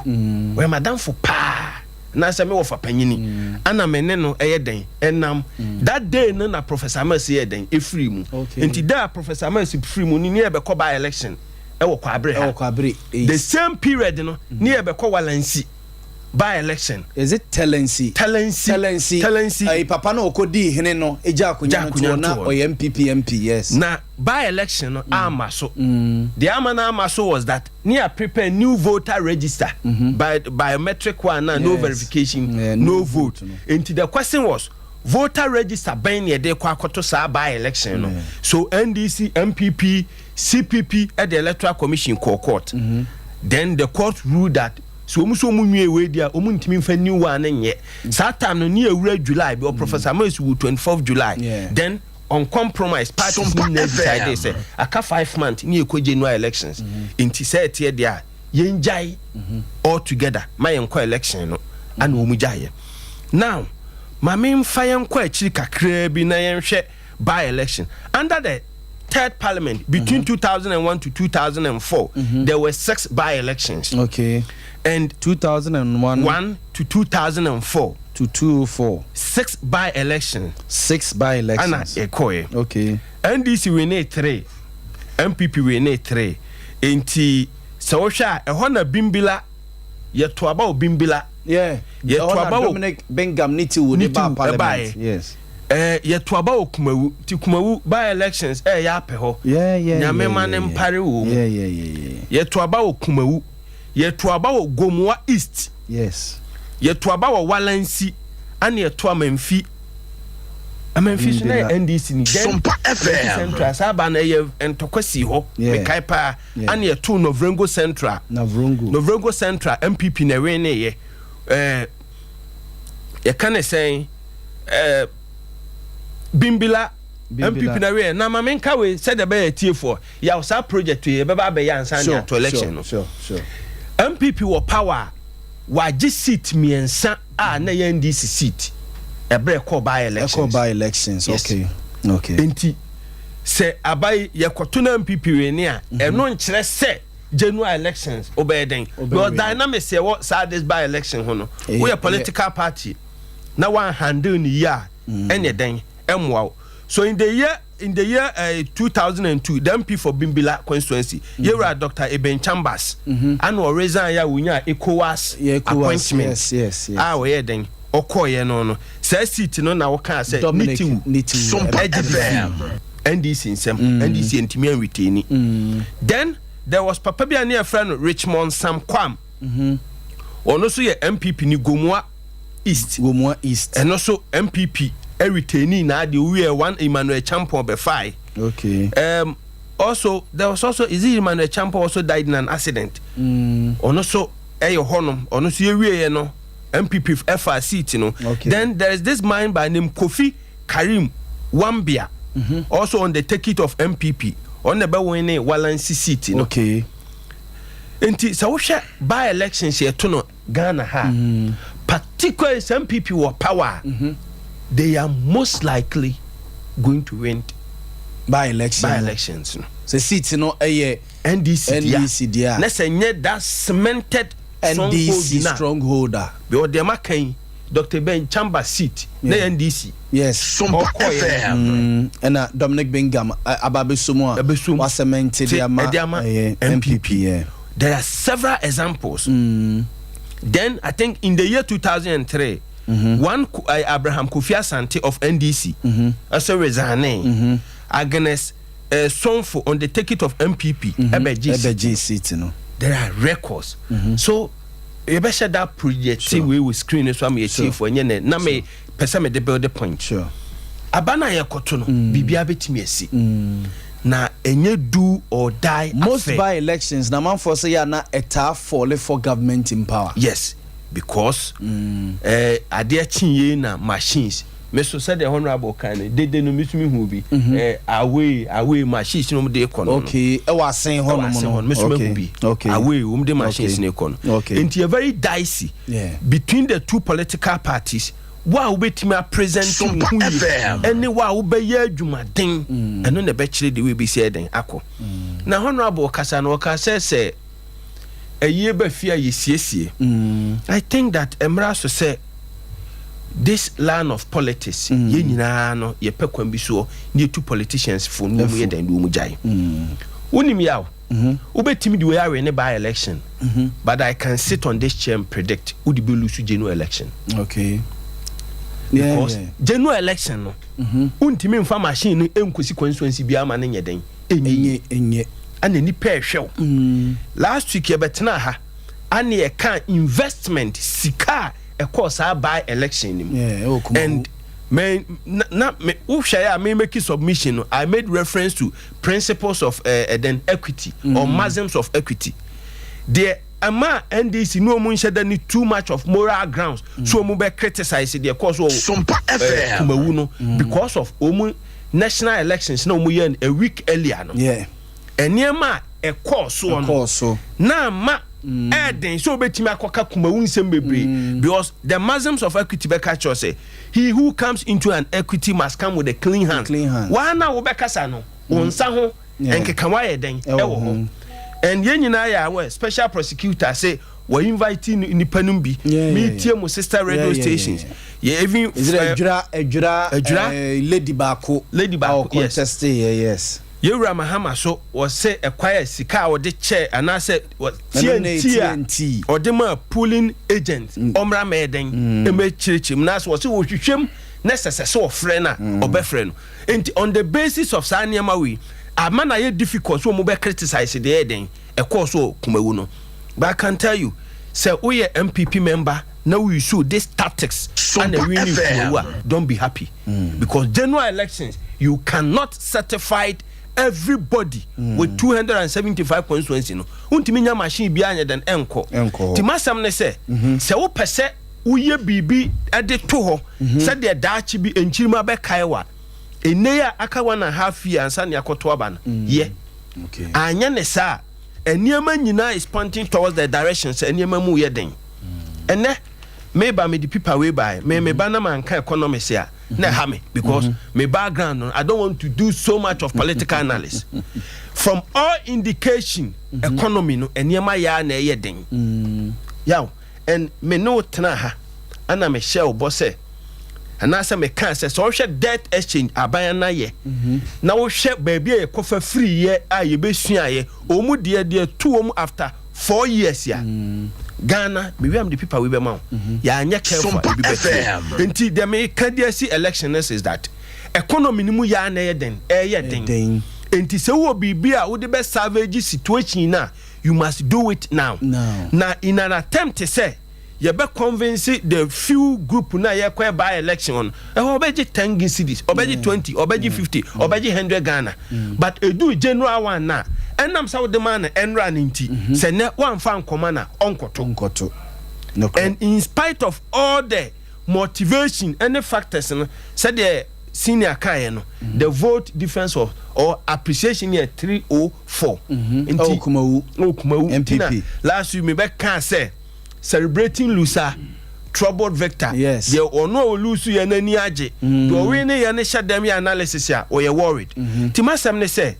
ɔyɛ madamfo paa na sɛ mewɔ fa panyini ana me ne no ɛyɛ dɛn ɛnam that day no na Professor Mills yɛ dɛn efiri mu. Nti da a Professor Mills firi mu no ne yɛbɛkɔ by election ɛwɔ Kwabre ha. Ɛwɔ Kwabre. The same period no ne yɛbɛkɔ Walansi by election. Is it Telensi? Telensi. Telensi. Telensi. Ayi papa no ɔkɔ di hene no egya akonya no toɔ na ɔyɛ NPP MP, yes. Na by election no ama so. The ama na ama so was that ne a prepare new voter register by biometric one na no verification, Yeah, no no vote. vote no. Nti the question was voter register bɛn ne yɛde kɔ akɔto saa by election no. So NDC, NPP, CPP at the Electoral Commission kɔɔ court. Then the court ruled that so wɔn nso wɔn nwie wei di a wɔn ntumi nfa new one ne nyɛ. Saa time no ne ewura July bi ɔ Professor Mills wu 24th July. Then on compromise parties ni nyinaa decide sɛ aka 5 months ne yɛkɔ general elections. Nti sɛ ɛteɛ deɛ a yɛn gyae all together ma yɛn kɔ election no ana wɔn gyaeɛ. Now maame nfa yɛn kɔ akyiri kakraa bi na yɛn hwɛ by election under the third parliament between 2001 to 2004. There were six by elections. And 2001 1 to 2004 to 204. Six by election. Six by elections. Ana ɛkɔɛ. NDC win 3, NPP win 3. Nti sɛ wohwɛ a ɛhɔ na Bimbila yɛto aba wɔ Bimbila. Yɛto aba wɔ Dominic Bengam Nitiwul de ba parliament. Ɛbaeɛ. Yɛto aba wɔ Kumawu nti Kumawu by elections ɛyɛ apɛ hɔ. Nyame ma ne mpare wɔ mu. Yɛto aba wɔ Kumawu, yɛto aba wɔ Gomoa East. Yɛto aba wɔ Walansi ana yɛto Amanfi. Amanfi so na yɛ NDC ni then Sompa FM. Central saa aba no ɛyɛ ntɔkwa si hɔ. Mekae paa. Ana yɛto Navrongo Central. Navrongo. Navrongo Central NPP na ɛwɛ ne yɛ yɛka ne sɛn Bimbila. Bimbila. NPP na wɛ na maame nka wei sɛdeɛ ɛbɛyɛ tiefoɔ yaw saa project yi yɛbɛba abɛyɛ ansa ne ato election no. NPP wɔ power a wagye seat mmiɛnsa a na yɛ NDC seat ɛbrɛ kɔ by elections. Ɛkɔ by elections. Yes. Nti sɛ aba yi yɛkɔto na NPP wei ni a ɛno nkyerɛ sɛ general elections wobɛyɛ den because dynamics yɛwɔ saa this by election ho no woyɛ political party na wan handle ne yie a ɛnyɛ den ɛmmoa wo. So in the year In the year 2002, the MP for Bimbila constituency, yɛwura Dr. Eben Chambers, ana ɔresign yɛ a wɔnya ECOWAS Yeah, ECOWAS, appointment yes. a ɔyɛ den ɔkɔɔyɛ no, saa seat no na wɔkaa sɛ Dominic Nitiwu Nitiwu. ɛgye de fii NDC nsɛm. NDC ntumi anretain. Then there was papa bi a ne yɛfrɛ no Richmond Sam Kwam. Ɔno nso yɛ NPP ni, Gomoa East. Gomoa East. Ɛno nso NPP ɛretaini na adeɛ owie one Emmanuel Champon bɛfae. Also there was also, is it Emmanuel Champon also died in an accident. Ɔno nso ɛyɛ hɔnom, ɔno nso yɛwieɛ no NPP ɛfa seat no. Then there is this man by name Kofi Karim Wambia, also on the ticket of NPP, ɔno na ɛbɛwin ne Walansi seat no. Nti sɛ wohwɛ by elections yɛto no Ghana ha, particularly sɛ NPP wɔ power a, they are most likely going to win by election. By elections no. Sɛ seat no ɛyɛ NDC deɛ. NDC deɛ a. Na sɛ nyɛ that cemented NDC stronghold na stronghold a. Because deɛ maka yi, Dr Ben Chamba seat na yɛ NDC. Ɔkɔɔyɛ. Ɛna Dominic Bingham aba abɛso mu a Ɛbɛso mu. Wasɛmɛnte de ama ɛde ama ɛyɛ NPP. NPP, yeah. There are several examples. Then I think in the year 2003, one Abraham Kofi Asante of NDC also resigning. Agnes Sonfo on the ticket of NPP ɛbɛgye seat. Ɛbɛgye seat no. There are records. So yɛbɛhyɛ that project wei wɔ screen so ama yɛtiefoɔ ɛnyɛ nɛ na me pɛ sɛ mede build the point. Aba no a yɛkɔto no, biribiara bɛtumi asi na ɛnyɛ do or die Most affair. by elections na amanfoɔ sɛ yɛ a na ɛtaa fall for government in power. Yes, because adeɛ kye yie na machines me so sɛdeɛ honorable kan no dede no, me so mehu bi away machines no de kɔ no. Okay, ɛwɔ Asen hɔ ɛwɔ nom Asen no. hɔ no, me so mehu bi away wɔn de machines ne kɔ no. Nti yɛ very dicey between the two political parties. Wo a wobɛtumi apresent wo ho yie ɛne wo a wobɛyɛ adwumaden, ɛno na ɛbɛkyerɛ de wo ebɛsi ɛdɛn akɔ. Na honorable kasa no, ɔka sɛ ɛyie ba fie a yɛsiesie. I think that mmerɛ so sɛ this line of politics, yɛn nyinaa no yɛpɛ kwan bi soɔ ne yɛtu politicians fo no mu yɛ dɛn de wɔn gyae. Wonim yaw, wobɛtumi de wei awe ne by election, but I can sit on this chair and predict wode bɛ lose general election. Because general election no, wontumi mfa machine no nkosi constituency biara ma ne nyɛ den ɛnyɛ. Ɛnyɛ. Ɛna nipa ɛhwɛ wo. Last week yɛbɛtena ha ane yɛka investment sika a ɛkɔɔ saa by election no mu. Yeah, ɛwɔ Kumawu. And me na me wohwɛ yɛ a me make submission no, I made reference to principles of then equity or maxims of equity deɛ ɛma NDC ne ɔmu nhyɛ da ne too much of moral grounds so ɔmu bɛ criticize deɛ kɔɔ so wɔ Sompa FM. Kumawu no because of ɔmu national elections na ɔmu yɛ no a week earlier no, nneɛma a ɛkɔɔ soɔ no Ɛkɔɔ so. na ama ɛɛden sɛ wobɛtumi akɔka Kumawu nsɛm bebree, because the maxims of equity bɛka kyerɛ sɛ he who comes into an equity must come with a clean hand. Clean hand. Waa na wobɛkasa no, wo nsa ho nkeka wayɛ dɛn Ɛwɔ ɛwɔ ho. hɔ. And yɛn nyinaa yɛ aware special prosecutor say wɔ invite nipa no bi metie mo sister radio stations yɛ even Is it Adwira Adwira? Adwira? Lady baako. Lady baako, a yes. ɔcontest yɛ, yes. Yɛwura Mahama so wɔsɛ ɛkwan a sika a wɔde kyɛ anaasɛ Ɛno ne TNT a TNT. ɔde ma polling agent ɔmmra mɛyɛ dɛn ɛmɛkyerɛkyerɛ mu na sɛ wɔsɛ wɔhwehwɛm na sɛsɛ sɛ wɔfrɛ no a ɔbɛfrɛ no. Nti on the basis of saa nneɛma wei ama na yɛ difficult so wɔn bɛ criticize deɛ yɛ dɛn ɛkɔɔ so wɔ Kumawu no. But I can tell you sɛ woyɛ NPP member na wo use this tactics and Sompa win FM. Kumawu a, don't be happy because general elections, you cannot certify everybody with 275 constituency no. Wontumi nya machine bi anyɛ dɛn ɛnkɔ. Ɛnkɔ. Nti masɛm ne sɛ wopɛ sɛ woyɛ biribi de to hɔ sɛdeɛ daakye bi nkyirima bɛkae wa ɛnɛ yi a aka 1.5 year ansa ne akɔto aba no yɛ anyɛ ne saa a, nneɛma nyinaa is pointing towards the direction sɛ nneɛma mu yɛ den. Ɛnɛ meba mede paper wei bae me meba na manka economics a na ɛha me because me background no, I don't want to do so much of political analysis. From all indication, economy no nneɛma yɛ a na ɛyɛ den yaw. And me ne wo tena ha ana mehyɛ wo bɔ sɛ anaasɛ mekaa sɛ sɛ wohwɛ debt exchange aban no ayɛ na wohwɛ baabi a yɛkɔfa firiiɛ a yɛbɛsuaeɛ wɔn deɛ deɛ to wɔn after 4 years a Ghana mewia mede paper wei bɛma wo, yɛanyɛ careful a ebi bɛteɛ. Nti deɛ meka de asi election no is that economy no mu yɛ a na ɛyɛ den, ɛyɛ den, nti sɛ wowɔ biribi a wode bɛ salvage situation no a, you must do it now. Na in an attempt sɛ yɛbɛ convince the few group na yɛkɔ by election no, ɛhɔ ɔbɛgye 10 cedis, ɔbɛgye 20, ɔbɛgye 50, ɔbɛgye 100 Ghana, but edu general one na ɛnam sɛ wode ma no ɛnra no nti sɛ nɛ woamfa nkɔma na ɔnkɔto. Nkɔto. And in spite of all the motivation any factors no, sɛdeɛ senior kaeɛ no, the vote difference of or appreciation yɛ 304. Nti ɛwɔ Kumawu. Ɛwɔ Kumawu. NPP. Nti na last week mebɛka sɛ celebrating loser, troubled victor. Deɛ ɔno a ɔlose yɛ n'ani agye, deɛ ɔwe ne yɛ ne hyɛ dɛm yɛ analysis a ɔyɛ worried. Nti masɛm ne sɛ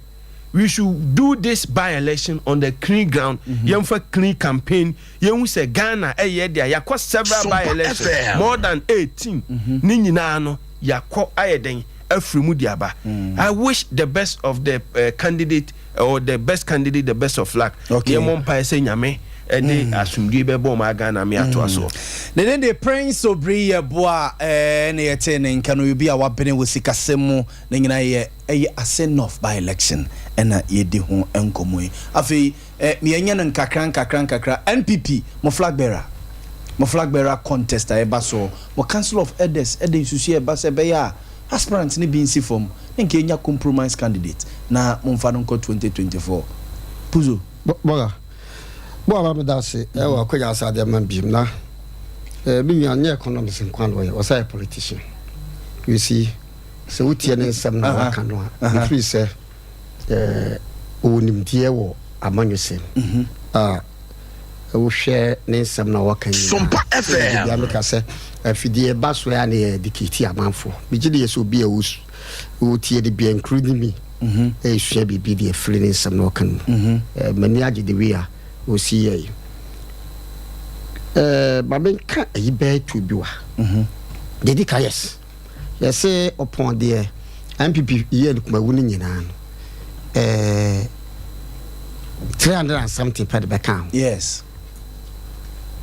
we should do this by election on the clean ground. Yɛmfa clean campaign, yɛhu sɛ Ghana ɛyɛ deɛ yɛakɔ several by election, more than 18, ne nyinaa no yɛakɔ ayɛ den afiri mu de aba. I wish the best of the candidate or the best candidate the best of luck. Yɛmmɔ mpaeɛ sɛ Nyame ɛde asomdue bɛbɔ ɔma Ghana me atoa soɔ. Ne ne de Prince Obiri yɛ boa ne yɛte ne nka no, obi a wabene wɔ sikasɛm mu ne nyinaa yɛ ɛyɛ Assin North by election ɛna yɛdi ho nkɔmmɔ yi. Afei meyɛnyɛ no nkakra nkakra nkakra. NPP mo flag bearer, mo flag bearer contest a ɛba so, mo Council of Elders ɛde nsusu ɛba sɛ ɛbɛyɛ a aspirant ne bi nsi fam ne nka ɛnya compromise candidate na momfa no nkɔ 2024 puzo. Bɔga bɔ aba, meda ase ɛwɔ akɔnya ase adeɛ ma biem na me nua nyɛ economics nkwa na ɔyɛ, ɔsɛ yɛ politician. You see, sɛ wotie ne nsɛm na waka no a, mefiri sɛ ɔwɔ nimdeɛ wɔ amanyɔsɛm a wohwɛ ne nsɛm na waka. Sompa FM. Nyinaa meka sɛ afidie ba so a ne yɛ educate amanfoɔ. Megye de yɛ sɛ obi a wɔtie de bia, including me, ɛsua biribi de afiri ne nsɛm na ɔka no mu. M'ani agye de wei a ɔsi yɛ yi. Ma menka ayi bɛyɛ tu bi wa deɛ di ka. Yes, yɛsɛ ɔpɔn deɛ NPP yɛ no Kumawu no nyinaa no, 300 and something pɛ de bɛka ho.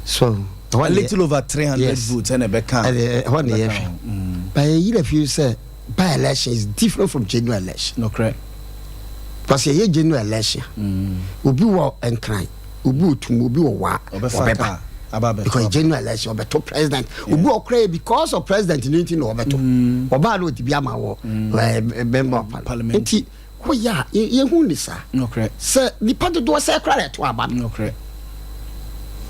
So a little over 300 votes ɛna ɛbɛka. Ɛhɔ ne yɛhwɛ, but yɛyi na fi sɛ by election is different from general election. Because yɛyɛ general election, obi wɔ Nkran, obi wɔ Tum, obi wɔ Waa, ɔbɛba because general election ɔbɛto president. Obi wɔ kora yɛ because of president ne nti na ɔbɛto, ɔbaa na ɔdi bi ama wɔ member of parliament. Nti woyɛ a yɛhu ne saa sɛ nipa dodoɔ sɛ kora na ɛto aba no.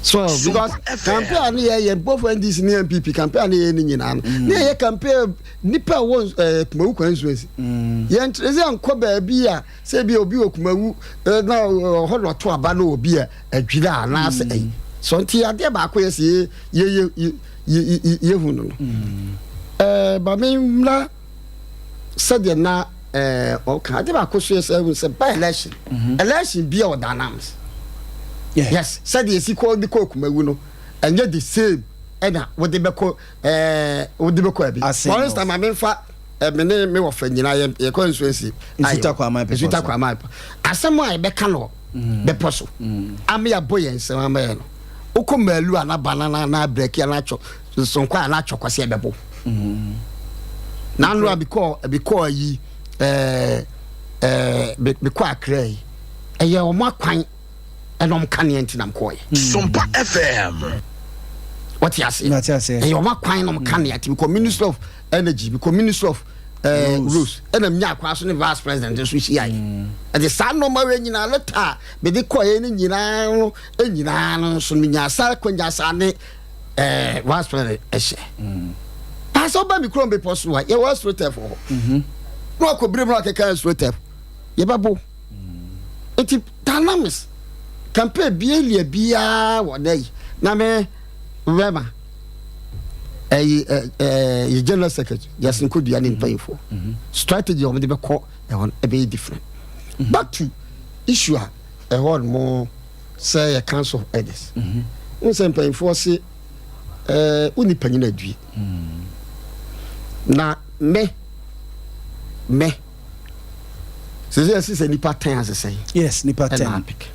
So because campaign a ne yɛ yɛ both NDC ne NPP campaign a ne yɛ ne nyinaa no, ne yɛ campaign nipa a wɔ Kumawu constituency, yɛn kyerɛ sɛ nkɔ baabi a sɛ bi obi wɔ Kumawu na ɔhɔ na ɔto aba na obi a adwira anaasɛ ɛyi so. Nti adeɛ baako yɛ sɛ yɛ yɛ yɛ yɛhu no maame mmra sɛdeɛ na ɔka adeɛ baako so yɛ sɛ ɛhu sɛ by election, election bi a ɔda anams. Yes, sɛdeɛ esi kɔ de kɔ Kumawu no, ɛnyɛ the same ɛna wɔde bɛkɔ wɔde bɛkɔ ɛbi. For instance, maame nfa ɛmi ne mi wɔ fɛ nyinaa yɛ yɛkɔ nsuo nsi. Nsuta Kwaman bepɔ so. Nsuta Kwaman asɛm a yɛbɛka no bepɔ so ame yɛabɔ yɛn nsɛm ama yɛ no, wokɔ maalu ana banana ana brɛki ana atwɔ sonkɔ ana atwɔ kɔsi ɛbɛbɔ n'ano a bikɔ bikɔ ayi ɛɛ ɛɛ bikɔ Akra yi, ɛyɛ ɔmo akwan ɛna ɔmo kaneɛ nti nam kɔɔ yɛ. Sompa FM. Wɔte ase, ɛyɛ ɔmo akwan na ɔmo kaneɛ nti bikɔ Ministry of Energy, bikɔ Ministry of Roads, ɛna mi akwa so ne vice president nso hyia yi. Ɛde saa nneɛma wei nyinaa, letter a mede kɔɛ ne nyinaa no nyinaa no nso menya asa akɔnya saa ne vice president ɛhyɛ paasa. Ɔba mi kurom bepɔ so a yɛwɔ astroturf wɔ hɔ na wakɔ birim na wakeka astroturf yɛbɛbo. Nti dynamics campaign bielia biara wɔ dɛ yi na me bɛma ɛyi ɛ ɛɛ yɛ general secretary Justin Kodua ne mpanyinfoɔ strategy a wɔde bɛkɔ ɛhɔ no ɛbɛyɛ different. Back to issue a ɛhɔ nom sɛ yɛ Council of Elders n sɛ mpanyinfoɔ se woni panyin adue. Na me me sɛ sɛ ɛsi sɛ nipa ten asesɛn. Yes, nipa ten. Ɛna apik.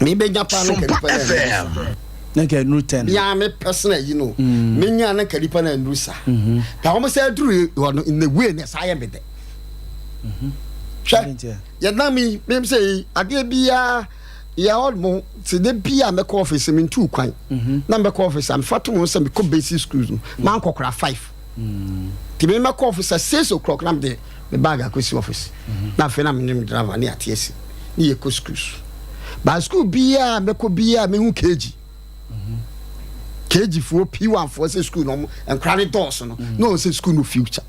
Me bɛ nya paa no nka nipa na ɛnuru sa. Na nka ɛnuru ten. Bia me personal yi no. Me nya no nka nipa na ɛnuru sa. Na wɔn sɛ ɛduru hɔ no in a way na saa yɛ me dɛ. Hwɛ yɛ nam yi me sɛ yi adeɛ biara yɛ hɔ mo sɛ de bi a mɛkɔ office me ntu kwan. Na mɛkɔ office a mefa to mo sɛ mekɔ basic schools no. Mankɔ kora five. Nti me mɛkɔ office at 6 o'clock na mede me bag akɔsi office. Na afei na me ne me driver ne ate asi ne yɛkɔ schools. Ba school biara mɛkɔ biara mehu KG. KG foɔ P1 foɔ sɛ school no ɔmo nkora ne dɔɔso no na ɔmo sɛ school no future.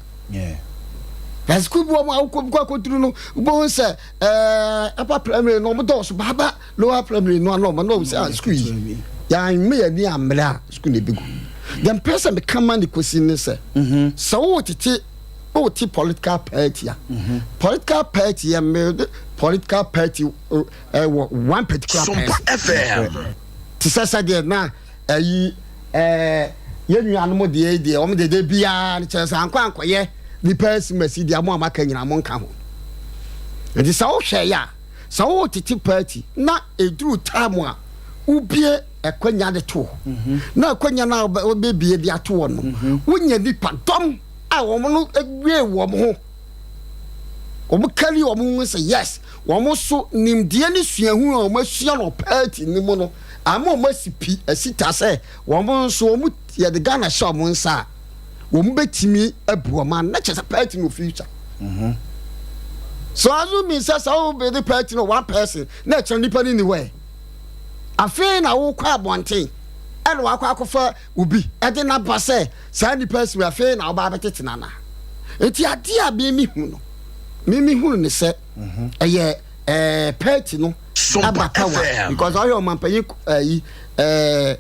Na school bi wɔ mo a wokɔ kɔ akɔduru no wobɛhu sɛ ɛɛ upper primary no ɔmo dɔɔso baaba lower primary no ano ɔmo na ɔmo sɛ ah school yi yɛn yɛn ani ammerɛ a school na ebegu. Deɛ mpɛ sɛ meka ma ne kɔsi ne sɛ sɛ wowɔ tete wote political party a, political party yɛ mmere political party ɛwɔ one particular Sompa person FM. Te sɛ sɛdeɛ na ɛyi yɛn nuanom deɛ deɛ wɔn dede biara no kyerɛ sɛ ankɔ ankɔyɛ nipa asimasi deɛ mo a maka nyinaa mo nka ho. Nti sɛ wohwɛ yɛ a, sɛ wowɔ tete party na eduru time a wobie ɛkwanya de to hɔ na akwanya no a wobɛbie de ato hɔ no, wonya nipa dɔm a wɔn no wie wɔn ho, wɔn kari wɔn ho sɛ yes, wɔn so nimdeɛ ne suahu a wɔn asua no party no mu no ama wɔn asi pi asi ta sɛ wɔn nso wɔn yɛde Ghana hyɛ wɔn nsa a wɔn bɛtumi abu wɔn ano na kyerɛ sɛ party no future. So assuming sɛ wobɛde party no one person na ɛkyerɛ nipa no ni hɔ ɛ, afei na wokɔ abɔnten ɛna wakɔ akɔfa obi ɛde n'aba sɛ saa nipa si afei na ɔba abɛtete nana. Nti adeɛ a mímí hu no, mímí hu ne sɛ ɛyɛ party no aba power because ɔyɛ ɔmampanyin ɛyi ɛɛ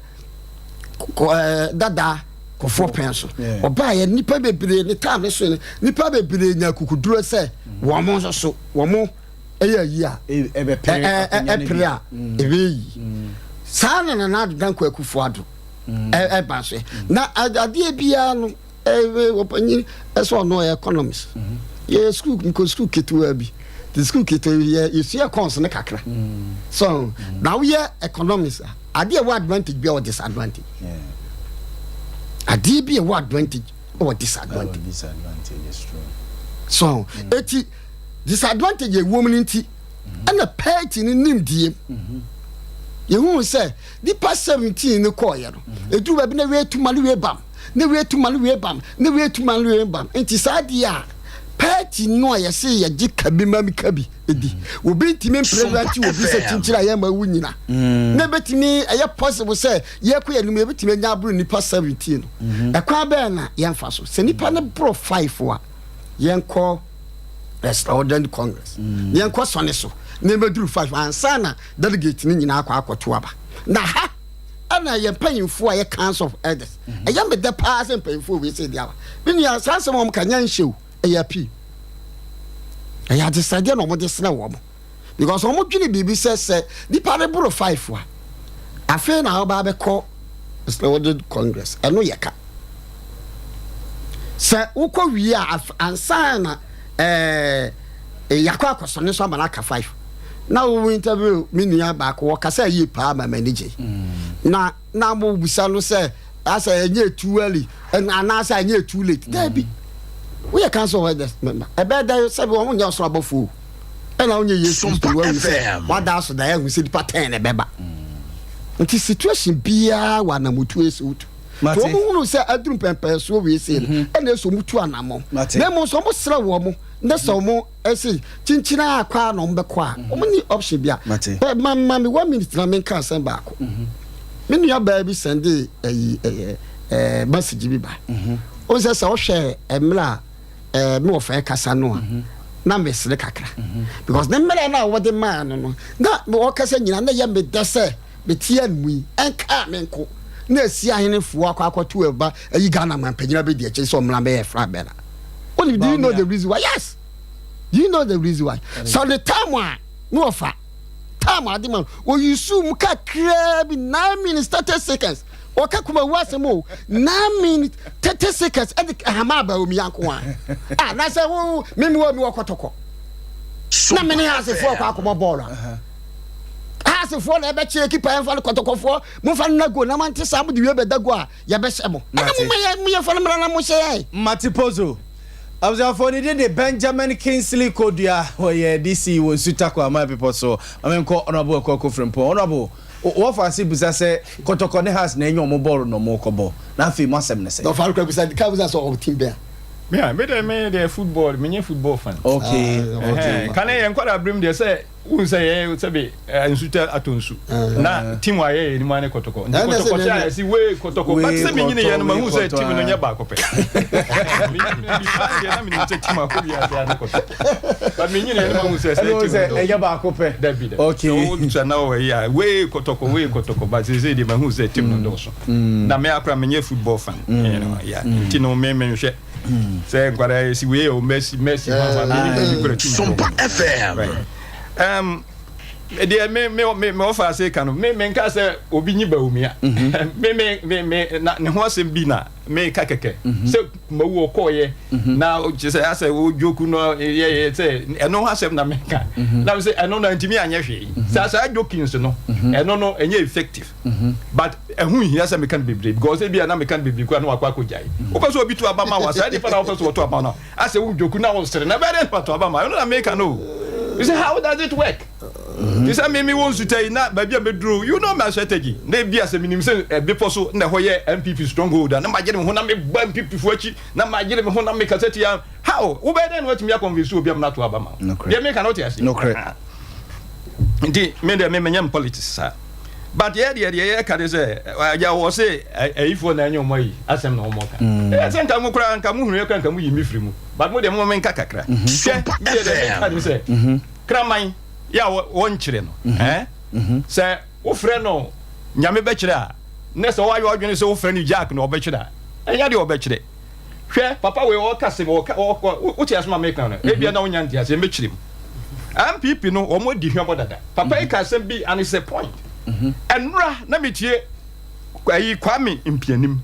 dada Kufuor pɛn so ɔbaa yɛ nipa bebree ne time ne so ne nipa bebree nya kukuduro sɛ wɔn nso so wɔn ɛyɛ ayi a ɛpere a ɛbɛyɛ yi saa na Nana Addo Dankwa Akufo Addo ɛba so na adeɛ biara no ɛɛ ɔpanyin ɛsɛ ɔno ɔyɛ economist. Yɛ school nkɔ school ketewa bi te school ketewa bi yɛ yɛsua econs ne kakra so na woyɛ economist a, adeɛ ɛwɔ advantage bi a wɔ disadvantage, adeɛ bi ɛwɔ advantage wɔ disadvantage so eti disadvantage ɛwɔ mu no nti ɛna party no nim die yɛhu sɛ nipa 17 no kɔɔyɛ no ɛduru baabi na wei tuma no wei bam ne wei tuma no wei bam ne wei tuma no wei bam. Nti saa adeɛ a party no a yɛse yɛgye kabi ma mi kabi edi obi ntumi mprevent obi sɛ kyinkyini a yɛma wu nyina na ebetumi ɛyɛ possible sɛ yɛkɔ yɛn anim yɛbɛtumi anya aboro nipa 17 no. Ɛkwan bɛyɛ na yɛnfa so sɛ nipa no boro five a, yɛnkɔ extraordinary congress, yɛnkɔ sɔne so na yɛbɛduru five ansa na delegate no nyinaa akɔ akɔto aba. Na ha ɛna yɛn mpanyinfoɔ a yɛ Council of Elders, ɛyɛ me dɛ paa sɛ mpanyinfoɔ wei sɛ di aba. Me nua, saa nsɛm a wɔn ka nyɛ nhyɛ o, ɛyɛ appeal, ɛyɛ adesrɛdeɛ na wɔn de srɛ wɔn because wɔn dwene biribi sɛ nipa de boro five a, afei na ɔba abɛkɔ extraordinary congress. Ɛno yɛ ka sɛ wokɔ wie a ansa na yakɔ akɔsɔ ne so ama no aka five. Na wo interview me nua baako, wɔkasa yie paa ma m'ani gye na mo bisa no sɛ asɛ ɛnyɛ too early anaasɛ ɛnyɛ too late. Daabi, woyɛ Council of Elders member, ɛbɛyɛ dɛ sɛ wɔn nyɛ ɔsoro abɔfoɔ o, ɛna wonyɛ Yesu Kristo wahu sɛ wada aso da ɛhu sɛ nipa 10 na ɛbɛba. Nti situation biara wɔ anamotuo esi wotu nti wɔn hunu sɛ aduru mpɛmpɛnsoɔ wei sei no ɛna esi wɔn tu anamɔ. Na emu nso wɔn srɛ wɔn ne sɛ wɔn ɛsi kyinkyin a akɔ a na wɔn bɛkɔ a wɔn ni option bia. Ɛ ma ma mi one minute na mi nka asɛm baako. Me nua baa bi sɛnde ɛyi ɛyɛ message bi ba o sɛ ɔhwɛ mmerɛ a me wɔ fɛ kasa no a na mesere kakra because ne mmerɛ no a wɔde maa no na wɔkasa nyina na yɛ medɛ sɛ metia no mu yi ɛnkaa me nko na esi ahenefoɔ akɔ akɔto ɛba ayi Ghana man panyina bɛdi akyiri sɛ ɔmmra bɛyɛ flag bearer. Only do you know the reason why? Yes, do you know the reason why? So the time a ne wɔfa time ade ma no, oyi su mu kakraa bi, 9 minutes 30 seconds. Ɔka Kumawu asɛm o, 9 minutes 30 seconds ɛde hama aba omi anko a. Ah, na sɛ wo me me wɔ mi wɔ kɔtɔkɔ. Na me ne asefoɔ kɔ akɔbɔ bɔɔl a. Asefoɔ na ɛbɛkyerɛ kipa yɛmfa no kɔtɔkɔfoɔ momfa no na go na mante saa mode wie bɛda go a yɛbɛhyɛ mo. Ɛna mo ma yɛ mo yɛmfa no mmra na mo hyɛ yɛn. Mate Pozo. Abusuafoɔ ne din de Benjamin Kingsley Kodua, ɔyɛ DC wɔ Nsu Tako Aman Bepɔ so. Ma menkɔ Honourable Akuako Frimpong. Honourable, wɔfa ase bisa sɛ Kɔtɔkɔ ne Hearts na anya wɔn bɔɔlo na wɔrekɔbɔ, na afei mo asɛm ne sɛn? Na ɔfa no kora bisa, ka bisa sɛ ɔwɔ team bɛn a. Me a, me deɛ me deɛ football, menyɛ football fan. Okay, okay. Kane yɛn nkwadaa birim deɛ sɛ wohu sɛ yɛ sɛbe nsu tɛ atɔ nsu na team a yɛyɛ anim ne kɔtɔkɔ nti kɔtɔkɔ sɛ ayɛ si wei kɔtɔkɔ but sɛ menyini yɛ no mahu sɛ team no nyɛ baako pɛ deɛ na menim sɛ team akɔ wiase a ne kɔtɔkɔ but menyini yɛ no mahu sɛ sɛ team no ɛnyɛ baako pɛ dabi dabi okay sɛ wotwa na wɔ yi a wei kɔtɔkɔ wei kɔtɔkɔ but sɛ sɛ deɛ mahu sɛ team no dɔɔso na me akora menyɛ football fan yeah nti no me menhwɛ sɛ nkwadaa yɛ si wei o Messi Messi hwan hwan menim baabi kora team Sompa FM. Right. Um, deɛ me me me me ɔfa ase ka no me me nka sɛ obi nyi Bawumia me me me me na ne ho asɛm bi na me ka kɛkɛ sɛ kumawu ɔkɔɔyɛ na kyerɛ sɛ asɛ o joke no yɛ yɛ sɛ ɛno ho asɛm na me ka na me sɛ ɛno na ntumi anyɛ hwee saa saa jokings no ɛno no ɛnyɛ effective but ɛho nhia sɛ meka no bebree because ebi a na meka no bebree kura na wakɔ akɔgyae wopɛ sɛ obi to aba ma wa saa nipa na wopɛ sɛ wɔto aba no asɛ wo joke na wosere na ɛbɛyɛ dɛ na wato aba ma ɛno na meka no o. You say how does it work? Te sɛ me mewɔ nsuta yi na baabi a mɛduru, you know my strategy, na ebi a sɛ menim sɛ bepɔ so na ɛhɔ yɛ NPP stronghold a na magyere me ho na mebɔ NPP foɔ akyi na magyere me ho na mekasa tia. How? Wobɛyɛ dɛn na woatumi akɔnvinsi obi ama no ato aba ma wo? Deɛ meka no wote aseɛ? Nokorɛ. Nti me deɛ me menyɛ politics saa. But yɛ deɛ deɛ yɛka de sɛ agya wɔ se ayifoɔ na ɛnyɛ ɔmo ayi asɛm na ɔmo ka. Ɛyɛ sɛ nka mo koraa nka mo hunu yɛ koraa nka mo yi me firi mu. But mo deɛ mo ma menka kakra. Hwɛ me deɛ deɛ meka ne sɛ kraman yɛ a wɔnkyerɛ no eh sɛ wofrɛ no Nyame bɛkyerɛ a ne sɛ woayɛ ɔdwene sɛ wofrɛ no Jack na ɔbɛkyerɛ a ɛnyɛ deɛ ɔbɛkyerɛ. Hwɛ papa wei ɔka sɛm ɔka ɔkɔ wote asɛm a meka no ebia na wonya nteaseɛ mɛkyerɛ mu. NPP no wɔn adi hwɛbɔ dada. Papa yi ka asɛm bi and it's a point. Ɛnora na metie ayi Kwame Mpianim.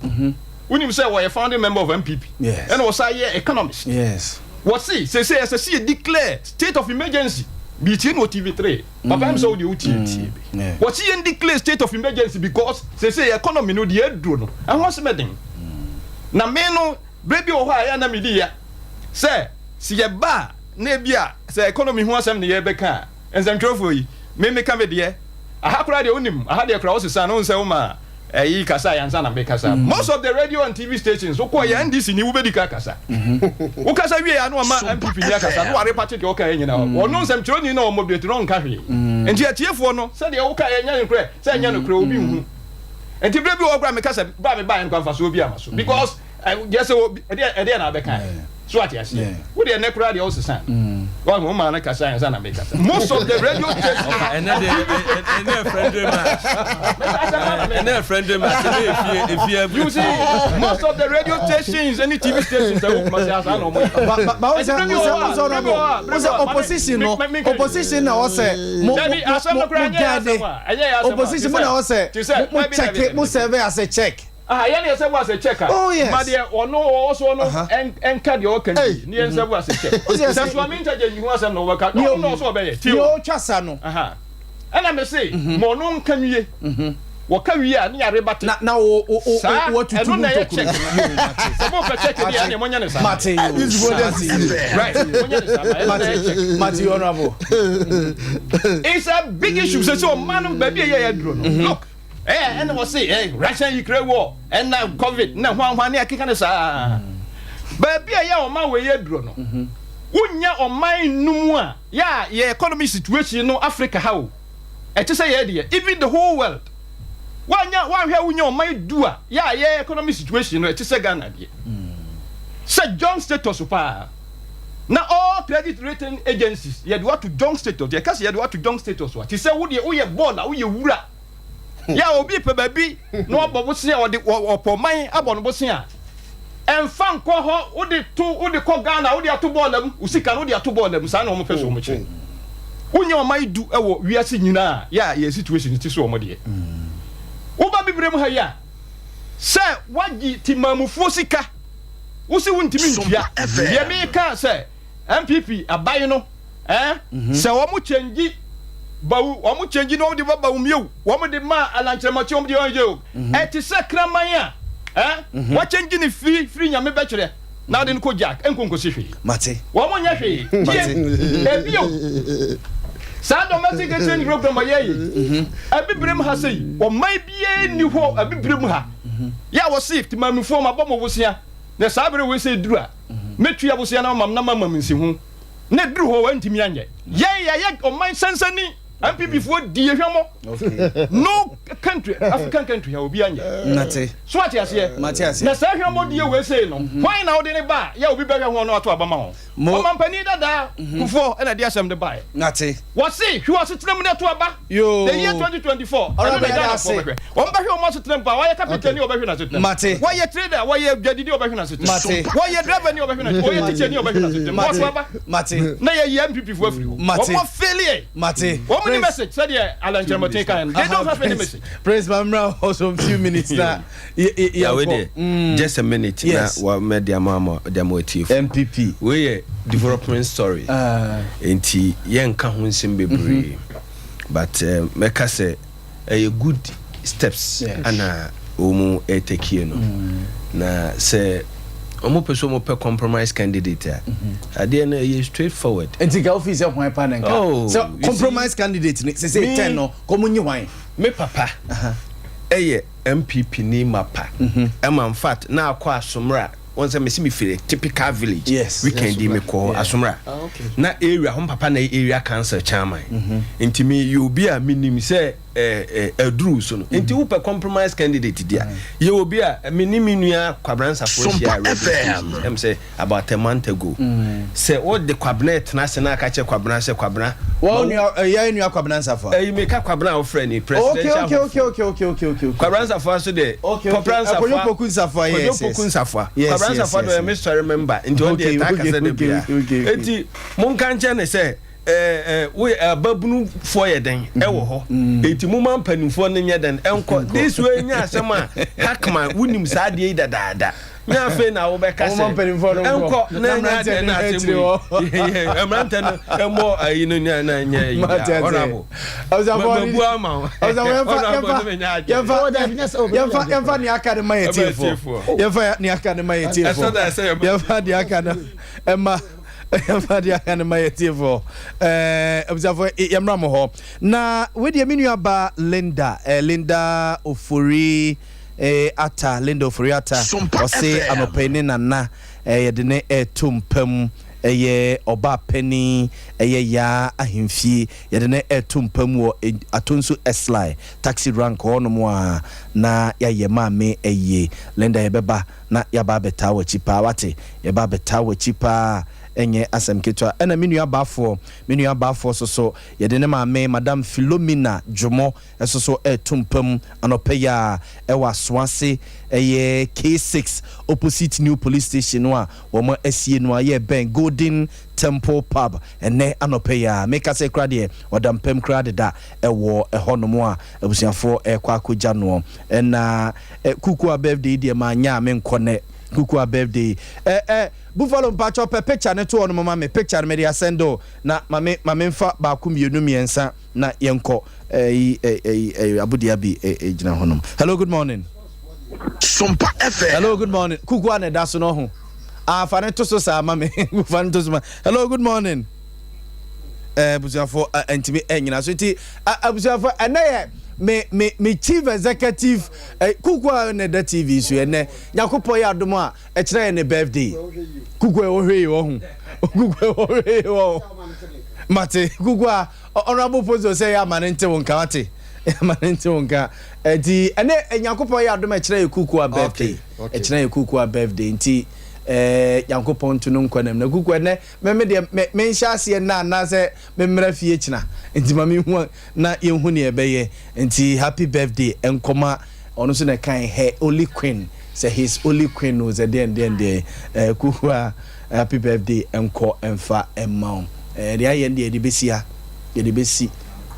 Wonim sɛ wɔyɛ founding member of NPP. Ɛna wɔsan yɛ economist. Wɔse seesei ɛsɛ sɛ yɛ declare state of emergency. Metie no wɔ TV3. Papa ɛm sɛ wo deɛ wotie bi. Wɔse yɛn declare state of emergency because seesei economy no deɛ aduro no ɛho asɛm ɛden. Na me no berɛ bi wɔ hɔ a ɛyɛ a na medi ya sɛ sɛ yɛba a na ebi a sɛ economy ho asɛm na yɛrebɛka a nsɛmtwerɛfoɔ yi me meka me deɛ aha koraa deɛ wonim aha deɛ koraa wosesa no wohu sɛ woma ɛyi kasa yɛ ansa na mekasa most of the radio and TV stations wokɔ yɛ NDC ni wobɛdi ka kasa wokasa wie a na wama NPP ni akasa na warepate deɛ ɔka yɛ nyina ɔno nsɛmtwerɛni na ɔmɔdate no ɔnka hwee nti atiefoɔ no sɛdeɛ woka yɛ nyɛ nokorɛ sɛ ɛnyɛ nokorɛ obi nhu nti berɛ bi wɔ hɔ koraa meka sɛ berɛ a mebaeɛ no koraa mfasoɔ bi ama so because deɛ sɛ ɛdeɛ na abɛka so ate aseɛ wo deɛ nɛ koraa deɛ wosesa wɔn ho maa no kasa ansa na mekasa most of the radio stations ɛnɛ de ɛnɛ friendly match ɛnɛ friendly match ɛnɛ efie efie you see most of the radio stations ɛne tv stations ɛwɔ Kumasi asa na ɔmo yɛ ba ba ba wosɛ wosɛ wosɛ ɔnabɔ wosɛ opposition no opposition na ɔsɛ mo mo mo mo guide opposition mo na ɔsɛ mo check mo serve as a check. Aha, yɛn deɛ sɛ wo asɛ check a, Oh yes. ma deɛ ɔno ɔwɔ soɔ no ɛnka deɛ ɔka no bi, ne yɛn sɛ wo asɛ check. Sɛ Suame Ntaja nyi ho asɛm na ɔbɛka, ɔno na ɔsɛ ɔbɛyɛ, tie Deɛ o. ɔtwa sa no. Aha, ɛna me se, ma ɔno nka nwie, wɔka wie a ne yare ba te. Na na wo wo wo Saa, watutu ɛno mu na ɛyɛ ntokuro. check no. Yoo, mate. Sɛ mopɛ check deɛ ɛneɛ monyɛ no saa. Mate yoo, mate yoo. Right, monyɛ no saa, ma ɛno na ɛyɛ check. Mate yoo, honourable. It's a big issue, sɛ sɛ ɔman no baabi a ɛyɛ aduro no, look. Ɛɛ ɛna wɔse ɛɛ Russia Ukraine war ɛna covid na hwanhwan ne akeka no saa. Baabi a yɛ ɔman wei aduro no, wonya ɔman no mu a yɛ a yɛ economy situation no Africa ha o, ɛte sɛ yɛ deɛ even the whole world. Woanya woanhwɛ wonya ɔman du a yɛ a yɛ economy situation no ɛte sɛ Ghana deɛ. Sɛ junk status paa. Na all credit rating agencies yɛde wo ato junk status. Yɛka sɛ yɛde wo ato junk status a, te sɛ wo deɛ woyɛ bɔɔl a woyɛ wura. Yɛ a obi pɛ baabi na wabɔ bosea a ɔde ɔpɔ man abɔ no bosea a, ɛmfa nkɔ hɔ, wode to wode kɔ Ghana wode ato bɔɔla mu, wo sika no wode ato bɔɔla mu, saa na wɔn pɛ so wɔn kyerɛ. Wonyɛ ɔman du wɔ wiase nyinaa yɛ a yɛn situation ti so wɔn deɛ. Woba bibire mu ha yi a, Sɛ woagye timamufoɔ sika, wo se wontumi ntua. Deɛ meka sɛ NPP aban no eh, sɛ wɔn kyɛngyi bawu, wɔn kyɛngyi na wɔn de ba Bawumia o, wɔn de ma Alan Kyerematen, wɔn de wɔn yɛ o, ɛte sɛ kraman a eh, wɔakyɛngyi ne firi firi Nyame bɛkyerɛ na ade no kɔ Jack, ɛnkɔ nkosi hwee. Mate. Wɔn nyɛ hwee. Tie, ebio, saa domestic exchange program a yɛyɛ yi, Abibirem ha sei, ɔman biara nni hɔ Abibirem ha yɛ a wɔse Temamufoɔ mabɔ mo bosea na saa bere wei sɛ ɛduru a mɛtua bosea no ama mo na moama me nsiho na ɛduru hɔ wɔantumi anyɛ. Yɛn yɛyɛ ɔman sansani, NPP foɔ di yɛ hwammɔ. No country, African country ha obi anyɛ. Mate. So ate aseɛ? Mate aseɛ. Na saa hwammɔ die wei sei no, hwan na wode ne ba a yɛ a obi bɛhwɛ ho na wato aba ma ho? Mo. Ɔmampanin dadaa Kufuor na ɛde asɛm no baeɛ. Mate. Wɔse hwɛ w'asetena mu na ɛto aba. Yoo. The year 2024, ɛno Honourable na yɛda Ghanafoɔ ase. bɛhwɛ. Wɔn bɛhwɛ wɔn asetena mu paa. Wɔyɛ carpenter ni wɔbɛhwɛ n'asetena mu. Mate. Wɔyɛ trader, wɔyɛ dwadini wɔbɛhwɛ n'asetena mu. Mate. Wɔyɛ driver ni wɔbɛhwɛ n'asetena mu. Wɔyɛ teacher ni wɔbɛhwɛ n'asetena mu. Mate. Wɔto aba. Mate. Na yɛyi NPP foɔ afiri hɔ. Mate. Wɔn afeeli yɛn. Mate. Wɔn ni Prince. message sɛdeɛ Alan Kyerematen kaeɛ no. They don't have any Prince, message. Prince Mamra also few minutes na Yeah, wei deɛ just a minute na Yes. wa mɛ de ama ama de ama atiefo. NPP. Wei yɛ development story. Nti yɛnka ho nsɛm bebree. But eh, mɛka sɛ ɛyɛ good steps Yes. ana wɔn ɛtɛkie no. Na sɛ wɔn pɛ sɛ wɔn pɛ compromise candidate a, adeɛ no ɛyɛ straight forward. Nti ka ofi sɛ hwan pa ne nka. Oh, Sɛ you compromise candidate ne sɛ sɛ Me- 10 no kɔmu nyi hwan. Me papa ɛyɛ NPP ni mapa ɛma infact na akɔ Asomra wɔn sɛ mesi mefiri typical village Yes. weekend yi mekɔ hɔ Asomra na area hɔ papa na yɛ area council chairman nti me yɛ obi a menim sɛ ɛɛ aduru so no nti wopɛ compromise candidate di a yɛ obi a me ne me nua Kwabena Nsafoa hyia radio station ɛm sɛ about a month ago sɛ wode Kwabena tena ase na aka kyerɛ Kwabena sɛ Kwabena Wɔn nua ɛyɛ nua Kwabena Nsafoa. ɛyi meka Kwabena a wofrɛ ni presidential Okay okay okay okay okay okay okay. Kwabena Nsafoa so deɛ Okay okay. Kɔpra Nsafoa Kojo Poku Nsafoa yes Kojo Poku Nsafoa Yes Kwabena yes Nsafoa deɛ yes. ɔyɛ me sɔre member nti ɔno deɛ Okay taa okay kasa da okay biara okay okay. eti monka nkyɛn ne sɛ ɛɛ ɛɛ woyɛ ababunufoɔ yɛ dɛn ɛwɔ hɔ eti mo ma mpanimfoɔ no nyɛ dɛn ɛnkɔ this way nyɛ asɛm a Hackman wonim saa adeɛ yi dadaada nyɛ afei na wobɛka Ɔmo sɛ ma mpanimfoɔ no nkɔ ɛnkɔ na na ɛnyɛ mmeranteɛ adeɛ no na nhwɛ asɛm akyire yi hɔ. mmeranteɛ no ɛmmɔ ayi no nya na nyɛ yi Mate a ase. honorable Abusuafoɔ mabu ama wo abusuafoɔ yɛmfa honorable yɛmfa no menya adwene yɛmfa Oh, dabi, nyɛ sɛ obi yɛmfa anya yɛmfa nea aka no ma yɛ Ɛma tiefoɔ. atiefoɔ. Yɛmfa nea aka no ma yɛ ɛsɛ tiefoɔ. da ɛsɛ yɛma Yɛmfa nea aka no ɛma yɛmfa deɛ aka no ma yɛ tiefoɔ. Ɛɛ abusuafoɔ yɛmmra mo hɔ. Na wei deɛ me nua ba Linda eh, Linda Ofori eh, Atta, Linda Ofori Atta, Sompa ɔse FM. anɔpa yi ne nana eh, yɛde ne ɛreto mpa mu ɛyɛ ɔbaa panin ɛyɛ Yaa Ahemfie yɛde ne ɛreto mpa mu wɔ eh, Atonsu Eslai taxi rank hɔnom a na yɛayɛ maame ayie. Linda yɛbɛba na yɛaba abɛtaa w'akyi paa wate, yɛba abɛtaa w'akyi paa ɛnyɛ asɛm ketewa. Ɛna me nua baafoɔ, me nua baafoɔ soso yɛde ne maame Madam Philomena Dwomo soso reto mpa mu anɔpa yi ara ɛwɔ Asoase ɛyɛ K6 opposite new police station no a wɔn asie no a yɛbɛn Golden Temple Pub ɛnɛ anɔpa yi ara. Meka sɛ koraa deɛ ɔda mpa mu koraa deda ɛwɔ ɛhɔ nom a abusuafoɔ ɛrekɔ akɔgya noɔ. Ɛna Kukua birthday yi deɛ manyɛ a menkɔ nɛ. Kukua birthday ɛ ɛ Buffalo mpakyɛw pɛ picture no to hɔ nom ma me picture no mede asɛnde o na ma me ma memfa baako mmienu mmiɛnsa na yɛnkɔ ɛyi ɛyi ɛyi Abudia bi gyina hɔ nom. Hello good morning. Sompa FM. Hello good morning. Kukua na ɛda so no ho. Ah fa ne to so saa ma me. Fa ne to so ma. Hello good morning. Eh abusuafo ntumi ɛnyina so nti abusuafo ɛnɛ yɛ me me me chief executive eh, Kukua na ɛda TV so ɛnɛ Nyakopɔn yɛ adom a ɛkyerɛ yɛ ne birthday. Kukua ɛwɔ hwee wɔ ho. Kukua ɛwɔ hwee wɔ ho. Mate Kukua honorable post sɛ yɛ ama ne nte wo nka wate. Ama ne nte wo nka. Ɛti ɛnɛ Nyankopɔn yɛ adom ɛkyerɛ yɛ Kukua birthday. Ɛkyerɛ yɛ Kukua birthday nti eh Nyankopɔn nto no nkwa nam na Kukua ɛnɛ me me deɛ me menhyɛ aseɛ nnɛ anaasɛ me mmra fie kyena nti ma menhu na yɛnhu nea ɛbɛyɛ nti happy birthday nkɔma ɔno nso na ɛkan her only queen sɛ his only queen o sɛ deɛn deɛn deɛn eh, Kuhua happy birthday nkɔ mfa mma wo eh, deɛ ayɛ no deɛ yɛde bɛsi ha yɛde bɛsi.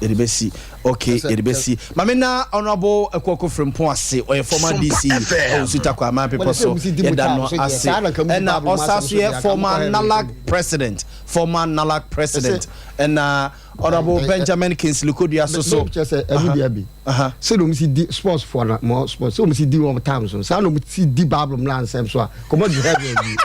Yɛde bɛsi. Ok, yɛde bɛsi. Maame na Honourable Akuoko Frimpong ase, ɔyɛ former DC ɛwɔ Nsuta Kwaman Bepɔ so. Yɛda no ase. Ɛna ɔsa so yɛ former NALAC president, former NALAC president. Ɛna Honourable Benjamin Kingsley Kodua so so. Kyerɛ sɛ ɛno deɛ bi. Sɛ na wɔn si di sports foɔ na mɔ sports sɛ wɔn si di wɔn time so saa na wɔn si di Bible mu na nsɛm so a kɔmɔ du heaven awie.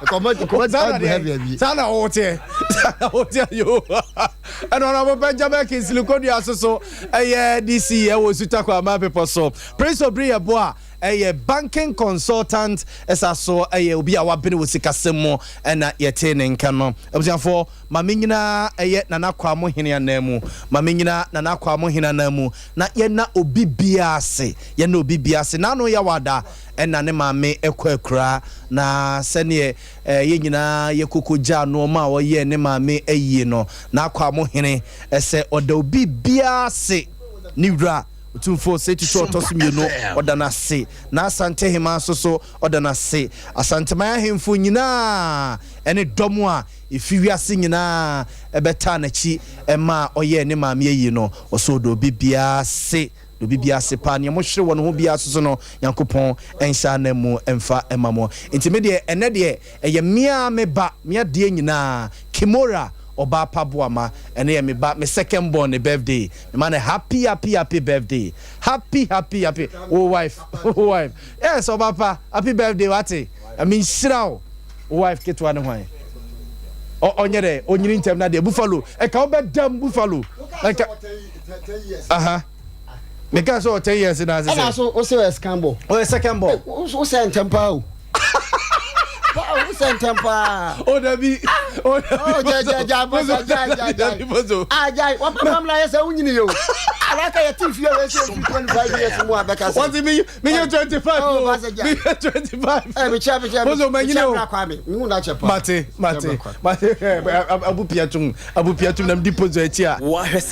Kɔmɔ kɔmɔ du heaven awie. Saa na wɔteɛ saa na wɔteɛ yoo ɛna Honourable Benjamin Kingsley Kodua so so ɛyɛ DC ɛwɔ Sutakwa Aman Bepɔ so. Prince Obiri Yeboah ɛyɛ banking consultant ɛsa so ɛyɛ obi a wabene wɔ sikasɛm mu ɛna yɛte ne nka no. Abusuafoɔ, Ma mennyina ɛyɛ Nana Kwamo Hene ananmu, ma mennyina Nana Kwamo Hene ananmu, na yɛnna obi biara ase, yɛnna obi biara ase. N'ano yɛ wada ɛna ne maame kɔ akuraa, na sɛdeɛ yɛn nyinaa yɛkoko gyaa nnoɔma a ɔyɛɛ ne maame ayie no, Nana Kwamo Hene sɛ ɔda obi biara ase, ne wura Otumfoɔ Osei Tutu a ɔtɔ so mmienu, ɔda no ase, n'Asantehemaa nso so, ɔda no ase, Asanteman ahemfo nyinaa ne dɔm a Efi wiase nyinaa bɛtaa n'akyi maa ɔyɛɛ ne maame ayi no. Ɔsɛ ɔdɔ obi biara ase, dɔ obi biara ase paa. Nea mohwere wɔ ne ho biara so so no, Nyankopɔn nhyɛ ananmu mfa mma mo. Nti me deɛ, ɛnnɛ deɛ, ɛyɛ me ara me ba, me adeɛ nyinaa, Kimora ɔbaa pa Boama, ɛno yɛ me ba, me second born ne birthday. Mema no happy happy happy birthday, happy happy happy, wo wife, wo wife, yes ɔbaa pa, happy birthday wate, Nyame nhyira wo. Wo wife ketewa ne hwan? Ɔ ɔnyɛ dɛ onyini ntɛm na deɛ buffalo ɛka wo bɛ dam buffalo ɛka aha meka sɛ ɔ 10 years na ase sɛ ɛna so wo sɛ ɔyɛ second born ɔyɛ second born wo sɛ ntɛm paa o wo sɛ ntɛm paa o dabi o dabi o jɛ jɛ jɛ bozo jɛ jɛ jɛ bozo ah jɛ wa papa mi na yɛ sɛ wo nyini yɛ o alaka yɛ ti fi yɛ sɛ fi 25 years mu a bɛka sɛ wɔn ti mi mi yɛ 25 o mi yɛ 25 ɛ mi kyɛ mi kyɛ bozo ma nyini o mi hu na kyɛ paa mate mate mate abu piatum abu piatum na mi di pozo akyi a.